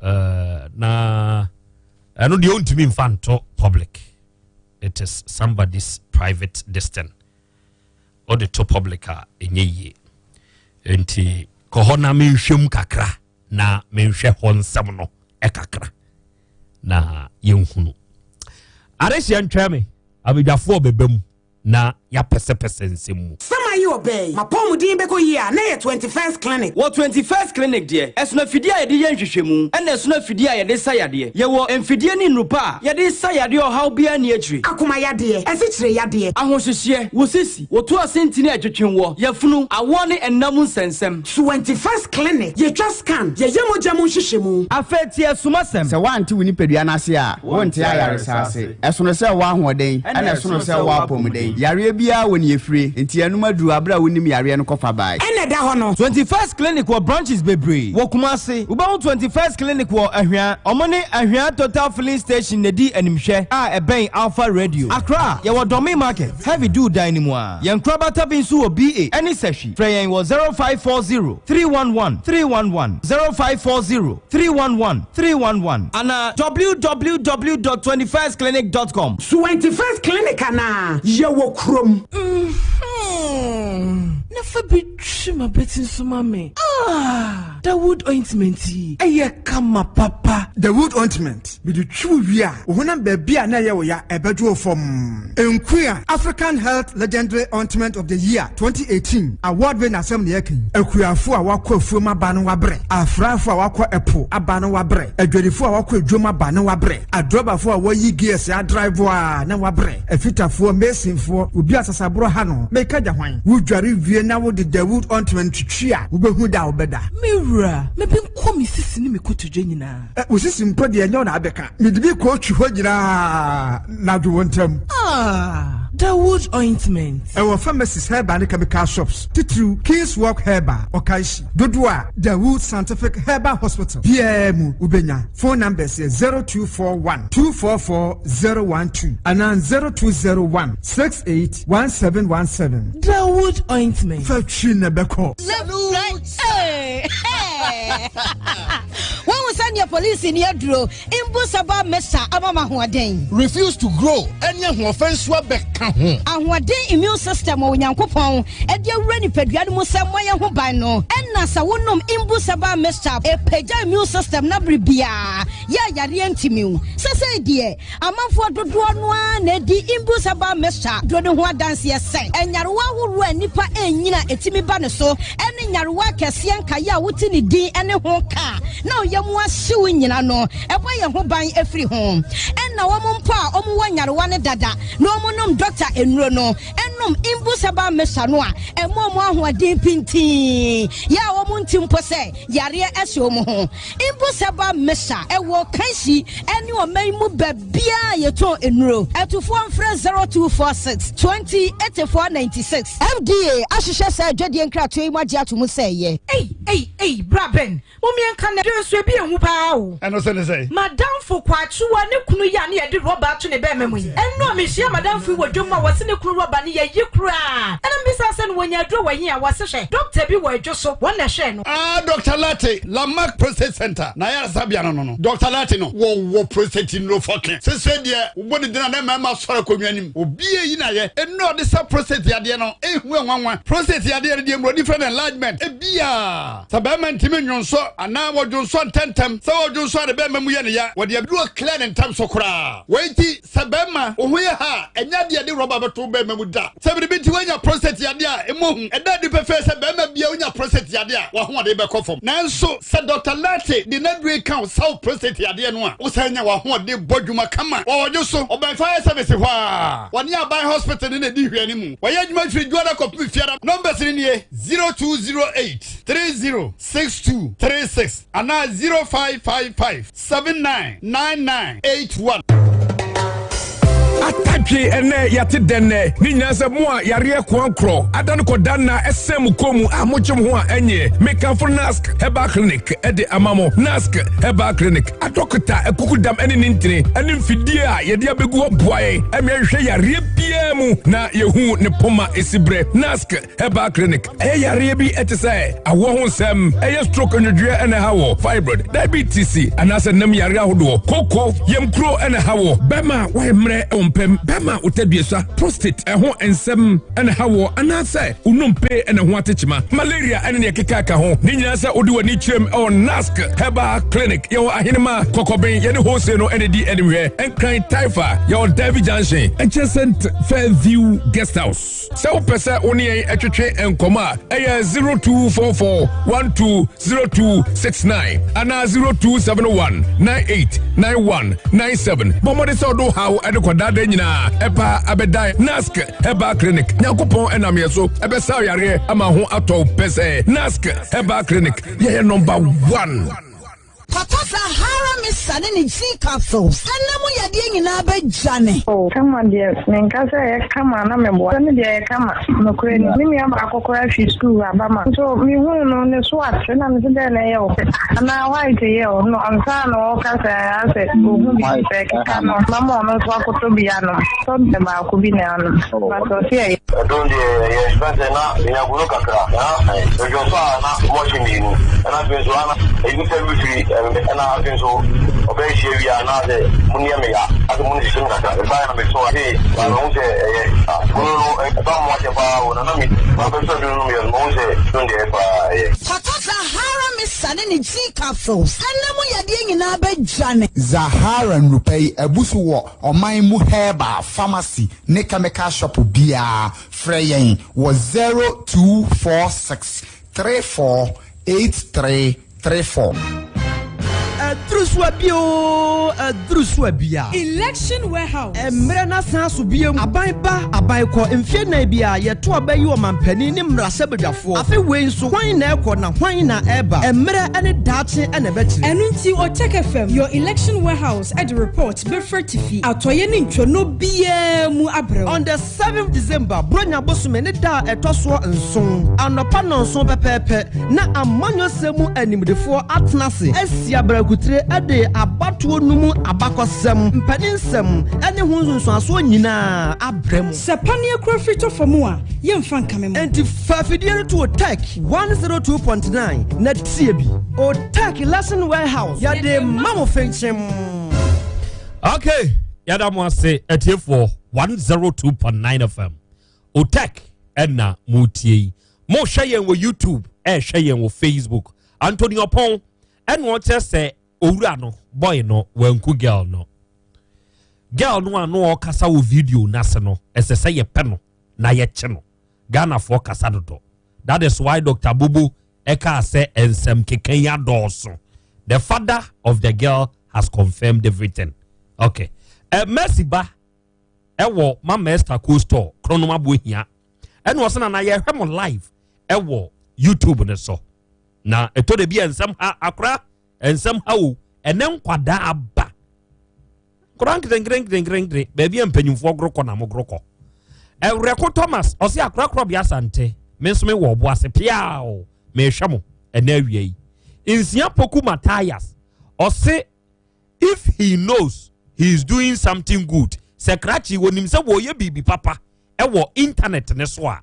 eh, na ɛno deɛ ɔntumi mfa nto public it is somebody's private distance ɔde to public a ɛnyɛ yie nti kɔ hɔ na menhwɛ mu kakra na menhwɛ hɔ nsɛm no kakra na yɛnhunu adehyeɛ ntwɛn me abadwafoɔ bɛba mu na yɛapɛsɛpɛsɛ nsɛm mu. Sama yi ɔbɛɛ yi, m'apɔwmuden bɛkɔ yie a, na ɛyɛ 21st Clinic. Wɔ 21st Clinic deɛ, ɛsono afidie a yɛde yɛ nhwehwɛmu, ɛna ɛsono afidie a yɛde sa yadeɛ. Yɛwɔ mfidie ne nnuru pa a yɛde sa yadeɛ ɔhaw biara nni akyire. Akoma yadeɛ, asikyire yadeɛ. Ahohyehyeɛ, wo sisi, wo to ase ntini a ɛtwetwe woɔ, yafunu, awoɔ ne ɛnna mu nsɛnsɛm. 21st Clinic, yɛtwa scan, yɛyɛ mogya mu nhwehwɛmu. Afei tie asumasɛm. Sɛ woante wo nipadua no ase a, wonte ayaresa ase. Ɛsono sɛ wowɔ ahoɔden, ɛna ɛsono sɛ wowɔ apɔmuden. Yareɛ biara wɔ nea ɛfire, enti ɛnom aduru aberɛ a wonnim yareɛ no kɔfa bae. Ɛna ɛda hɔ no. 21st Clinic wɔ branches bebree wɔ Kumasi. Wobɛhu 21st Clinic wɔ Ahwea. Ɔmo ne Ahwea Total Filling Station na ɛdi animhwɛ a ɛbɛn Alpha Radio. Accra, yɛwɔ Dɔme Market, Heavy Dew dan no mu ara. Yɛn nkorabata bi nso wɔ BA ɛne Sahwi. Frɛ yɛn wɔ 0540 311 311, 0540 311 311 anaa www dot 21stclinic dot com. 21st Clinic anaa? Yɛwɔ kurom. Mm-hmm. Na fa bi twi m'abati nso ma me. Ah, Dawood ointment yi, ɛyɛ kama papa. Dawood ointment, mede twi wo wie a, wo honam baabi a na ɛyɛ wo ya, ɛbɛdwo wo fam. Nkuya, African Health Legendary Ointment of the Year 2018 award winner asɛm na yɛka yi. Akuafo a wɔakɔ afuom aba no wabrɛ, afrafo a wɔakɔ ɛpo aba no wabrɛ, adwadifo a wɔakɔ adwom aba no wabrɛ, adrɔbafo a wɔyi gears adrive a na wabrɛ, afitafoɔ, masonfoɔ, obi a sasaborɔ ha no, meka gya hwan? Wodware wie na wode Dawood ointment twitwi a, wobɛhu da a wobɛda. Me wura, me benkɔ me sisi ne me kotodwe nyinaa. Ɛ, wo sisi mpo deɛ ɛnyɛ wo na abɛka. Mede bi kɔɔtwi hɔ nyinaa na adwo wo ntam. Ah, Dawood ointment. Ɛwɔ pharmacies, herbal ne chemical shops, titiriw King's Walk Herbal, Okaishie. Dodoɔ a Dawood Scientific Herbal Hospital biara mu wobɛnya. Phone numbers yɛ 0241 244 012 anaa 0201 68 1717. Dawood ointment. Fa twi na ɛbɛkɔ. Woahu sɛdeɛ polisi ni aduro mbu saba mesa ama ma ahoɔden. Refuse to grow ɛne ahoɔfɛ nso abɛka ho. Ahoɔden immune system wɔ Onyankopɔn ɛde awura nipadua no mu sɛ mmɔ yɛn ho ban no ɛna sɛ wonom mbu saba mesa ɛpagya immune system na bere biara yɛ yareɛ ntimi wo. Sɛsɛi deɛ Amanfoɔ dodoɔ no ara na adi Imbus herbal mixture duro no ho adanseɛ sɛ nyarewa ahoroɔ a nnipa renyini a ɛtumi ba ne so ne nyarewa akɛseɛ nkaeɛ a wote ne din ne ho ka a na wo yam ahye wo nyina no, ɛbɔ yɛn ho ban firi ho. Ɛna wɔn mpo a wɔwɔ nyarewa no dada na wɔnom dɔkta nnuro no nom Imbus herbal mixture no a, ɛma wɔn ahoɔden pintinn yɛ a wɔnte mpo sɛ yareɛ ahyɛ wɔn ho. Imbus herbal mixture ɛwɔ Kanshi ne ɔman yi mu baabiara a yɛtɔn nnuro. Atufoɔ mfrɛ 0246 20 84 96. FDA ahwehwɛ saa adwadie nkratoɔ yi mu agye ato mu sɛ ɛyɛ. Ei ei ei bra Ben momeɛnka nɛ dwene nso ebi ɛhu paa o. Ɛno nso ne sɛn? Madamfo Kwakyewa ne kunu yi a ne yɛde rɔba ato ne bɛɛma mu yi. Ɛno a mehyia madamfo yi wɔ dwom mu a wɔse ne kunu rɔba no yɛyi koraa. Ɛna mebisaa sɛ no wɔnya aduro wɔ he a wɔse hwɛ dɔkta bi wɔ adwo so wɔn na ɛhwɛɛ no. Ah Doctor Lartey, Lamarck Prostate Center n'ayaresabea no no no. Doctor Lartey no, wɔwɔ prostate nnuro fɔke. Sesei deɛ, wobɔ ne din a na mmarima asɔre akonnwa anim. Obi eyi na yɛ. Nnuro a ɔde sa prostate yadeɛ no, ehu nwanwa. Prostate yadeɛ no, deɛ mmorɔni frɛ no enlargement, ebia sɛ barima ntumi nnwonsɔ anaa wɔdwonsɔ ntɛmntɛm, sɛ ɔdwonsɔ a ne barima mu yɛ no ya, wɔde aduro clear no ntɛm so koraa. Wei nti, Sɛ bɛrima, wo ho yɛ ha a, ɛnyɛ adeɛ a yɛde rɔba bɛto wo bɛrima mu da. Sɛ biribi nti woanya prostate yadeɛ a, mmɔ hu. Ɛda adi pefee sɛ barima biara onya prostate yadeɛ a, w'ahoɔden bɛkɔ fam. Nanso sɛ Dɔkta Lartey de n'aduro yi ka wo sa wo prostate yadeɛ no a, wosan nya w'ahoɔden bɔ dwuma kama. Wɔ Ɔdwo so, ɔbɛn Fire Service hɔ ara. Wɔne Aban Hospital no na ɛdi nhwɛanimu. Wɔyɛ adwuma firi Dwoada kɔpem Fiada. Numbers no nie, 0208 30 62 36 anaa 0555 799981. Atadwe ɛnɛ yɛate dɛn nɛ ne nyinaa sɛ mo a yareɛ koankorɔ ada no kɔda nna ɛsɛn mo kɔn mu a mogye mo ho a ɛnyeɛ. Mekamfo Nask Herbal Clinic de ama mo. Nask Herbal Clinic adɔkota akukudam ne ne ntini ne mfidie a yɛde abɛgu hɔ boa yɛn ɛma yɛhwehwɛ yareɛ biara mu na yɛhu ne poma ɛsi berɛ. Nask Herbal Clinic ɛyɛ yareɛ bi ɛte sɛ awoɔ ho nsɛm, ɛyɛ stroke nnwodwoeɛ ɛna ɛha wɔ, fibroid, diabetes anaasɛ nam yareɛ ahodoɔ, koko, yamkuro ɛna ɛha wɔ, bɛrima a wayɛ mmerɛ ɛwɔ mpam, bɛrima a wotadua prostate ɛho nsɛm ɛna ɛha wɔ, anaasɛ wo nnompe ɛna ɛho atekyema, malaria ɛne nea ɛkeka ka ho. Ne nyinaa sɛ wode w'ani kyerɛm ɛwɔ Nask Herbal Clinic. Yɛwɔ Ahenema, Kɔkɔben, yɛne Hose no ɛna di animhwɛ, Nkran Taifa, yɛwɔ Derby Junction, adjacent Fairview Guest House. Sɛ wopɛ sɛ wo ne yɛn twetwe nkɔmmɔ a, ɛyɛ 0244 120269 anaa 0271 989197. Bɔ mmɔden sɛ wode wo haw de kɔdaadaa nyinaa ɛpa abɛdan Nask Herbal Clinic. Nyankopɔn ɛnam yɛn so ɛbɛsa yareɛ ama ho atɔ wo pɛsɛɛ. Nask Herbal Clinic, yɛyɛ number one. Papa Sahara Mixture ne ne G capsules ɛna mu yadeɛ nyinaa bɛdwane. Oh kama deɛ menka sɛ ɛyɛ kama na meboa sɛ me deɛ ɛyɛ kama nokorɛ ni me nua baako koraa firi sukuu aba ma nso mehuu no ne so ate na mese dɛn na ɛyɛ wo anaa white yɛ wo no ansa na ɔka sɛ asɛ ɔhu biribi sɛ ɛkeka no mama ɔno nso akɔtɔ bi anom tɔ baako bi na anom but ɔse ɛyɛ. Ɛdon deɛ ɛyɛ fɛn sɛ na menya goro kakra na medwo nso a na mɔhye mmienu ɛna afei nso ana ebi sɛ mefiri ɛna afei nso ɔbɛyɛ hyia wie a na sɛ mo nneɛ me ya asɛ mo ne sisi me kakra mebaeɛ na meto a sei na mehu sɛ ɛyɛ goro no ɛba mo akyɛ paa o na na me mapɛ sɛ duro no meyɛ no mehu sɛ don deɛ paa ɛyɛ. Papa Zahara Mixture ne ne G capsules ɛna mu yadeɛ nyinaa bɛdwane. Zahara nnurupɛ yi abu so wɔ ɔman mu herbal pharmacy ne chemical shop biara. Frɛ yɛn wɔ 0246 34 8334. Aduru so abia oo, aduru so abia. Election warehouse. Mmerɛ no asan aso biom. Aban ba, aban kɔ, mfeɛ nnan biara yɛto aba yi ɔmanpanin ne mmarahyɛbadwafoɔ. Afe wei nso, hwan na ɛrekɔ na hwan na ɛreba? Mmerɛ ne daakye na ɛbɛkyerɛ. Ɛno nti Otec FM, your election warehouse de report bɛfiri atifi, atɔeɛ ne ntwonoo biara mu abrɛ wo. On the seventh December, Buronya bosome ne da a ɛtɔ soɔ nson, anɔpa nnɔnson pɛpɛɛpɛ, na amanyɔsɛm mu animdefoɔ atena ase asi abrakutire de abatoɔ no mu abakɔsɛm, mpaninsɛm ne ho nsunsuansoɔ nyinaa abrɛ mo. Sɛ paneɛ kura firi tɔ fam a, yɛmfa nkame mo. Enti fa afidie no to Otec 102.9 na tie bi. Otec Lesson Warehouse, yɛde ma mo fenkyem. Okay, yɛda mo ase atiefoɔ 102.9 FM. Otec ɛna motie yi. Mohwɛ yɛn wɔ YouTube, ɛhwɛ yɛn wɔ Facebook. Anthony Ɔpɔn ɛna ɔkyerɛ sɛ owura no, boy no, wanku girl no. Girl no a no ɔkasa wɔ video n'ase no, ɛsɛ sɛ yɛpɛ no na yɛkye no. Ghanafoɔ kasa dodo. That is why Dr. Bobo ɛkaa sɛ nsɛm keka yi adɔɔso. The father of the girl has confirmed everything. Okay. Uh, Mercy ba ɛwɔ Mama Esther Co store kronom aboɔ hia. Ɛna ɔsɛ na na yɛhwɛ mo live ɛwɔ YouTube ne so. Na ɛtɔ da bi a nsɛm ha akora nsɛm ha o ɛnɛ nkwadaa aba. Nkwadaa nketenkete baabi a mpanyinfoɔ goro kɔ na mo goro kɔ. Ɛwurɛko Thomas ɔsɛ akora korɔ bi asante me nso me wɔ ɔbo ase piao mehwɛ mo ɛnɛ awia yi. Nsia Poku Matthias ɔse if he knows he is doing something good sɛ krakye wɔnim sɛ wɔyɛ biribi papa ɛwɔ internet ne so a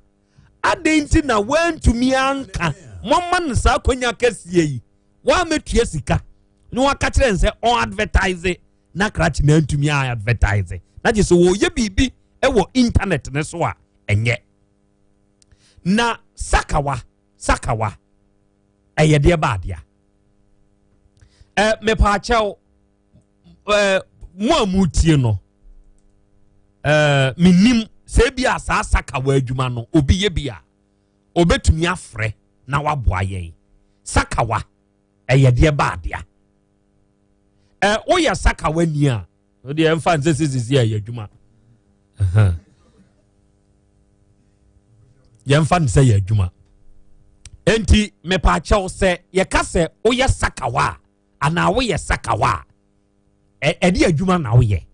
adɛn nti na wantumi anka mɔma no saa akwanya kɛseɛ yi wɔamɛtua sika na waka kyerɛ n sɛ ɔn advertise na krakye na antumi a advertise na gye sɛ wɔyɛ biribi ɛwɔ internet ne so a ɛnyɛ na sakawa sakawa ɛyɛ deɛ baadea ɛ mepaakyɛw ɛ mo a motie no ɛ menim sɛ ebi a saa sakawa adwuma no obi yɛ bi a obetumi afrɛ na waboa yɛn sakawa ɛyɛ deɛ baadea ɛ woyɛ sakawa ni a o deɛ ɛmfa nsɛ sɛ sisi ɛyɛ adwuma yɛmfa no sɛ yɛ adwuma enti mepaakyɛw sɛ yɛka sɛ woyɛ sakawa a anaa woyɛ sakawa a ɛde adwuma na woyɛ.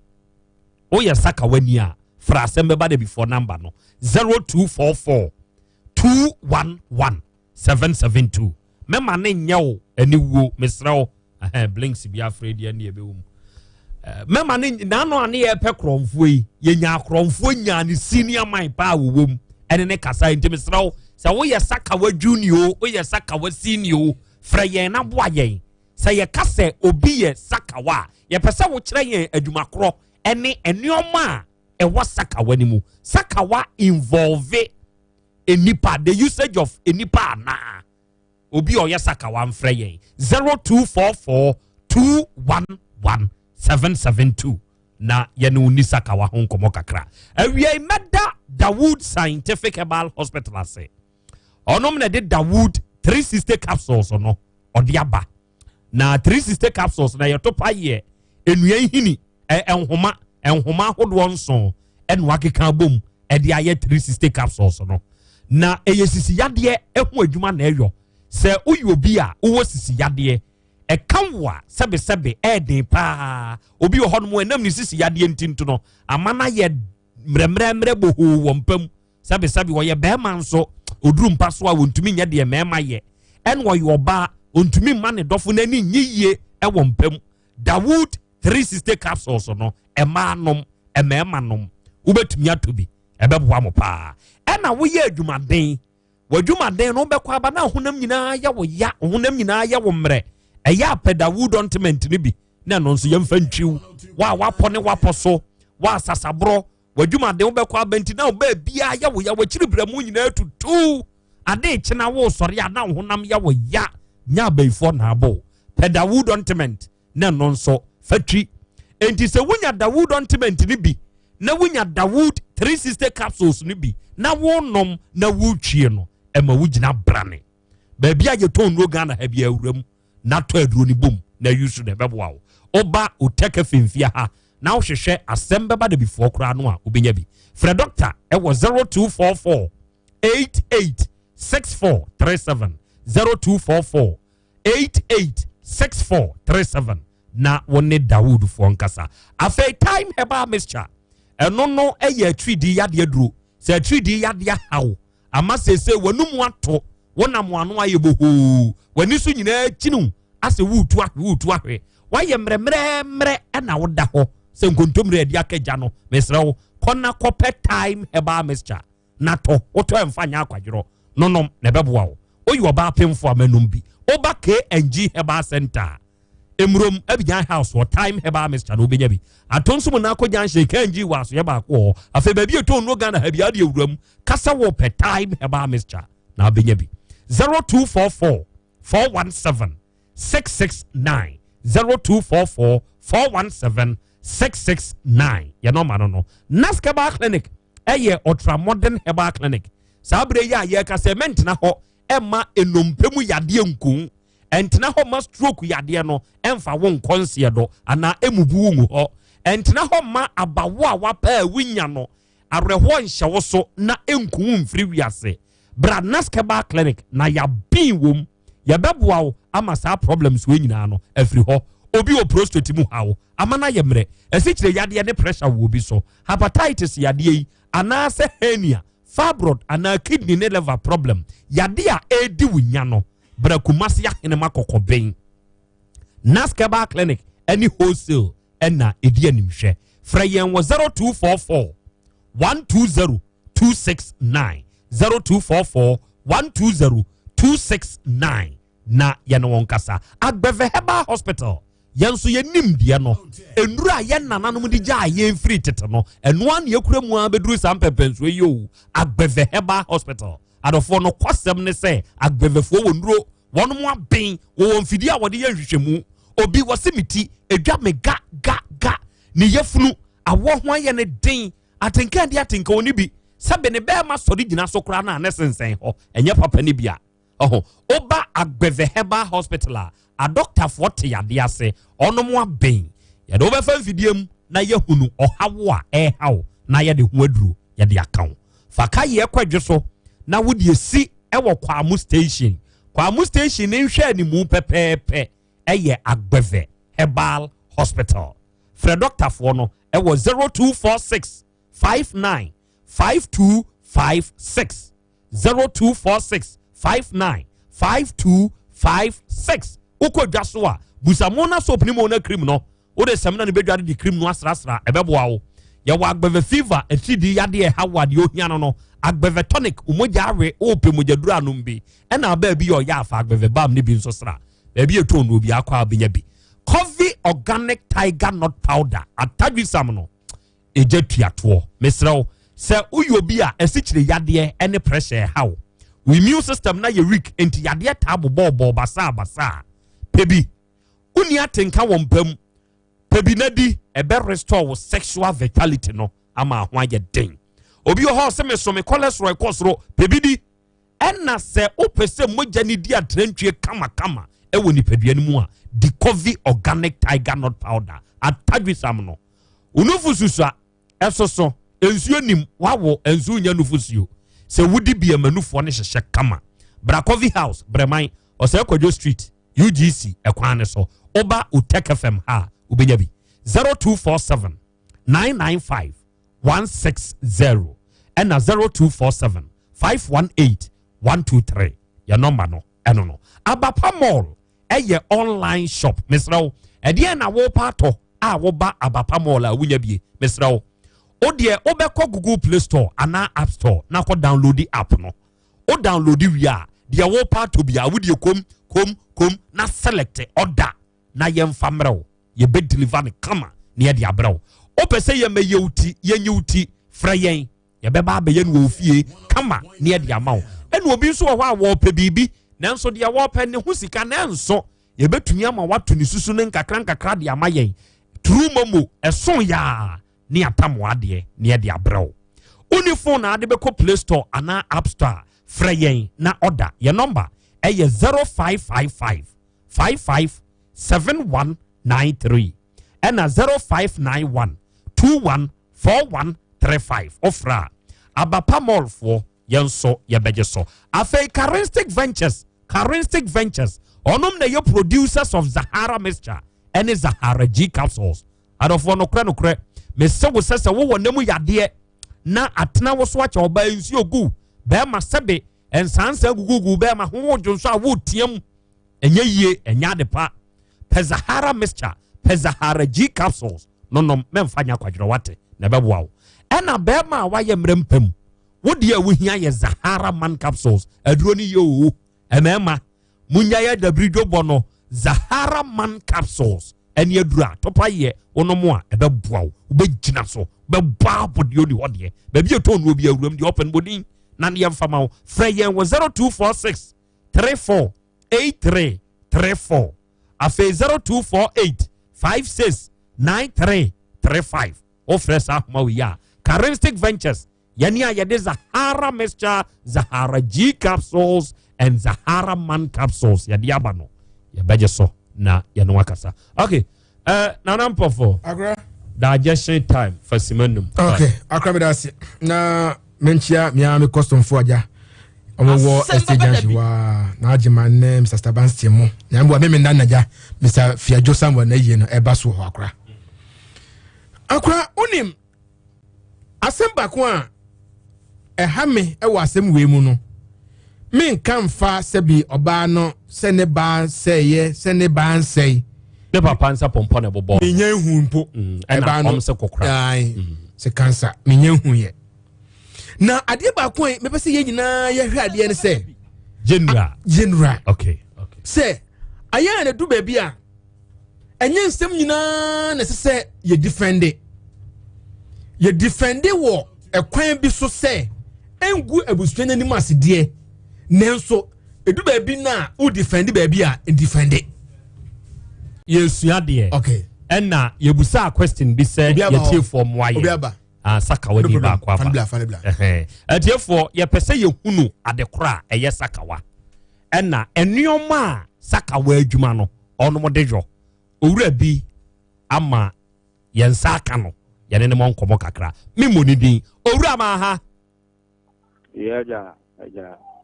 Woyɛ sakawani a, frɛ asɛm bɛba da before number no 0244 211 772. Mɛma ne nyɛ wo aniwuo, mesrɛ wo. Ɛhɛn, blinks bi afrɛ deɛ ne ɛbɛwɔ mu. Mɛma ne n'ano a ne yɛpɛ korɔmfoɔ yi, yɛnya korɔmfoɔ nyaa ne senior man paa wɔwɔ mu ɛne ne kasa. Nti mesrɛ wo, sɛ woyɛ sakawa junior o, woyɛ sakawa senior o, frɛ yɛn na boa yɛn. Sɛ yɛka sɛ obi yɛ sakawa a, yɛpɛ sɛ wokyerɛ yɛn adwuma korɔ ne nneɛma a ɛwɔ sakawa no mu. Sakawa involve nnipa, the usage of nnipa anaa? Obi a ɔyɛ sakawa mfrɛ yɛn 0244 211 772 na yɛne wo ni sakawa ho nkɔmmɔ kakra. Awiei mɛda Dawood Scientific Herbal Hospital ase. Ɔnom na ɛde Dawood 360 capsules no ɔde aba. Na 360 capsules na yɛto pa yɛ nnua nhini, nhoma, nhoma ahodoɔ nson ɛna wakeka abom ɛde ayɛ 360 capsules no. Na ɛyɛ sisi yadeɛ ɛho adwuma na ɛyɔ. Sɛ woyɛ obi a wowɔ sisi yadeɛ, ɛka wo a sɛbesɛbe ɛɛden paa. Obi wɔ hɔnom ɛnam ne sisi yadeɛ nti nto no ama no ayɛ mmerɛmmerɛmmerɛ bohoo wɔ mpa mu. Sɛbesɛbe ɔyɛ bɛrima nso oduru mpa so a wɔntumi nyɛ deɛ mmarima yɛ, ɛna ɔyɛ ɔbaa ɔntumi mma ne dɔfo n'ani nye yie ɛwɔ mpa mu. Dawood 360 capsules no ɛmaa nom, mmarima nom, wobɛtumi atɔ bi, ɛbɛboa mo paa. Ɛna woyɛ adwumaden, w'adwumaden no wobɛkɔ aba na honam nyinaa yɛ wo ya, honam nyinaa yɛ wo mmerɛ, ɛyɛ apɛ Dawood ointment no bi na ɛno nso yɛmfa ntwiw wa wapɔ ne wapɔ so wa asasaborɔ w'adwumaden wobɛkɔ aba nti na wo baabiara yɛ wo ya, w'akyiri brɛ mu nyinaa tutu ade kyena wo sɔre a na wo honam yɛ wo ya, nya abayifoɔ na abo pɛ Dawood ointment na ɛno nso fa twi. Enti sɛ wonya Dawood ointment no bi na wonya Dawood 360 capsules no bi na wonom na wotwie no, ɛma wogyina brane. Baabi a yɛtɔn nnuro Ghana ha bi awura mu na tɔ aduro no bom na yusu na ɛbɛboa wo. Woba Otec FM fie ha na wohwehwɛ asɛm bɛba da bifoɔ koraa no a wobɛnya bi. Frɛ dɔkta ɛwɔ 0244 88 6437, 0244 88 6437 na wo ne Dawoodfoɔ nkasa. Afei Time Herbal Mixture, ɛno no ɛyɛ atiridii yadeɛ duro. Sɛ atiridii yadeɛ haw ama seesei w'anum ato, wonam ano ayɛ bohoo, w'ani so nyinaa kyiniw asɛ wutu ahwe wutu ahwe, wayɛ mmerɛmmerɛmmerɛ ɛna woda hɔ sɛ nkontommire adi aka gya no, mesrɛ wo kɔ na kɔpɛ Time Herbal Mixture na tɔ. Wotɔ ɛmfa nyɛ akwadworɔ, nonom na ɛbɛboa wo. Woyɛ ɔbaa pemfo a manom bi. Woba KNG Herbal Center a Emurom Abidjan House wɔ Time Herbal Mixture na wobɛnya bi. Ato nso mu na akɔ junction KNG wɔ asoyɛ baako wɔ hɔ. Afei baabi a ɛtɔn nnuro Ghana ha bi ade awura mu kasa wɔ pɛ Time Herbal Mixture na wobɛnya bi. 0244 417 669, 0244 417 669 yɛ nɔma no no. Nas Herbal Clinic ɛyɛ ultra modern herbal clinic. Saa berɛ yi a yɛreka sɛ mɛntena hɔ ɛma nnompe mu yadeɛ nku, ɛntena hɔ ma stroke yadeɛ no ɛmfa wo nkɔ nseɛ do anaa ɛmubu wo ngu hɔ, ɛntena hɔ ma abawo a wapɛ a wonya no awerɛhoɔ nhyɛ wo so na ɛnku wo mfiri wiase. Bra Nas Herbal Clinic na yɛaben wom, yɛbɛboa wo ama saa problems wei nyinaa no afiri hɔ. Obi wɔ prostate mu haw ama no ayɛ mmerɛ, asikyire yadeɛ ne pressure wɔ obi so, hepatitis yadeɛ yi anaasɛ hernia, fibroid anaa kidney ne liver problem yadeɛ a ɛredi wo nya no, bra Kumasi Ahenema Kɔkɔben Nas Herbal Clinic ɛne wholesale ɛna ɛdi animhwɛ. Frɛ yɛn wɔ 0244 120 269, 0244 120 269 na yɛne wɔn kasa. Agbɛvɛ Herbal Hospital, yɛn nso yɛnim deɛ no, nnuro a yɛn nananom de gyaa yɛn firi tete no, ɛno ara na yɛkura mu ara bɛduru saa mpɛmpɛnsoɔ yi o. Agbɛvɛ Herbal Hospital adɔfoɔ no kwasɛm ne sɛ agbɛvɛfoɔ wɔ nnuro, wɔn mo aben, wɔwɔ mfidie a wɔde yɛ nhwehwɛmu. Obi wɔse me ti edwa me ga ga ga, ne yafunu awɔ ho ayɛ ne den, atenka di atenka oni bi, sɛbe ne bɛrima sɔre gyina so koraa na ne sensɛn hɔ, ɛnyɛ papa ne bia. Ɔho woba Agbɛvɛ Herbal Hospital a, adɔktafoɔ te yadeɛ ase, ɔnom aben, yɛde wobɛfa mfidie mu na yɛhunu ɔhaw a ɛrehaw na yɛde ho aduro yɛde aka wo. Fa ka yɛ kɔ adwo so na wode esi ɛwɔ Kwamu Station. Kwamu Station ne nhwɛ animu pɛpɛɛpɛ ɛyɛ Agbɛvɛ Herbal Hospital. Frɛ dɔktafoɔ no ɛwɔ 0246 59 5256 0246 59 5256 wokɔ dwa so a busa mona soap ne mona cream no wode samina no bɛdware de cream no asrasra ɛbɛboa wo yɛwɔ agbɛvɛ fever atiridii yadeɛ ɛha wo a deɛ ohia no no agbɛvɛ tonic mogya awe wopɛ mogyaduro anom bi ɛna abaa bi yɛ ɔyɛ afa agbɛvɛ balm ne bi nso sra baabi ɛtɔn no obi akɔ a wobɛnya bi coffee organic tiger nut powder atadwisam no ɛgya tuatoɔ mesrɛ wo sɛ woyɛ obi a asikyire yadeɛ ne pressure ɛha wo wo immune system na yɛ weak nti yadeɛ taa bobɔɔbɔɔ basaa basaa pɛ bi wonni atenka wɔ mpa mu pɛ bi na di ɛbɛ restore wo sexual vitality no ama ho ayɛ den obi wɔ hɔ sɛ meso me cholesterol ɛkɔ soro pɛ bi di Ɛna sɛ wopɛ sɛ mogya no di atrantwie kamakama wɔ nipadua no mu a, di Covey Organic Tiger Nut Powder, atadwisam no. Wo nufu susua, ɛsoso, nsuo nim, wawo, nso wonya nufusuo. Sɛ wodi bi a, ma nufoɔ no hyehyɛ kama. Bra Covey House, Brɛman, Ɔsɛe Kwadwo Street, UGC ɛkwan no so. Woba Utech FM ha a, wobɛnya bi. 0247 995 160 ɛna 0247 518 123 yɛ nɔmba no ɛno no Abapa Mall ɛyɛ online shop mesrɛ wo ɛdeɛn na wopa atɔ a woba Abapa Mall a wonya bie mesrɛ wo wo deɛ wobɛkɔ Google Play Store anaa App Store na kɔ download app no wo download wie a deɛ wopa atɔ bia wo deɛ kom kom kom na select order na yɛmfa mmerɛ wo yɛbɛ deliver no kama na yɛde abrɛ wo wopɛ sɛ yɛmɛyɛ wo ti yɛnyɛ wo ti frɛ yɛn yɛbɛba abɛyɛ no wɔ wo fie kama na yɛde ama wo ɛna obi nso wɔ hɔ a wɔpɛ biribi nanso deɛ wɔpɛ ne ho sika nanso yɛbɛtumi ama wato ne susu no nkakra nkakra de ama yɛn turu momo ɛso yaa ne atam adeɛ ne yɛde abrɛ wo woni phone na ade bɛkɔ play store anaa app store frɛ yɛn na ɔda yɛn nɔmba ɛyɛ 0555 55 7193 ɛna 0591 21 4135 wofrɛ a Abapa Mall foɔ yɛn nso yɛbɛgye so. Afei Karinstic Ventures, Karinstic Ventures, ɔnom na ɛyɛ producers of Zahara mixture ɛne Zahara G capsules. Adɔfoɔ nokorɛ nokorɛ, mese wo sɛ sɛ wowɔ nna mu yadeɛ na atena wo so akyɛ ɔbaa nsuo gu bɛrima sɛbe nsansa gugugu bɛrima ho wo dwonso a woteam ɛnyɛ yie ɛnyɛ ade pa pɛ zahara mixture pɛ zahara g capsules no nom mɛmfa nyɛ akwadwerɛ wate na ɛbɛboa wo ɛna bɛrima a wayɛ mmerɛ mpam wo deɛ a wohia yɛ zahara man capsules aduro no yɛ oo ɛmɛɛma munya yɛ dabiridwo bɔ no zahara man capsules ɛne aduro a tɔpa yɛ wonom a ɛbɛboa wo wobɛgyina so wobɛbɔ abɔdeɛ ɔni hɔ deɛ baabi ɛtɔ nnuo bi awuram deɛ ɔpɛ no bɔdin na ne yɛmfa ma wo frɛ yɛn wɔ 0246 34 83 34 afei 0248 56 93 35 wofrɛ saa ahoma wei a Karinstic Ventures yɛne a yɛde Zahara mixture Zahara G capsules and Zahara man capsules yɛde aba no yɛbɛgye so na yɛne wakasa okay uh, nana mpɔfo digestion time fasima num okay akora meda ase na menkyia mea me customfo agya ɔmo wɔ estate junction waa na agyema ne mr stabanstein mo na mboa me menda nagya mr fiadwo samuel na yie no ɛba so wɔ hɔ akora akora wonim Asɛm baako a ɛha me wɔ asɛm wei mu no, menka mfa sɛbi ɔbaa no sɛ ne baa sɛeɛ sɛ ne baa nsɛe. Ne papa nsa pɔmpɔ na ɛbobɔ. Menya nhu mpo. Mm, ɛna ɔm sɛ kɔkora. Mm. Sɛ kansa, menya nhu yɛ. Na adeɛ baako a mepɛ sɛ yɛn nyinaa yɛhwɛ adeɛ no sɛ. General. General. Okay. Okay. Sɛ ayɛ a na du baabi a ɛnyɛ nsɛm nyinaa na ɛsɛ sɛ yɛ defende yɛ defende wɔ ɛkwan bi so sɛ ɛngu abusua no anim ase deɛ nanso edu baabi na wo defende baabi a defende. yɛsua deɛ okay. ɛna yɛbusaa question bi sɛ yɛtiefoɔ mmoa yɛ ah, sakawa ni baako aba atiefoɔ yɛpɛ sɛ yɛhunu adekorɔ a ɛyɛ sakawa ɛna nneɛma a sakawa adwuma no ɔnom de yɔ owura bi ama yɛn nsa aka no yɛne ne mɔ nkɔmmɔ kakra memmɔ ne din owura ma ha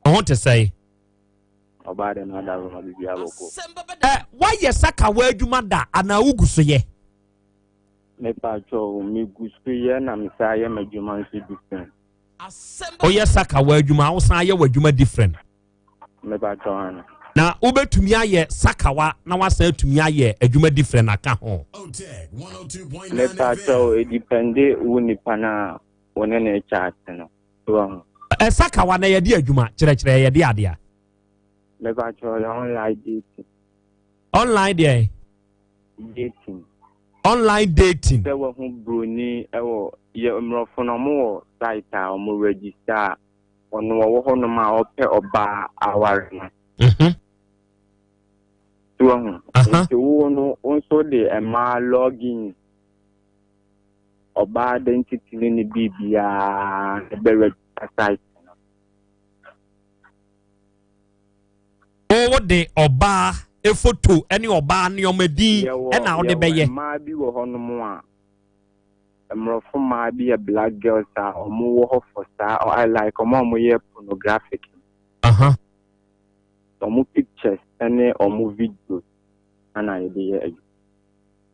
ho te sɛe ɛ woayɛ sakawa adwuma da anaa wogu so yɛ? Mepakyɛw, megu so yɛ na mesan yɛ m'adwuma nso different. Woyɛ sakawa adwuma, wosan yɛ w'adwuma different. Mepakyɛw ana. Na wobɛtumi ayɛ sakawa na wasan atumi ayɛ adwuma different aka ho. Mepakyɛw, edipɛnde wo nipa no a wo ne no chat no. So wahu? Sakawa na yɛde adwuma kyerɛkyerɛ yɛde adeɛ. Mepakyɛw, yɛ online dating. Online deɛ? Dating. Online dating. Sɛ wahu broni wɔ yɛ mmorɔfo no ɔmo wɔ site a ɔmo register a ɔno ɔwɔ hɔ nom a ɔpɛ ɔbaa aware no. Mhm. So wahu. Nti wo no wo nso de mmaa login ɔbaa identity ne ne biribiara bɛ register site no. Wo de ɔbaa foto ne ɔbaa nneɛma din na wode bɛyɛ. Yɛwɔ mmaa bi wɔ hɔnom a, mmorɔfo mmaa bi yɛ black girls a wɔn wɔ hɔ for saa, I like wɔn a wɔyɛ pornographic. Wɔn pictures ne wɔn videos na yɛde yɛ adwuma.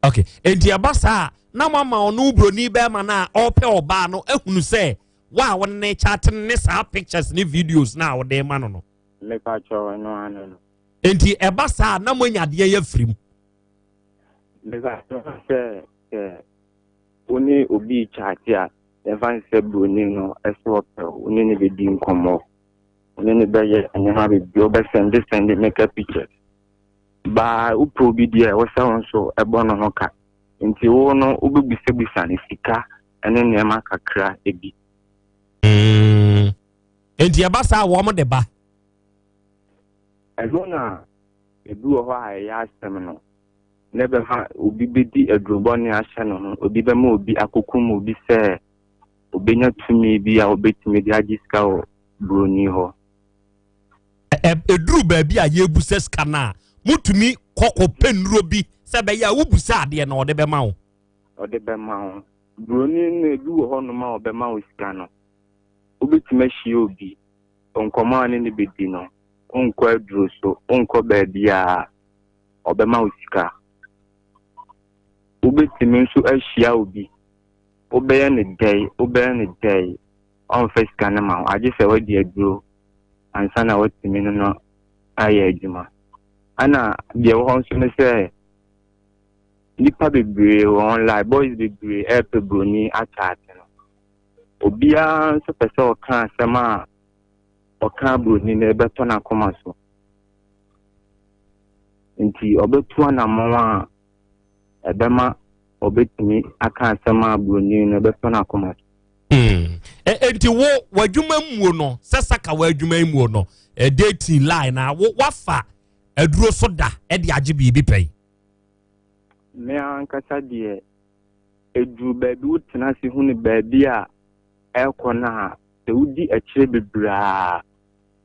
Okay, enti ɛba saa a, na moama ɔno broni bɛrima no a ɔrepɛ ɔbaa no ahunu sɛ wo a wo ne chat ne saa pictures ne videos no a wode ma no no. Mepakyɛw, ɛno ano no. Enti ɛba saa na moanya adeɛ yɛ firi mu. Mepakyɛw sɛ sɛ wo ne obi rekyate a, yɛmfa no sɛ buroni no sɛ ɔpɛ wo, wo ne no bɛdi nkɔmmɔ, wo ne no bɛyɛ nneɛma bebree, wobɛsɛnde sɛnde makeup pictures. Baa wopɛ obi deɛ ɛwɔ sɛ wo nso ɛbɔ no ho ka. Nti wo no wobɛbisabisa no sika ne nneɛma kakra bi. Mm. Enti ɛba saa a wɔn de ba. Ɛno na ebi wɔ hɔ a ɛyɛ asɛm no, na ɛbɛma obi bɛdi adurubɔne ahyɛ ne ho, obi bɛma obi akɔkum obi sɛ obɛnya tumi bi a obɛtumi de agye sika wɔ buroni hɔ. Ɛduru baabi a yɛbusa sika no a, motumi kɔ kɔpɛ nnuro bi sɛ ɛbɛyɛ a wobusa adeɛ na ɔde bɛma wo. Ɔde bɛma wo. Buroni no ebi wɔ hɔnom a ɔbɛma wo sika no, wobɛtumi ahyia obi, nkɔmmɔ a ne ne bɛdi no, wonkɔ aduro so, wonkɔ baabiara, ɔbɛma wo sika. Wobɛtumi nso ahyia obi, wobɛyɛ no dɛn, wobɛyɛ no dɛn, ɔmfa sika no ma wo, agye sɛ woadi aduro ansa na woatumi ne no ayɛ adwuma. Ɛna deɛ ɛwɔ hɔ nso ne sɛ, nnipa bebree wɔ online, boys bebree ɛrepɛ buroni akyɛ no. Obiara nso pɛ sɛ ɔka asɛm a ɔka buroni no ɛbɛtɔ n'akoma so. Nti ɔbɛtu anammɔn a ɛbɛma ɔbɛtumi aka asɛm a buroni no ɛbɛtɔ n'akoma so. Hmm. Enti wo w'adwuma muo no sɛ saka w'adwuma muo no dating line na wo wafa aduro so da de agye biribi pɛn. Me ankasa deɛ Ɛduru baabi wotena ase hunu baabi a ɛrekɔ no a, sɛ wodi akyire bebree a,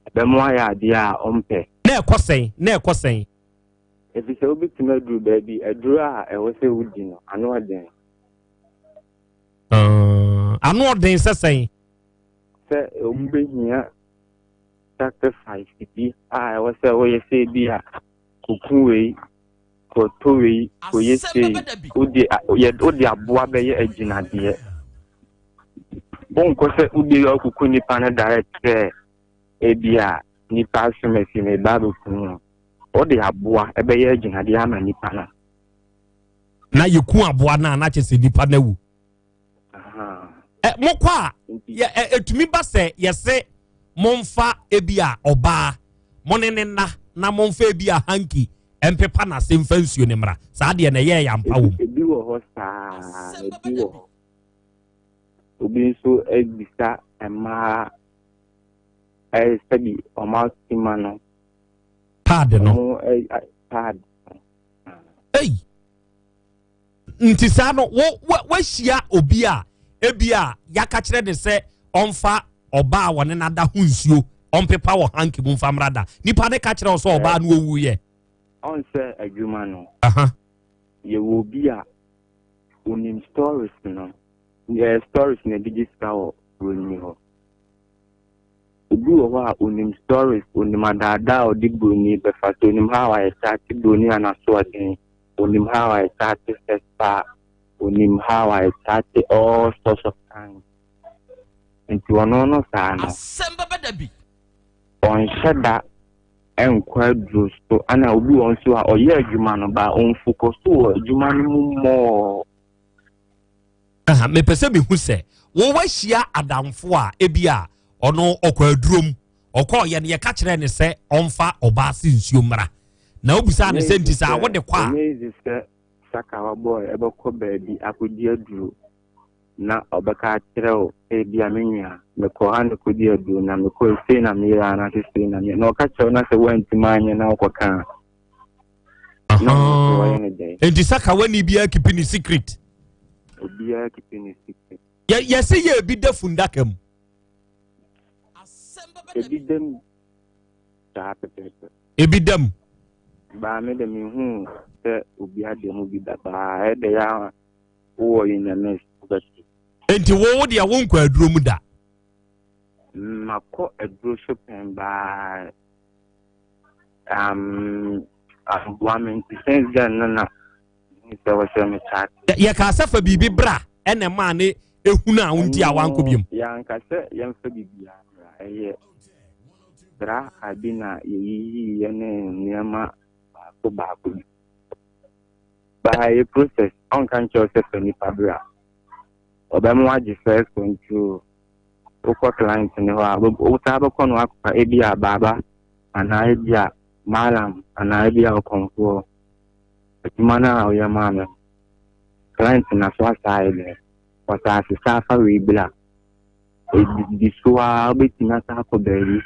ɛbɛma woayɛ adeɛ a ɔmpɛ. Na ɛkɔ sɛn? Na ɛkɔ sɛn? Ɛfiri sɛ wobɛtumi aduru baabi, aduro a ɛwɔ sɛ wodi no, ano ɔden. Ano ɔden sɛ sɛn? Sɛ wobɛhia sacrifice bi a ɛwɔ sɛ woyɛ sɛ ebi a kɔku wei, kɔtɔ wei, kɔyɛ sei, wode yɛ wode aboa bɛyɛ agyinadeɛ. Wonkɔ sɛ wode akɔku nipa no direct sɛ ebi a nipa asom asi me ba abɛku no. Wode aboa ɛbɛyɛ agyinadeɛ ama nipa no. Na yɛku aboa no a na kyerɛ sɛ nipa no awu. Mokɔ a ɛtumi ba sɛ yɛse momfa ebi a ɔbaa mo ne ne nna na momfa ebi a hanky mpepa n'ase mfa nsuo ne mmra saa deɛ na ɛyɛ ɛyɛ ampa wɔ mu. Ebi wɔ hɔ saa, ebi wɔ hɔ. Obi nso bisa mmaa sɛbi wɔn asima no. Pad no. Wɔn pad. Ei. Nti saa no wo wahyia obi a ebi a yɛaka kyerɛ ne sɛ ɔmfa ɔbaa a wɔne no ada ho nsuo ɔmpepa wɔ hanki mu mfa mmra da. Nipa ne ka kyerɛ wo sɛ ɔbaa no owu yɛ. Ɔn sɛ adwuma no. Yɛwɔ obi a onim stories no. Yɛ stories na ɛde gye sika wɔ buroni hɔ. Obi wɔ hɔ a onim stories, onim adaadaa a ɔde buroni bɛfa so, onim how a yɛkyate buroni a n'asoɔden. Onim how a yɛkyate sex paa. Onim how I chat all sorts of kinds. Nti ɔno no saa no. Ɔnhyɛ da nkɔ aduro so ana obi wɔ nso a ɔyɛ adwuma no ba ɔnfokɔ so wɔ adwuma no mu mɔɔ. Mepɛ sɛ mehu sɛ wɔwahyia adamfo a ebi a ɔno ɔkɔ aduro mu ɔkɔɔyɛ no yɛka kyerɛ ne sɛ ɔmfa ɔbaa se nsuo mmra na wobisaa ne sɛ nti sɛ awode kɔ a. Ɛnyɛ easy sɛ sakawa boy ɛbɛkɔ baabi akɔdi aduro na ɔbɛka akyerɛ wo ebia me nua mekɔ ha na kɔdi aduro na mekɔ sei na meyɛ anaasɛ sei na meyɛ na ɔka kyerɛ wo na sɛ woantumi anyɛ na wokɔka a na ɔno nso ɔyɛ ne dɛn. Nti sakawa ni biara keep ne secret. Obiara keep ne secret. Yɛ yɛse yɛ ebi da fundaka mu. Ebi da mu saa pɛpɛɛpɛ. Ebi da mu. Baa me de mehu sɛ obi ada mu bi da baa ɛdɛ yɛ a wowɔ in the mix wobɛte. Nti wo wo deɛ wonkɔ aduro mu da? Makɔ aduro so pɛn baa um, amboa me nti since then no na sɛ wɔsɛ me chat. Yɛkaa sɛ fa biribi bra ɛna ɛmaa ne ehunu a wonti a wankɔ biom. Yɛanka sɛ yɛmfa biribiara mmra ɛyɛ bra bi na yɛyiyiiɛ ne nneɛma baako baako bi. Baa ɛyɛ process ɔnka nkyerɛ wo sɛ fa nipa bra. Ɔbɛma wagye first control. Wokɔ client ne hɔ a wosaa bɛkɔ no akɔfa ebi a baaba anaa ebi a malam anaa ebi a ɔkɔmfoɔ. Adwuma no a ɔyɛ maa me no, client na so asa ayɛ dɛn? Ɔsaa sesa afa wei bla. Ɛdidi so ara wobɛtumi asa akɔ baabi.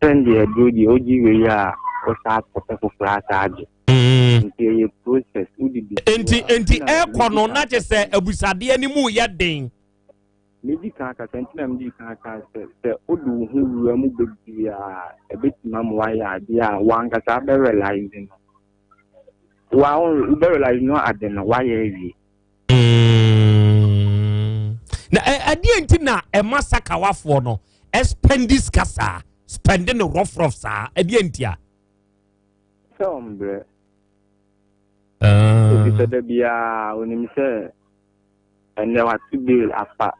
Sɛndeɛ aduro deɛ wogye wei a wosaa kɔpɛ foforɔ asa agye. Nti ɛyɛ process wodidi so Nti a. nti Nti na ɛkɔ no medi na kan kyɛ sɛ kasa. abusadeɛ no mu yɛ den. Medi kan kasa nti na medi kan ka sɛ sɛ wode wo ho wura mu bebree a ɛbɛtumi ama woayɛ adeɛ a w'ankasa abɛ realise no. Wa wobɛ realise no ade no woayɛ awie. Na ɛdeɛ nti na ɛma sakawafoɔ no ɛspɛndi sika saa spɛndi no rough rough saa ɛdeɛ nti a. Sɛ ɔmbrɛ. Efisɛ da biara onim sɛ ɛnɛ wate bail afa.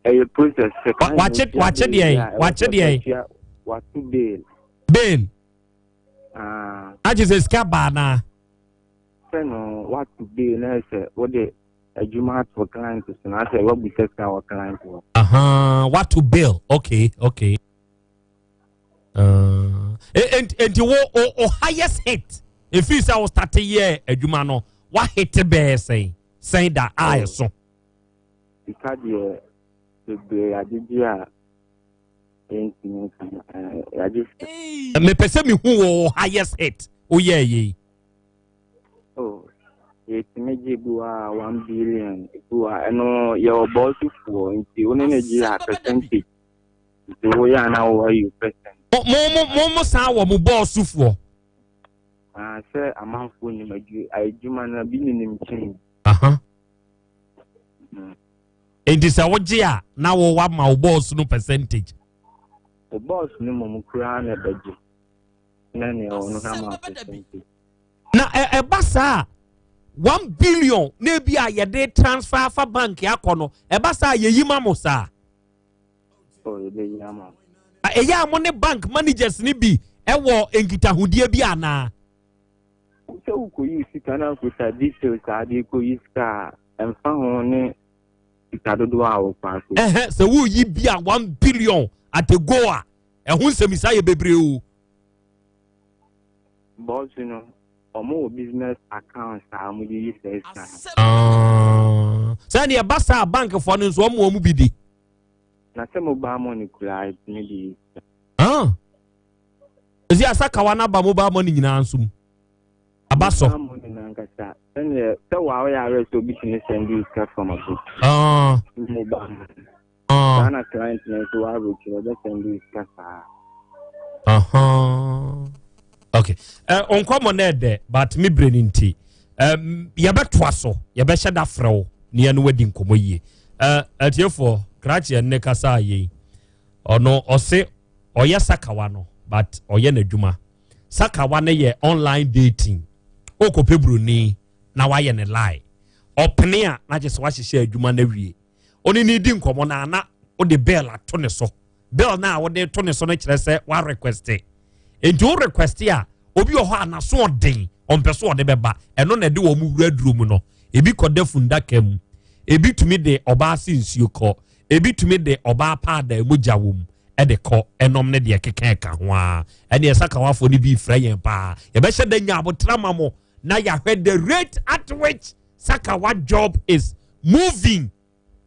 Ɛyɛ process sɛ kan wakye wakye deɛ wakye deɛ. Wato bail. Bail. Agye sɛ sika baa naa. Sɛ no wato bail na sɛ wode adwuma ato client so na sɛ wabusa sika wɔ client hɔ. Wato bail okay okay. Enti wo o highest hit efi sɛ wo start yɛ adwuma no wahete bɛɛ sɛn sɛn da a ɛso. Sika deɛ bebree agyegye a ɛntumi nka yagye sika. Mepɛ sɛ mehu wo highest hit woyɛɛ yei. Oh, yɛtumi gye bi wɔ a 1 billion bi wɔ a ɛno yɛwɔ bɔɔsofoɔ nti wo ne no gye a percentage. Nti woyɛ a na wowɔ ayi percent. Mo mo mo mo san wɔ mo bɔɔsofoɔ. Ah, sɛ amanfoɔ nim adwuma no bi ninim kyɛn. Aha. Nti sɛ wogye a na wo wama wo bɔɔso no percentage. Wo bɔɔso no mmom koraa na ɛbɛgye na nea ɔno no ama percentage. Na ɛba saa 1 billion na ebi a yɛde transfer afa bank akɔ no ɛba saa yɛyi ma mo saa. Oh, yɛbɛyi ama. Ɛyɛ a mo ne bank managers ni bi ɛwɔ nkitahodie bi anaa. Sɛ wokɔyi sika na nkuta details a ade kɔyi sika a ɛmfa ho ne sika dodoɔ a wokɔ akɔ. Ɛhɛ sɛ woyi bi a 1 billion at a go a ɛho nsɛmisa yɛ bebree o. Bɔɔso no ɔmo wɔ business accounts a ɔmo de yi saa sika no. Sɛ deɛ ɛba saa bankfoɔ no nso ɔmo bi di. Na sɛ mobile money koraa ɛtumi de yi sika. Ɛsi asakawa no aba mobile money nyinaa nso mu. Aba sɔ. Mobile money nankasa sɛdeɛ sɛ waa ɔyɛ awɛ sɛ obi tumi send you sika from abroad. Mobile money. Saa na client no nso wɔ aburokyerɛ ɔbɛ send you sika saa. Okay. Nkɔmɔ no ɛdɛ but me bere no nti yɛbɛtoa so yɛbɛhyɛ da frɛ wo na yɛne wadi nkɔmmɔ yie. Atiefoɔ krakye ɛnne kasa yei ɔno ɔse ɔyɛ sakawa no but ɔyɛ n'adwuma. Sakawa no yɛ online dating. Wokɔpɛ buroni na wayɛ ne lie. Ɔpene a, na kyerɛ sɛ wahyehyɛ adwuma no awie. Ɔne ne di nkɔmmɔ no a, na wode bell ato ne so. Bell no a wode to ne so no kyerɛ sɛ woarequeste. Enti wo requeste a, obi wɔ hɔ a n'aso ɔden, ɔmpɛ so ɔde bɛba. Ɛno na ɛde wɔn wura duro mu no. Ebi kɔda fundaka mu. Ebi tumi de ɔbaa se nsuo kɔ. Ebi tumi de ɔbaa paada a mogya wɔ mu de kɔ. Ɛnom ne deɛ ɛkeka ɛka ho ara. Ɛneɛ sakawafoɔ no bi refrɛ yɛn paa. Yɛbɛhyɛ da nya abotra ma mo na yɛahwɛ the rate at which sakawa job is moving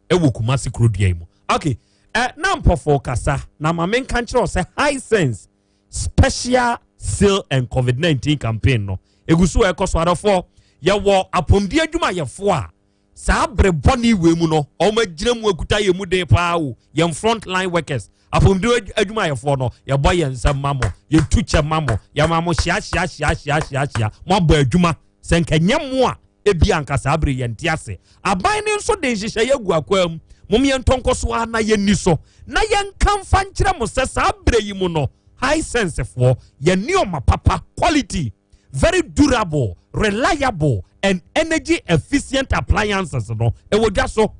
ɛwɔ Kumasi kurodua yi mu. Okay, eh, na mpɔfo kasa na ma menka nkyerɛ wo sɛ Hisense special sale and COVID-19 campaign no egu so ɛkɔ so adɔfoɔ. Yɛwɔ apɔmuden adwumayɛfoɔ a saa bere bɔne wei mu no wɔn agyina mu akuta yɛn mu den paa o, yɛn front line workers, apɔmuden adwumayɛfoɔ no, yɛbɔ yɛn nsam ma mo, yɛtu kyɛ ma mo, yɛma mo hyia hyia hyia hyia hyia hyia. Mo abɔ adwuma sɛ nka nyɛ mo a ebi anka saa bere yɛn te ase. Aban no nso de nhyehyɛeɛ agu akwaa mu, mom yɛn ntɔnkɔ so ara na yɛnni so na yɛnka mfa nkyerɛ mo sɛ saa bere yi mu no Hisense foɔ yɛn nneɛma papa, quality, very durable, reliable and energy efficient appliances no ɛwɔ dwa so.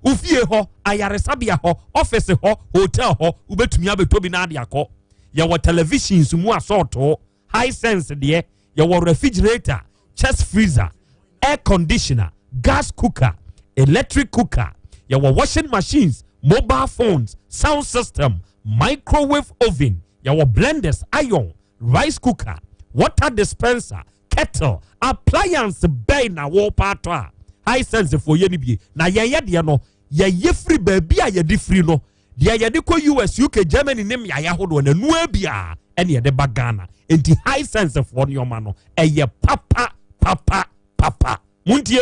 Ofie hɔ, ayaresabea hɔ, office hɔ, hotel hɔ, wobɛtumi abɛtɔ bi na ade akɔ. Yɛwɔ televisions mu asɔɔtoo, Hisense deɛ, yɛwɔ refrigerator, chest freezer, air conditioner, gas cooker, electric cooker, yɛwɔ washing machines, mobile phones, sound system, microwave oven, yɛwɔ blenders, iron, rice cooker, water dispenser, kettle. Appliance bɛn na wɔrepa atɔ a Hisense foɔ yɛ no bie? Na yɛyɛ deɛ no, yɛyɛ firi baabi a yɛde firi no, deɛ yɛde kɔ US, UK, Germany ne mmeaeɛ ahodoɔ no, ɛnoa biara ɛne yɛde ba Ghana. Enti Hisense foɔ nneɛma no ɛyɛ papa papa papa. Montie,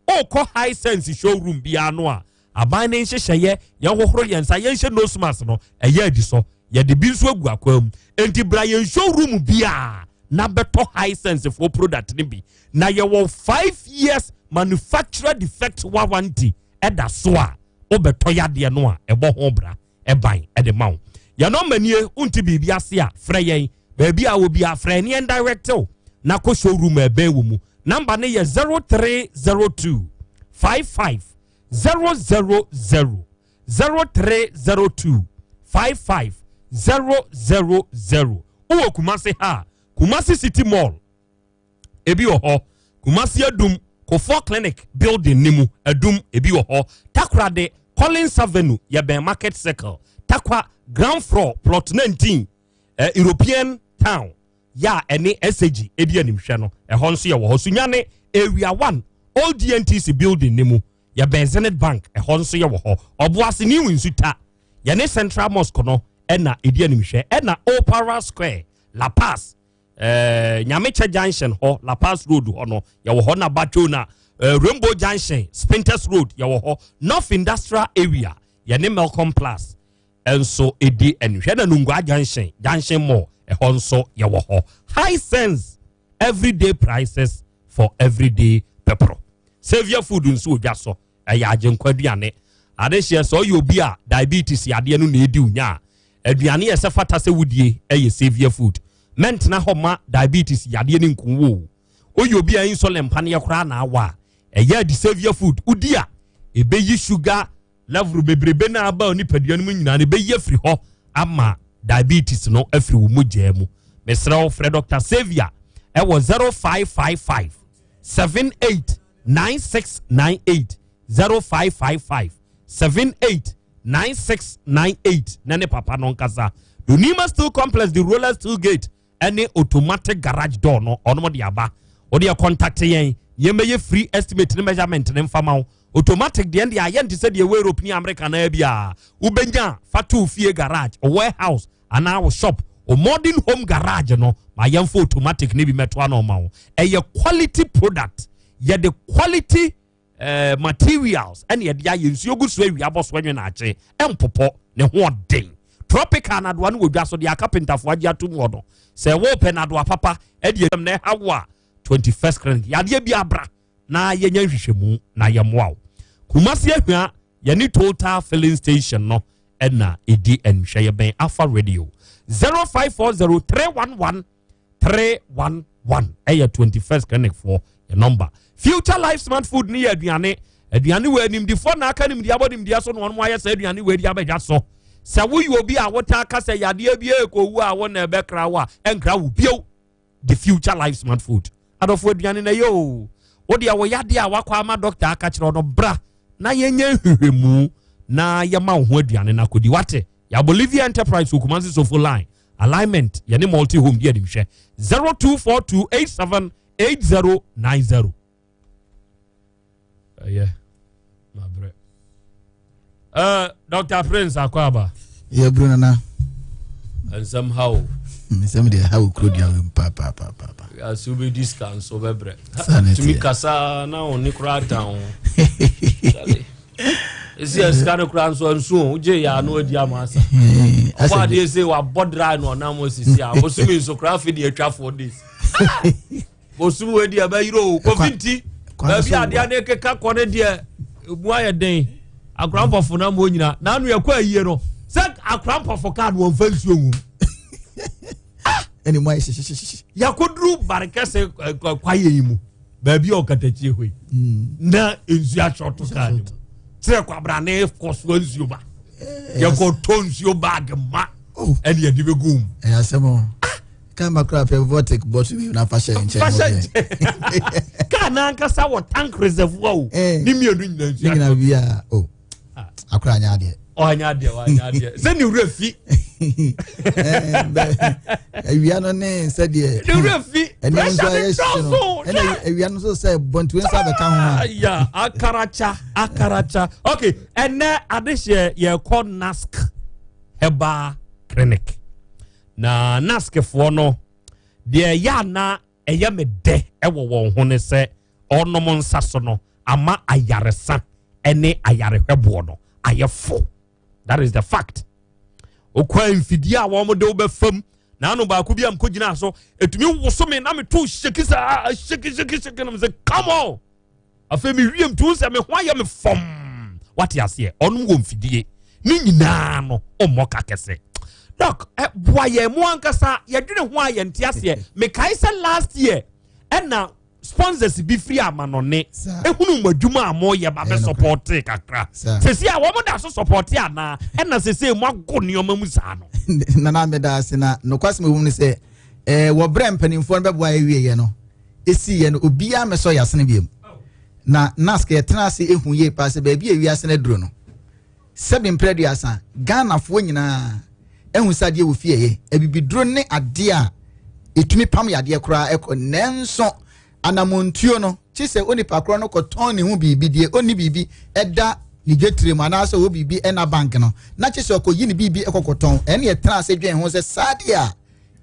wokɔ Hisense showroom biara no a, aban ne nhyehyɛeɛ, yɛnhohoro yɛn nsa, yɛnhyɛ nose mask no, ɛyɛ adi so. Yɛde bi nso agu akwaa mu. Enti bra yɛn showroom biara na bɛtɔ Hisense foɔ product no bi. Na yɛwɔ 5 years manufacturer defect warranty ɛda so a, wobɛtɔ yadeɛ no a ɛbɔ ho bra ɛban ɛde ma wo. Yɛn nɔmba nie, wonte biribi ase a, frɛ yɛn. Baabi a wɔ biara, frɛ yɛn yɛn direct wo na kɔ showroom a ɛbɛn wɔ mu. Nɔmba no yɛ 0302 55 000, 0302 55 000. Wowɔ Kumasi ha a, Kumasi City Mall ebi wɔ hɔ, Kumasi Adum Kofoɔ Clinic building ne mu Adum ebi wɔ hɔ, Takoradi Collins Avenue yɛbɛn Market Circle, Takwa ground floor plot 19, European Town yɛ a ɛne SAG edi animhwɛ no, ɛhɔ nso yɛwɔ hɔ. Sunyane Area 1 Old DNTC building ne mu yɛbɛn Zenith Bank, ɛhɔ nso yɛwɔ hɔ. Ɔboase New Nsuta yɛne Central Mosque no ɛna edi animhwɛ, ɛna Opera Square La Paz, Nyamekyɛ Junction hɔ, La Paz Road hɔ no yɛwɔ hɔ, na Batwo na Rainbow Junction, Spintex Road yɛwɔ hɔ, North Industrial Area yɛne Melcom Plus nso edi animhwɛ, na Nungua Junction, Junction Mall ɛhɔ nso yɛwɔ hɔ. Hisense, everyday prices for everyday people. Saviour Food nso wɔ dwa so, ɛyɛ agyenkwa aduane. Adehyeɛ sɛ ɔyɛ obi a diabetes yadeɛ no na edi wo nya a, aduane yɛ sɛ fata sɛ wodie ɛyɛ Saviour Food. Mɛntena hɔ ma diabetes yadeɛ no nku wo. Woyɛ obi a insulin mpaneɛ koraa na awa a, ɛyɛ adi Saviour Food wodi a, ɛbɛyi sugar level bebrebe na aba nipadua no mu nyinaa no, ɛbɛyi afiri hɔ ama diabetes no afiri wo mogyaa mu. Mesrɛ wo, frɛ Dr. Saviour ɛwɔ 0555 78 9698, 0555 78 9698 na ne papa no nkasa. Donima Steel Complex, the roller steel gate ɛne automatic garage door no ɔnom de aba. Wode contact yɛn, yɛn bɛyɛ free estimate ne measurement ne mfama wo. Automatic deɛ deɛ ayɛ nte sɛ deɛ ɛwɔ Europe ne America naa bi a wobɛnya fa to fie garage, warehouse anaa wo shop, o modern home garage no, ma yɛmfa automatic ne bi mɛto ano ma wo. Ɛyɛ quality product, yɛde quality materials ɛne yɛde ayɛ. Nsuo gu so, awia bɔ so, ɛnwe n'akye ɛmpopɔ ne ho ɔden. Tropical nadoa no wɔ dwa so deɛ aka pintafoɔ agye atom wɔ no sɛ wɔpɛ nadoa papa ɛde ɛm na ɛha wo a, 21st Clinic yadeɛ bi abra na yɛnya nhwehwɛmu na yɛmmoa wo. Kumasi Ahwia yɛne Total filling station no ɛna ɛdi nhwɛ, yɛbɛn Alpha Radio. 0540 311 311. 1 ɛyɛ 21st clinic foɔ yɛ number. Future Life Smart Food ne yɛ aduane aduane wɔ animdifoɔ na aka nimdeɛ abɔ nimdeɛ so na wɔn ayɛ sɛ aduane wɔ adi abɛdwa so. Sɛ woyɛ obi a wotaa ka sɛ yadeɛ bi ɛkɔwu a wo na ɛbɛkra wo a, ɛnkra wo bio. The Future Life Smart Food adɔfo aduane na ɛyɛ o. Wo deɛ wo yadeɛ a wakɔ ama dɔkta aka kyerɛ no, bra na yɛnyɛ nhwehwɛmu na yɛma wo ho aduane no akɔdi. Wate? Yɛ Bolivia Enterprise wɔ Kumasi Sofo Line alignment, yɛne Multi Home di animhwɛ. 0242878090. Ɛyɛ mabrɛ. Dr. Prince Akwaba. Yɛ bro nana. Nsɛm ha o. Nsɛm deɛ ha wɔ kuro dua wɔ mu paapaapaa. Ase wobɛdi sika nso bɛbrɛ. Tumi kasa na wo ne koraa dan ho. Esi sika no koraa nso nso o wogye yɛ ano adi ama asa. Ɔbɔ adeɛ sɛ wabɔ dry na ɔnam osisi a bosomi nso koraa afei deɛ atwa 4 days. Bosomi wei deɛ ɛbɛyere o. Kofi nti baabi adeɛ ne keka kɔ ne deɛ emu ayɛ den. Akora mpɔfo na mo nyina n'ano yɛ kɔ ayie no sɛ akora mpɔfo kaa no wɔn fa nsuo nwom. Ɛna mu ayɛ hyehyɛhyehyɛ. Yakoduru barikɛse kwaeɛ yi mu baabi a ɔkatakyie hɔ yi na nsuo ahyɔto kaa ne mu kyerɛ kwabrane kɔ so nsuo ba yɛkɔtɔ nsuo baage ma ɛne yɛde bɛgu mu. Ɛyɛ asɛm o. Kaa ma kora pɛ vortic bɔtɔ bi na fa hyɛ nkyɛn. Fa hyɛ nkyɛn. Kaa n'ankasa wɔ tank reservoir o. Ne mmienu nyinaa nsuo. Ne nyinaa bi a o. Akora anya adeɛ. Ɔanya adeɛ, ɔanya adeɛ. Sɛ ne wura fi. Awia no ne sɛdeɛ. Ne wura fi. Pressure ne dɔɔso. Ɛna awia no nso sɛ bɔntuwe nsa bɛka ho a. Ya akaracha akaracha. Okay, ɛnɛ adehyɛ yɛkɔ NASC Herbal Clinic. Na NASC foɔ no deɛ ɛyɛ ana ɛyɛ me dɛ ɛwɔ wɔn ho ne sɛ ɔnom nsa so no ama ayaresa ne ayarehwɛboɔ no ayɛ fo. That is the fact. Okwa mfidie a wɔn de wobɛfam na ano baako bi a mkɔ gyina so etumi woso me na me to shake saa, shake shake shake, na me sɛ come on. Afei me wiem tu sɛ me ho ayɛ me fam. Wate aseɛ? Ɔnom wɔ mfidie ne nyinaa no ɔmmɔ ka kɛse. Doc, boa yɛn mu ankasa yɛdwene ho a yɛnte aseɛ. Mekae sɛ last year ɛna sponsors bi firi amanɔne ehunu mo adwuma a moyɛ ba bɛ sɔpɔte kakra. Sisi a wɔn da so sɔpɔte anaa ɛna sisi mo ago nneɛma mu saa no? Nana, meda ase. Na nokwasɛm ɛwɔ mu no sɛ wɔ berɛ mpanimfoɔ no bɛboa yɛwieɛ no, ɛsiiɛ no, obiara mmɛsɔ yɛ asene biom. Na NASC yɛtena ase ɛhu yie paa sɛ baabi a ewiase no aduro no, sɛbi mprɛ 30, Ghanafoɔ nyinaa ɛhu sɛ adeɛ wɔ fie ɛyɛ abibiduro ne adeɛ a ɛtumi pam yadeɛ koraa ɛkɔ. Nanso anamontuo no kye sɛ onipa korɔ no kɔtɔn ne ho biribi deɛ ɔnni biribi ɛda ne dwetire mu anaasɛ ɔwɔ biribi ɛna bank no na kye sɛ ɔkɔyi ne biribi ɛkɔkɔtɔn. Ɛne yɛtena ase dwen ho sɛ saa deɛ a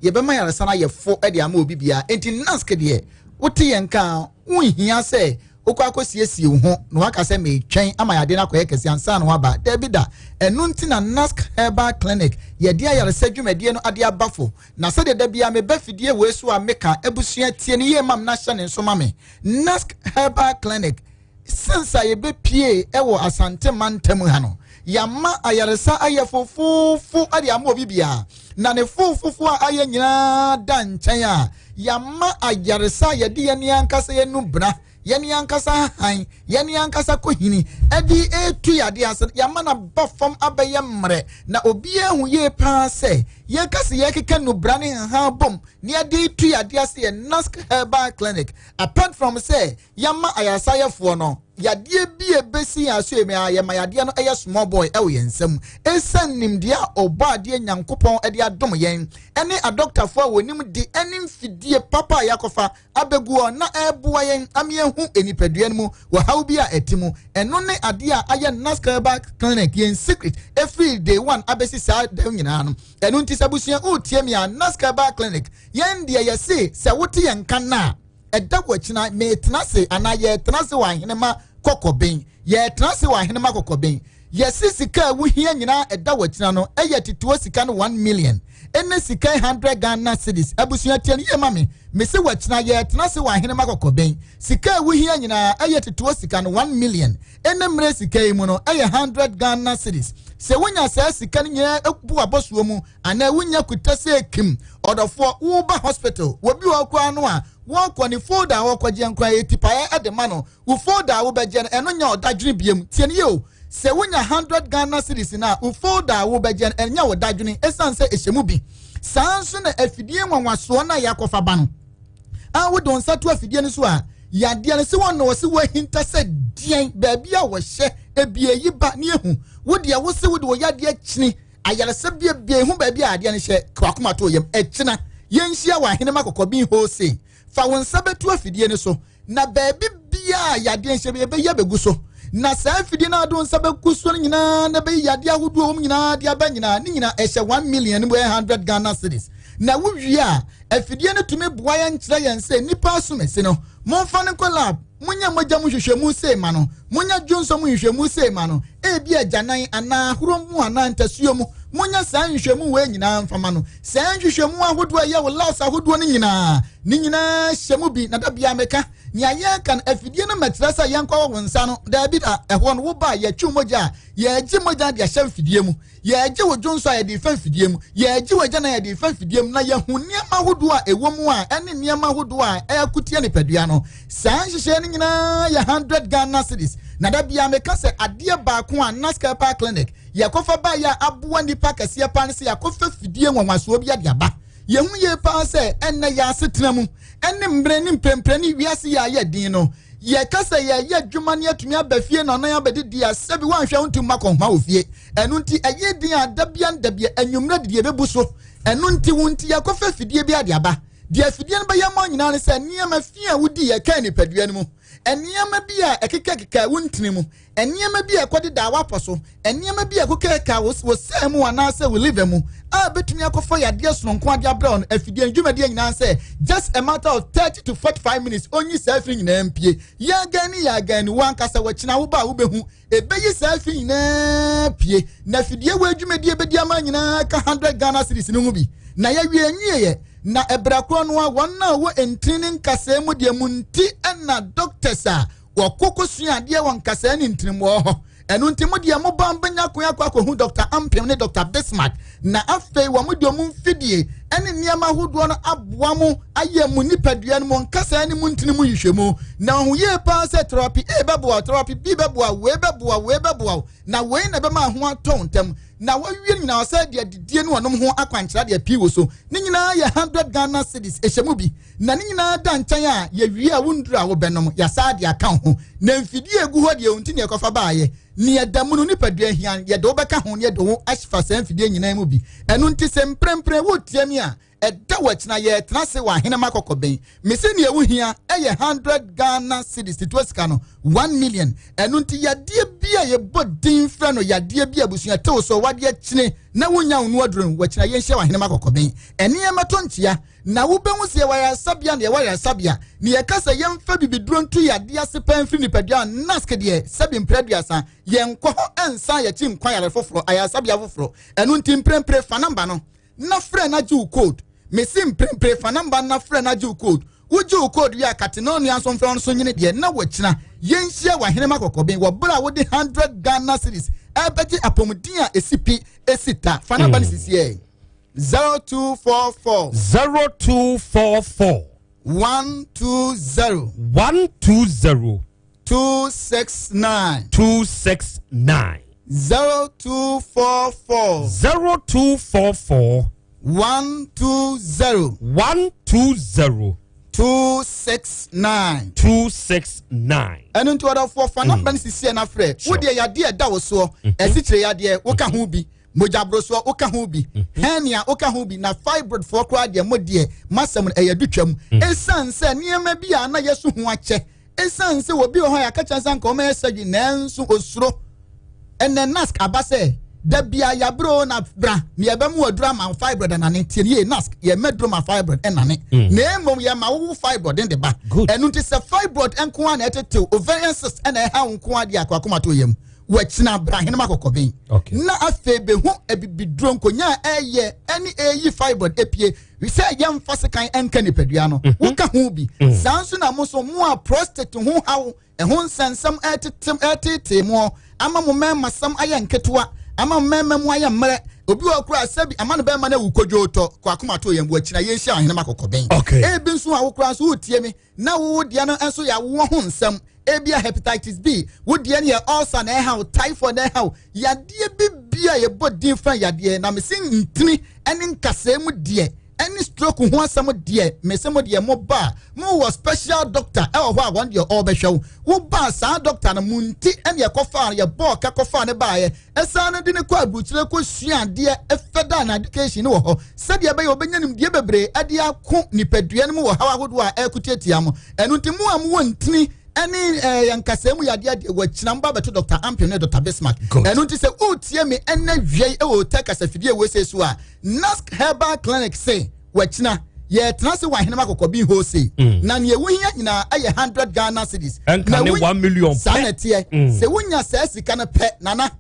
yɛbɛma yaresa no ayɛ fo de ama obi biara. Enti NASC deɛ, wote yɛn nka a, wonhia sɛ wokɔ akɔsiesie wo ho na waka sɛ meretwɛn ama yadeɛ no akɔyɛ kɛse ansa na woaba. Dabi da. Ɛno nti na NASC Herbal Clinic yɛde ayaresa dwumadie no ade aba fo. Na sɛdeɛ da biara meba fidie wei so a meka, abusua tie no yie ma me na hyɛ ne nso ma me. NASC Herbal Clinic, since a yɛbɛpie wɔ Asante mantam ha no, yɛama ayaresa ayɛ fofoofo de ama obi biara. Na ne fofoofo a ayɛ nyinaa da nkyɛn a, yɛama ayaresa a yɛde yɛn ankasa yɛn bena, yɛn ankasa han, yɛn ankasa kohini ɛde etu yadeɛ ase. Yɛama no aba fam abɛyɛ mmerɛ na obiara hu yie paa sɛ yɛka sɛ yɛkeka nubra ne nhan bom na yɛde tu yadeɛ ase yɛ NASC Herbal Clinic. Apart from sɛ yɛama ayaresayɛfoɔ no yadeɛ bi a ɛbɛsi yɛn aso emi a yɛma yadeɛ no ɛyɛ small boy ɛwɔ yɛn nsam, ɛsiane nimdeɛ a ɔbɔ adeɛ Nyankopɔn de adom yɛn ɛne adɔktafoɔ a wɔnim de ɛne mfidie papa a yɛakɔfa abɛgu hɔ na ɛreboa yɛn ama yɛhu nipadua no mu wɔhaw bi a ɛte mu. Ɛno ne adeɛ a ayɛ NASC Herbal Clinic yɛn secret ɛfiri day one abɛsi saa da nyinaa no. Ɛno nti sɛ abusua woretie me a, NASC Herbal Clinic yɛn deɛ yɛse sɛ wote yɛn nka no a, ɛda wɔ akyina meetena ase anaa yɛretena ase wɔ Ahenema Kɔkɔben, yɛretena ase wɔ Ahenema Kɔkɔben. Yɛsi sika a wohia nyinaa ɛda wɔ akyina no ɛyɛ tetoɔ sika no 1 million ɛne sika 100 Ghana cedis. Abusua, tie no yie ma me. Mesi wɔ akyina yɛretena ase wɔ Ahenema Kɔkɔben, sika a wohia nyinaa ɛyɛ tetoɔ sika no 1 million ɛne mmerɛ sika yi mu no ɛyɛ 100 Ghana cedis. Sɛ wonya saa sika no nyinaa bu abɔsoɔ mu anaa wonya kuta sɛ kim ɔdɔfoɔ woba hospital, wɔbi wɔ koraa no a Wɔkɔ ne folder a wɔkɔgyeɛ nkoraa yɛ tipaeɛ de ma no. Wo folder a wobɛgyeɛ no ɛno nyɛ ɔdadwene biam. Tie no yie o, sɛ wonya 100 Ghana cedis no a, wo folder a wobɛgyeɛ no ɛnyɛ wo dadwene ɛsiane sɛ ɛhyɛ mu bi. Saa nso na afidie nwanwasoɔ no a yɛakɔfa ba no, a wode wo nsa to afidie no so a, yadeɛ no sɛ wɔn na wɔse wɔahinta sɛ deɛn baabi a wɔhyɛ ebie yi ba ne ehu. Wo deɛ wose wode wo yadeɛ kyini Ayaresa biabia ehu baabi a adeɛ no hyɛ ka w'akoma to yam ɛkyena yɛnhyia wɔ ahenema kɔkɔben wholesale fa wo nsa bɛto afidie no so na baabi biaa yadeɛ nhyɛ bi ɛbɛyi abɛgu so na saa afidie no a wode wo nsa bɛgu so no nyinaa na ɛbɛyi yadeɛ ahodoɔ wɔm nyinaa de aba nyinaa ne nyinaa ɛhyɛ 1 million no mu ɛyɛ 100 Ghana cedis na wowie a afidie no tumi boa yɛn kyerɛ yɛn sɛ nnipa asomasi no momfa no nkɔ lab Monyɛ mogya mu nhwehwɛmu sei ma no, monyɛ dwonsɔ mu nhwehwɛmu sei ma no, ebia agyanan anaa ahorow mu anaa ntasuo mu, monyɛ saa nhwehwɛmu wei nyinaa mfa ma no. Saa nhwehwɛmu ahodoɔ a ɛyɛ wo labs ahodoɔ no nyinaa, ne nyinaa hyɛ mu bi, na da biara meka, nea yɛreka no, afidie no mmɛkyerɛ sɛ yɛnkɔwɔ wo nsa no, daabi da, ɛhɔ no woba a yɛtwe mogya a, yɛregye mogya de ahyɛ mfidie mu. Yɛregye wo dwonsɔ a yɛde refa mfidie mu, yɛregye w'agyanan a yɛde refa mfidie mu, na yɛahu nneɛma ahodoɔ a ɛwɔ mu a ɛne nneɛma ahodoɔ a ɛko tia nipadua no. Saa nhyehyɛeɛ no nyinaa yɛ 100 Ghana cedis. Na da biara meka sɛ adeɛ baako a Nasca Herbal Clinic yɛkɔfa baeɛ a aboa nnipa kɛseɛ paa ne sɛ yɛakɔfa fidie nwanwasoɔ bi de aba. Yɛhu yie paa sɛ ɛnnɛ yɛn asetena mu ne mmerɛ ne mprɛmprɛ ne wiase yi a ayɛ den no, Yɛka sɛ yɛreyɛ adwuma na yɛatumi aba fie na ɔnan abɛdidi a, sɛbi woanhwɛ a wontumi mma kɔnhoma wɔ fie. Ɛno nti ɛyɛ den a da bia ne da bia anwummerɛ de deɛ ɛbɛbu so. Ɛno nti wo nti yɛkɔfa afidie bi ade aba. Deɛ afidie no bɛyɛ ma wo nyinaa ne sɛ nneɛma fi a wodi yɛ ɛkaa nipadua no mu, nneɛma bi a ɛkekakeka wo ntini mu, Nneɛma bi a ɛkɔdedaa w'apɔ so, nneɛma bi a ɛkɔkaakaa wo wo cell mu anaasɛ wo liver mu a ɛbɛtumi akɔfa yadeɛ sononko ade abrɛ wo no, afidie no dwumadie nyinaa sɛ just a matter of 30 to 45 minutes ɔnyi saa fi nyinaa mpie. Yɛagan ni yɛagan ni, wo ankasa wakyina wo ba a wobɛhu ɛbɛyi saa fi nyinaa pie. Na afidie wɔ adwumadie bɛdi ama nyinaa ka 100 Ghana cedis no ho bi. Na yɛwie nwieɛ na ɛberɛ korɔ no a wɔn a wɔ ntini ne nkasɛɛ mu deɛ mu nti ɛna doctors a Wɔkɔ kɔsua adeɛ wɔ nkasɛɛ ne ntirimmoɔ hɔ. Ɛno nti mo deɛ mo ba bɛnya kwan akɔ akɔhu Dɔkta Ampem ne Dɔkta Bismarck, na afei wɔn de wɔn mfidie ne nneɛma ahodoɔ no aboa mo ayɛ mo nipadua no, mo nkasɛɛ ne mo ntini mu nhwehwɛmu. Na wɔahu yie paa sɛ therapy A bɛboa wo, therapy B bɛboa wo, wei bɛboa wo, wei bɛboa wo, na wei na ɛbɛma ho atɔ wo ntɛm. Na wɔawie no nyinaa wɔsɛ de adidie ne wɔnom ho akwankyerɛ adeɛ pii wɔ so. Ne nyinaa yɛ 100 Ghana cedis, ɛhyɛ mu bi. Na ne nyinaa da nkyɛn a, yɛwie a, wo nnuru a wobɛnom, yɛasan de aka wo ho. Na mfidie a ɛgu hɔ deɛ, wo nti na yɛkɔfa baeɛ. Nea ɛda mu no, nipadua hia, yɛde wo bɛka ho na yɛde wo afa saa mfidie nyinaa mu bi. Ɛno nti sɛ mprempren woretie me a, ɛda wo akyina, yɛretena ase wɔ Ahenemma Kɔkɔbɛn. Mese nea wohia yɛ 100 Ghana cedis, tetoa sika no, 1 million. Ɛno nti yadeɛ bi a yɛbɔ din frɛ no yadeɛ bi a abusua tew so, wadeɛ kyene na wonnya wo no aduro no, wakyina yɛnhyia wɔ Ahenemma Kɔkɔbɛn. Ɛne yɛmmɛto nkyea. Na wobɛhu sɛ yɛwɔ ayaresabea na yɛwɔ ayaresabea. Na yɛka sɛ yɛmfa bibiduro nto yadeɛ ase paa mfiri nipadua a, NASC deɛ, sɛbi mprɛ aduasa, yɛnkɔ hɔ nsan yɛkyi nkɔ ayare foforɔ, ayaresabea foforɔ. Ɛno nti mprempre fa namba no na frɛ na gye wo code. Mese mprempre fa namba no na frɛ na gye wo code. Wogye wo code wie a, kate na onua nso mfrɛ wo nso nyene deɛ na wakyina. Yɛnhyia wɔ Ahenema Kɔkɔben wɔ berɛ a wode 100 Ghana cedis ɛrebɛgye apɔmuden a ɛsi pi, ɛsi ta. Fa namba no sisiɛ. 0244. 0244. 120. 120. 269. 269. 0244. 0244. 120. 120. 269. 269. Ɛno nti ɔdɔfoɔ fa namba no sisi ɛna frɛ. Wo deɛ yadeɛ ɛda wo soɔ. Ɛsikyire yadeɛ woka ho bi. Mogyaborosoɔ woka ho bi, hernia woka ho bi, na fibroid foɔ koraa deɛ mo deɛ masɛm no ɛyɛ dutwam. Ɛsiane sɛ nneɛma bi a na yɛso ho akyɛ, ɛsiane sɛ obi wɔ hɔ a yɛaka kyerɛ sɛ anka wɔmɛyɛ surgery nanso osuro. Ɛnɛ NASC aba sɛ da bia yɛabrɛ o na bra na yɛbɛmo aduro ama wo fibroid anane. Tie nie, NASC yɛmɛ duro ma fibroid ɛnane, na mmom yɛma wowo fibroid de ba. Ɛno nti sɛ fibroid nko ara na ɛtetew, ovarian cyst ɛna ɛha wo nko ara deɛ akɔ akoma to yam. Wakyina bra henem akɔkɔben na afei behu abibiduro nkonya a ɛyɛ ɛne ɛyi fibroid epie sɛ yɛmfa sekan ɛnka nipadua no mhm. woka ho bi mhm. saa nso na mo nso mo a prostate ho haw ɛho nsɛnsɛm ɛtetem ɛtetee mo ama mo mmarima sɛm ayɛ nketewa ama mo mmarima mu ayɛ mmerɛ. Obi wɔ koraa sɛbi ama no bɛrima no awu kodwoo tɔ kɔ akoma to yɛn bo akyi na yɛnhyia ɔhene ma kɔkɔbɛn. Okay. Ebi nso a wo koraa nso wotie me na wo deɛ no nso yɛ awoɔ ho nsɛm. Ebia hepatitis B, wo deɛ no yɛ ulcer na ɛha wo, typhoid na ɛha wo, yadeɛ bi bi a yɛbɔ din fa yadeɛ na mese ntini ne nkasɛɛ mu deɛ ɛne stroke ho asɛm deɛ mese mo deɛ mo ba a mo wɔ special doctor ɛwɔ hɔ a wɔn deɛ ɔrebɛhwɛ wo wo ba saa doctor no mo nti ɛne ɛkɔfaa no yɛbɔɔ ka kɔfaa ne baeɛ ɛsan no de ne kɔ aburukyire kɔ sua adeɛ ɛfɛ na education no wɔ hɔ sɛdeɛ ɛbɛyɛ ɔbɛnya nimdeɛ bebree ɛde ako nipadua no mu wɔ haw ahodoɔ a ɛko tiatia mo ɛno nti mo a mowɔ ntini ɛne ɛɛ yɛn nkasɛɛ mu yadeɛ deɛ wɔakyina mba bɛto Dr. Ampem ne Dr. Bismarck ɛno nti sɛ wotie me ɛnɛ wiei ɛwɔ hotel kasafidie wɔ ese so a Nask Herbal Clinic se wɔakyina yɛtena se wɔ ahenema kɔkɔbi hose mm. na nea wohia nyinaa ɛyɛ hundred Ghana cedis na ne one million saa na ɛteɛ mm. sɛ wonya saa sika no pɛ nana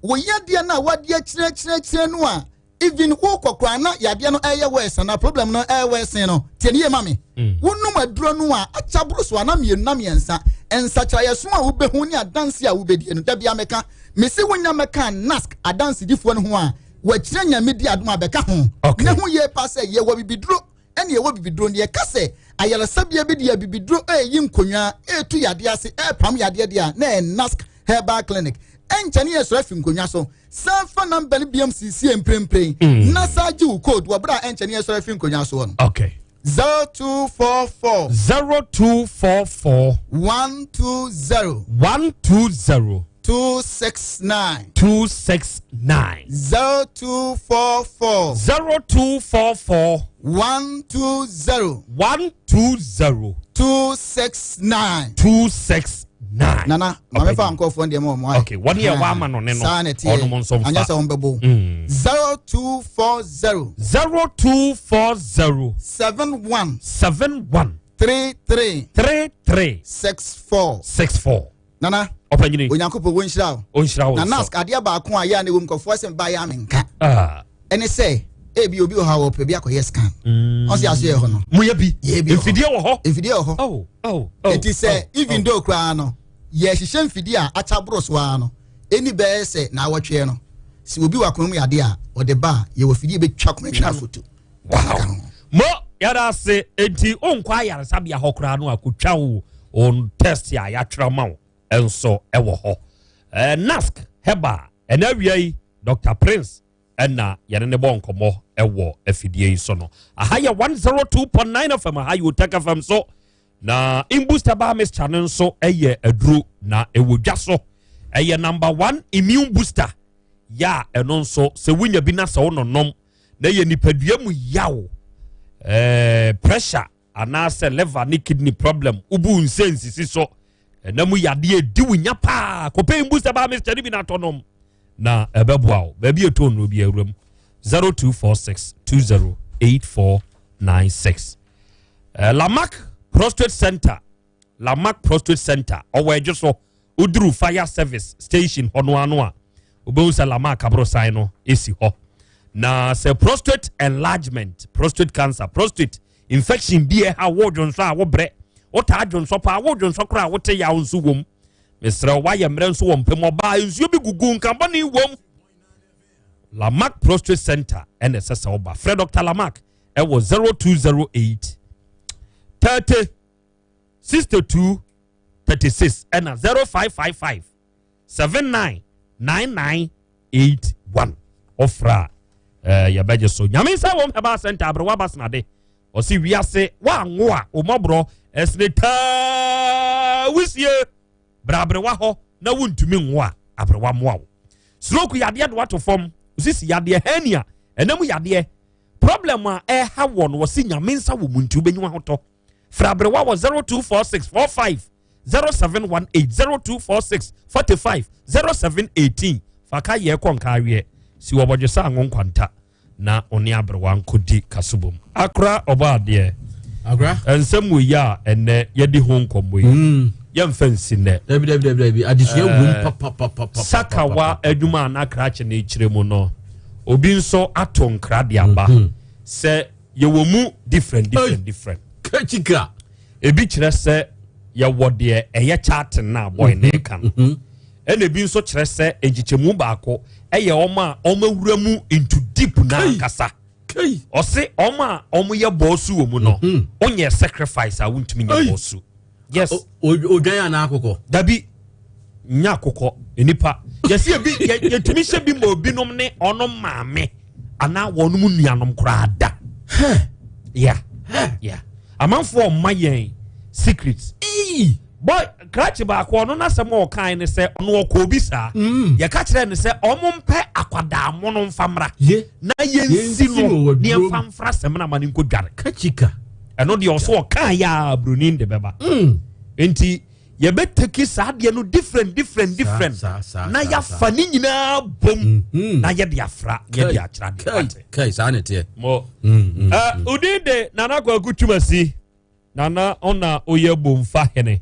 wo yadeɛ no a wade akyerɛkyerɛkyerɛ no a even wokɔ koraa na yadeɛ no ɛyɛ worse anaa problem no ɛyɛ worse no tie ne yie ma me mm. wonom aduro no a akyɛ boro so ana mmienu na mmiɛnsa nsakyerɛyɛso a wobɛhu ne adanse a wobɛdie no da bia mɛka mese wonya mɛka nask adansedifoɔ no ho a wɔakyerɛ nyame di adom a bɛka ho ne ho yie pa sɛ yɛwɔ bibiduro ɛne ɛwɔ bibiduro no yɛka sɛ ayaresabea bi de abibiduro ɛreyi nkonnwa ɛretu yadeɛ ase ɛrepam yadeɛ deɛ a na ɛyɛ nask herbal clinic ɛnkyɛ ne yɛsɔrɔ afi nkonnwa so san fa namba no biam siesie mprempren mm. na saa gye wo code wɔ berɛ a ɛnkyɛ ne yɛsɔrɔ afi nkonnwa soɔ no okay 0244 0244 120 120 269 269 0244 0244 120 120 269 269 Nana maame fa nkɔfoɔ deɛ ma wɔn ayɛ okay wɔn yɛ wɔn ama no ne no saa na ɛteɛ ɔnom nso nfa anyɛ sɛ wɔn bɛbɔ 0240 0240 71 71 33 33 64 64 Nana ɔpanyini Onyankopɔn wɔnhyira wo ɔnhyira wo na nask adeɛ baako a yɛ a na ɛwɔ mu nkɔfoɔ sɛ mba yɛ a menka ah. ɛne sɛ ebi obi wɔ hɔ a wɔpɛ bi akɔyɛ scan mm. ɔsi aso yɛ hɔ no moyɛ bi yɛ bi mfidie wɔ hɔ mfidie wɔ hɔ oh, oh, oh, eti sɛ even though koraa no yɛhyehyɛ mfidie a akyɛ aboro so ara no ɛni bɛyɛ sɛ n'awɔtweɛ no sɛ obi wɔ akoma mu yadeɛ a ɔde ba a yɛwɔ fidie bɛtwa akoma twa foto wow mo yɛda ase enti wonkɔ ayaresabea hɔ koraa no akɔtwa wo on test a yɛatwerɛ ma wo nso ɛwɔ hɔ eh, nask heba ɛna awia yi dr prince ɛna yɛne ne bɔ nkɔmmɔ ɛwɔ afidie yi so no aha yɛ 102.9 fm aha yɛ otak fm so na imbusta baa mixture no nso ɛyɛ aduro na ɛwɔ dwa so ɛyɛ number one immune booster yɛ a ɛno nso sɛ wonya bi na sɛ wononom na yɛ nipadua mu yaw eh, pressure anaasɛ liver ne kidney problem wobu nsɛ nsisi so ɛna mu yadeɛ di wo nya paa kɔpɛ mbu sɛ baa mr no bi na atɔ nom na ɛbɛboa wo baabi ɛtɔ nnuro bi awura mu 0246 208496 eh, lamak prostate center Lamarck Prostate Center, ɔwɔ Adwo so. Woduru Fire Service Station hɔ no ano a, wobɛhu sɛ Lamarck aborosan no si hɔ. Na sɛ prostate enlargement, prostate cancer, prostate infection bi ɛha wo dwonsɔ a wobrɛ, wotaa dwonsɔ paa, wo dwonsɔ koraa wote yaw nso wom. Mesrɛ wo, woayɛ mmerɛ nso wɔ mpam ɔbaa nsuo bi gugu nkabɔne wom. Lamarck Prostate Center ɛna ɛsɛ sɛ woba. Frɛ Dr. Lamarck ɛwɔ 0208 30 62 36 ɛna 0555 79 99 81 ɔfra a eh, yɛbɛgye so nyame nsa wɔm herbal center aberewa basenade ɔse wiase woanwo a omɔborɔ ɛsene taa wisie bra aberewa hɔ na wontumi nwo a aberewa mmoa wo stroke yadeɛ de wato fam osisi yadeɛ hernia ɛnam yadeɛ problem a ɛha wɔ no wɔse nyame nsa wɔ mu nti wobɛnyi wahotɔ Frɛ aberewa wɔ 0246 45 0718 0246 45 0718 fa ka yɛ kɔ nka aweɛ si wɔ bɔdwesa anwo nkwanta na ɔne aberewa nkɔdi kasobom. Akora ɔbɔ adeɛ. Akora. Nsɛm wɔ yi a ɛnɛ yɛdi ho nkɔmmɔ yi. Mm. Yɛmfa nsi nnɛ. Dabi dabi dabi dabi adesua wom eh, papapapa. Sakawa adwuma a na krakye no kyerɛ mu no obi nso ato nkra de aba mm-hmm. sɛ yɛwɔ mu different different different. Kachika. Ebi kyerɛ sɛ yɛwɔ deɛ ɛyɛ chatting na abɔe ne ka no. Mhm. Ɛna ebi nso kyerɛ sɛ nkyekyɛmu baako ɛyɛ wɔn a wɔn awura mu into deep n'ankasa. Ɔse wɔn a wɔn yɛ bɔɔsu wɔ mu no, wonyɛ sacrifice a wontumi nyɛ bɔɔsu. Yes. Odwan anaa akokɔ? Dabi, nyɛ akokɔ, nipa. Yɛsi ebi yɛtumi hyɛ bi ma obinom ne ɔno maame anaa wɔn mu nuanom koraa da. Yeah. Yeah. Amanfoɔ ɔma yɛn secret. Boy, krakye baako ɔno n'asɛm a ɔkae ne sɛ ɔno ɔkɔ obi saa. Mm. Yɛka kyerɛ no sɛ ɔmo mpɛ akwadaa mo no mfa mmra. Na yɛnsi no ne yɛmfa mfra sɛm na ma no nkɔ dware. Kachika. Ɛno deɛ ɔso ɔkaa yɛ a buroni de bɛba. Mm. Nti yɛbɛtaki saa adeɛ no different different different na yɛafa ne nyinaa bom mm-hmm. na yɛde afra yɛde akyerɛ adeɛ wate. Kai saa ne teɛ. Mo. Mm, mm, eh, Udin de Nana Kwaku Twumasi. Nana ɔna oyɛ bomfa hene.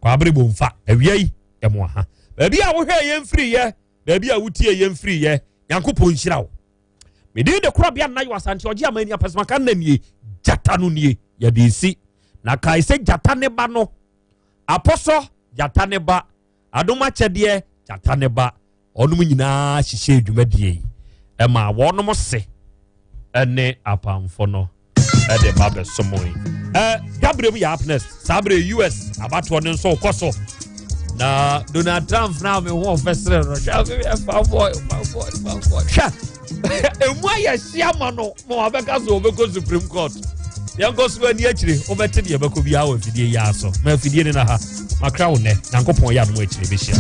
Kwabere bomfa. Awia yi ɛmo aha. Baabi a wohwɛ yɛn firi yɛ, baabi a wotie yɛn firi yɛ, Nyankopɔn nhyira wo. Medin de korabea nna yɛ asante ɔgye ama ani apɛsɛmaka nna nie, gyata no nie, yɛde esi. Na kae sɛ gyata ne ba no, apɔsɔ gyata ne ba, adom akyɛdeɛ gyata ne ba, Wɔnom nyinaa hyehyɛɛ dwumadie yi ɛmaa wɔnom se ɛne apamfo no ɛde ba bɛsomoe. Ɛ dabrɛ mu yɛ up next. Saa berɛ US abatoɔ no nso kɔ so. Na Donald Trump na me ho ɔfɛ sere no. Hwɛ fanboy fanboy fanboy. Hwɛ emu ayɛ hye ama no ma wabɛka so wɔbɛkɔ supreme court yɛnkɔ so ani akyire wobɛte deɛ ɛbɛkɔ biara wɔ afidie yi ara so ma afidie ne na ha makra wo nnɛ nyankopɔn yɛ adom akyire bɛhyia.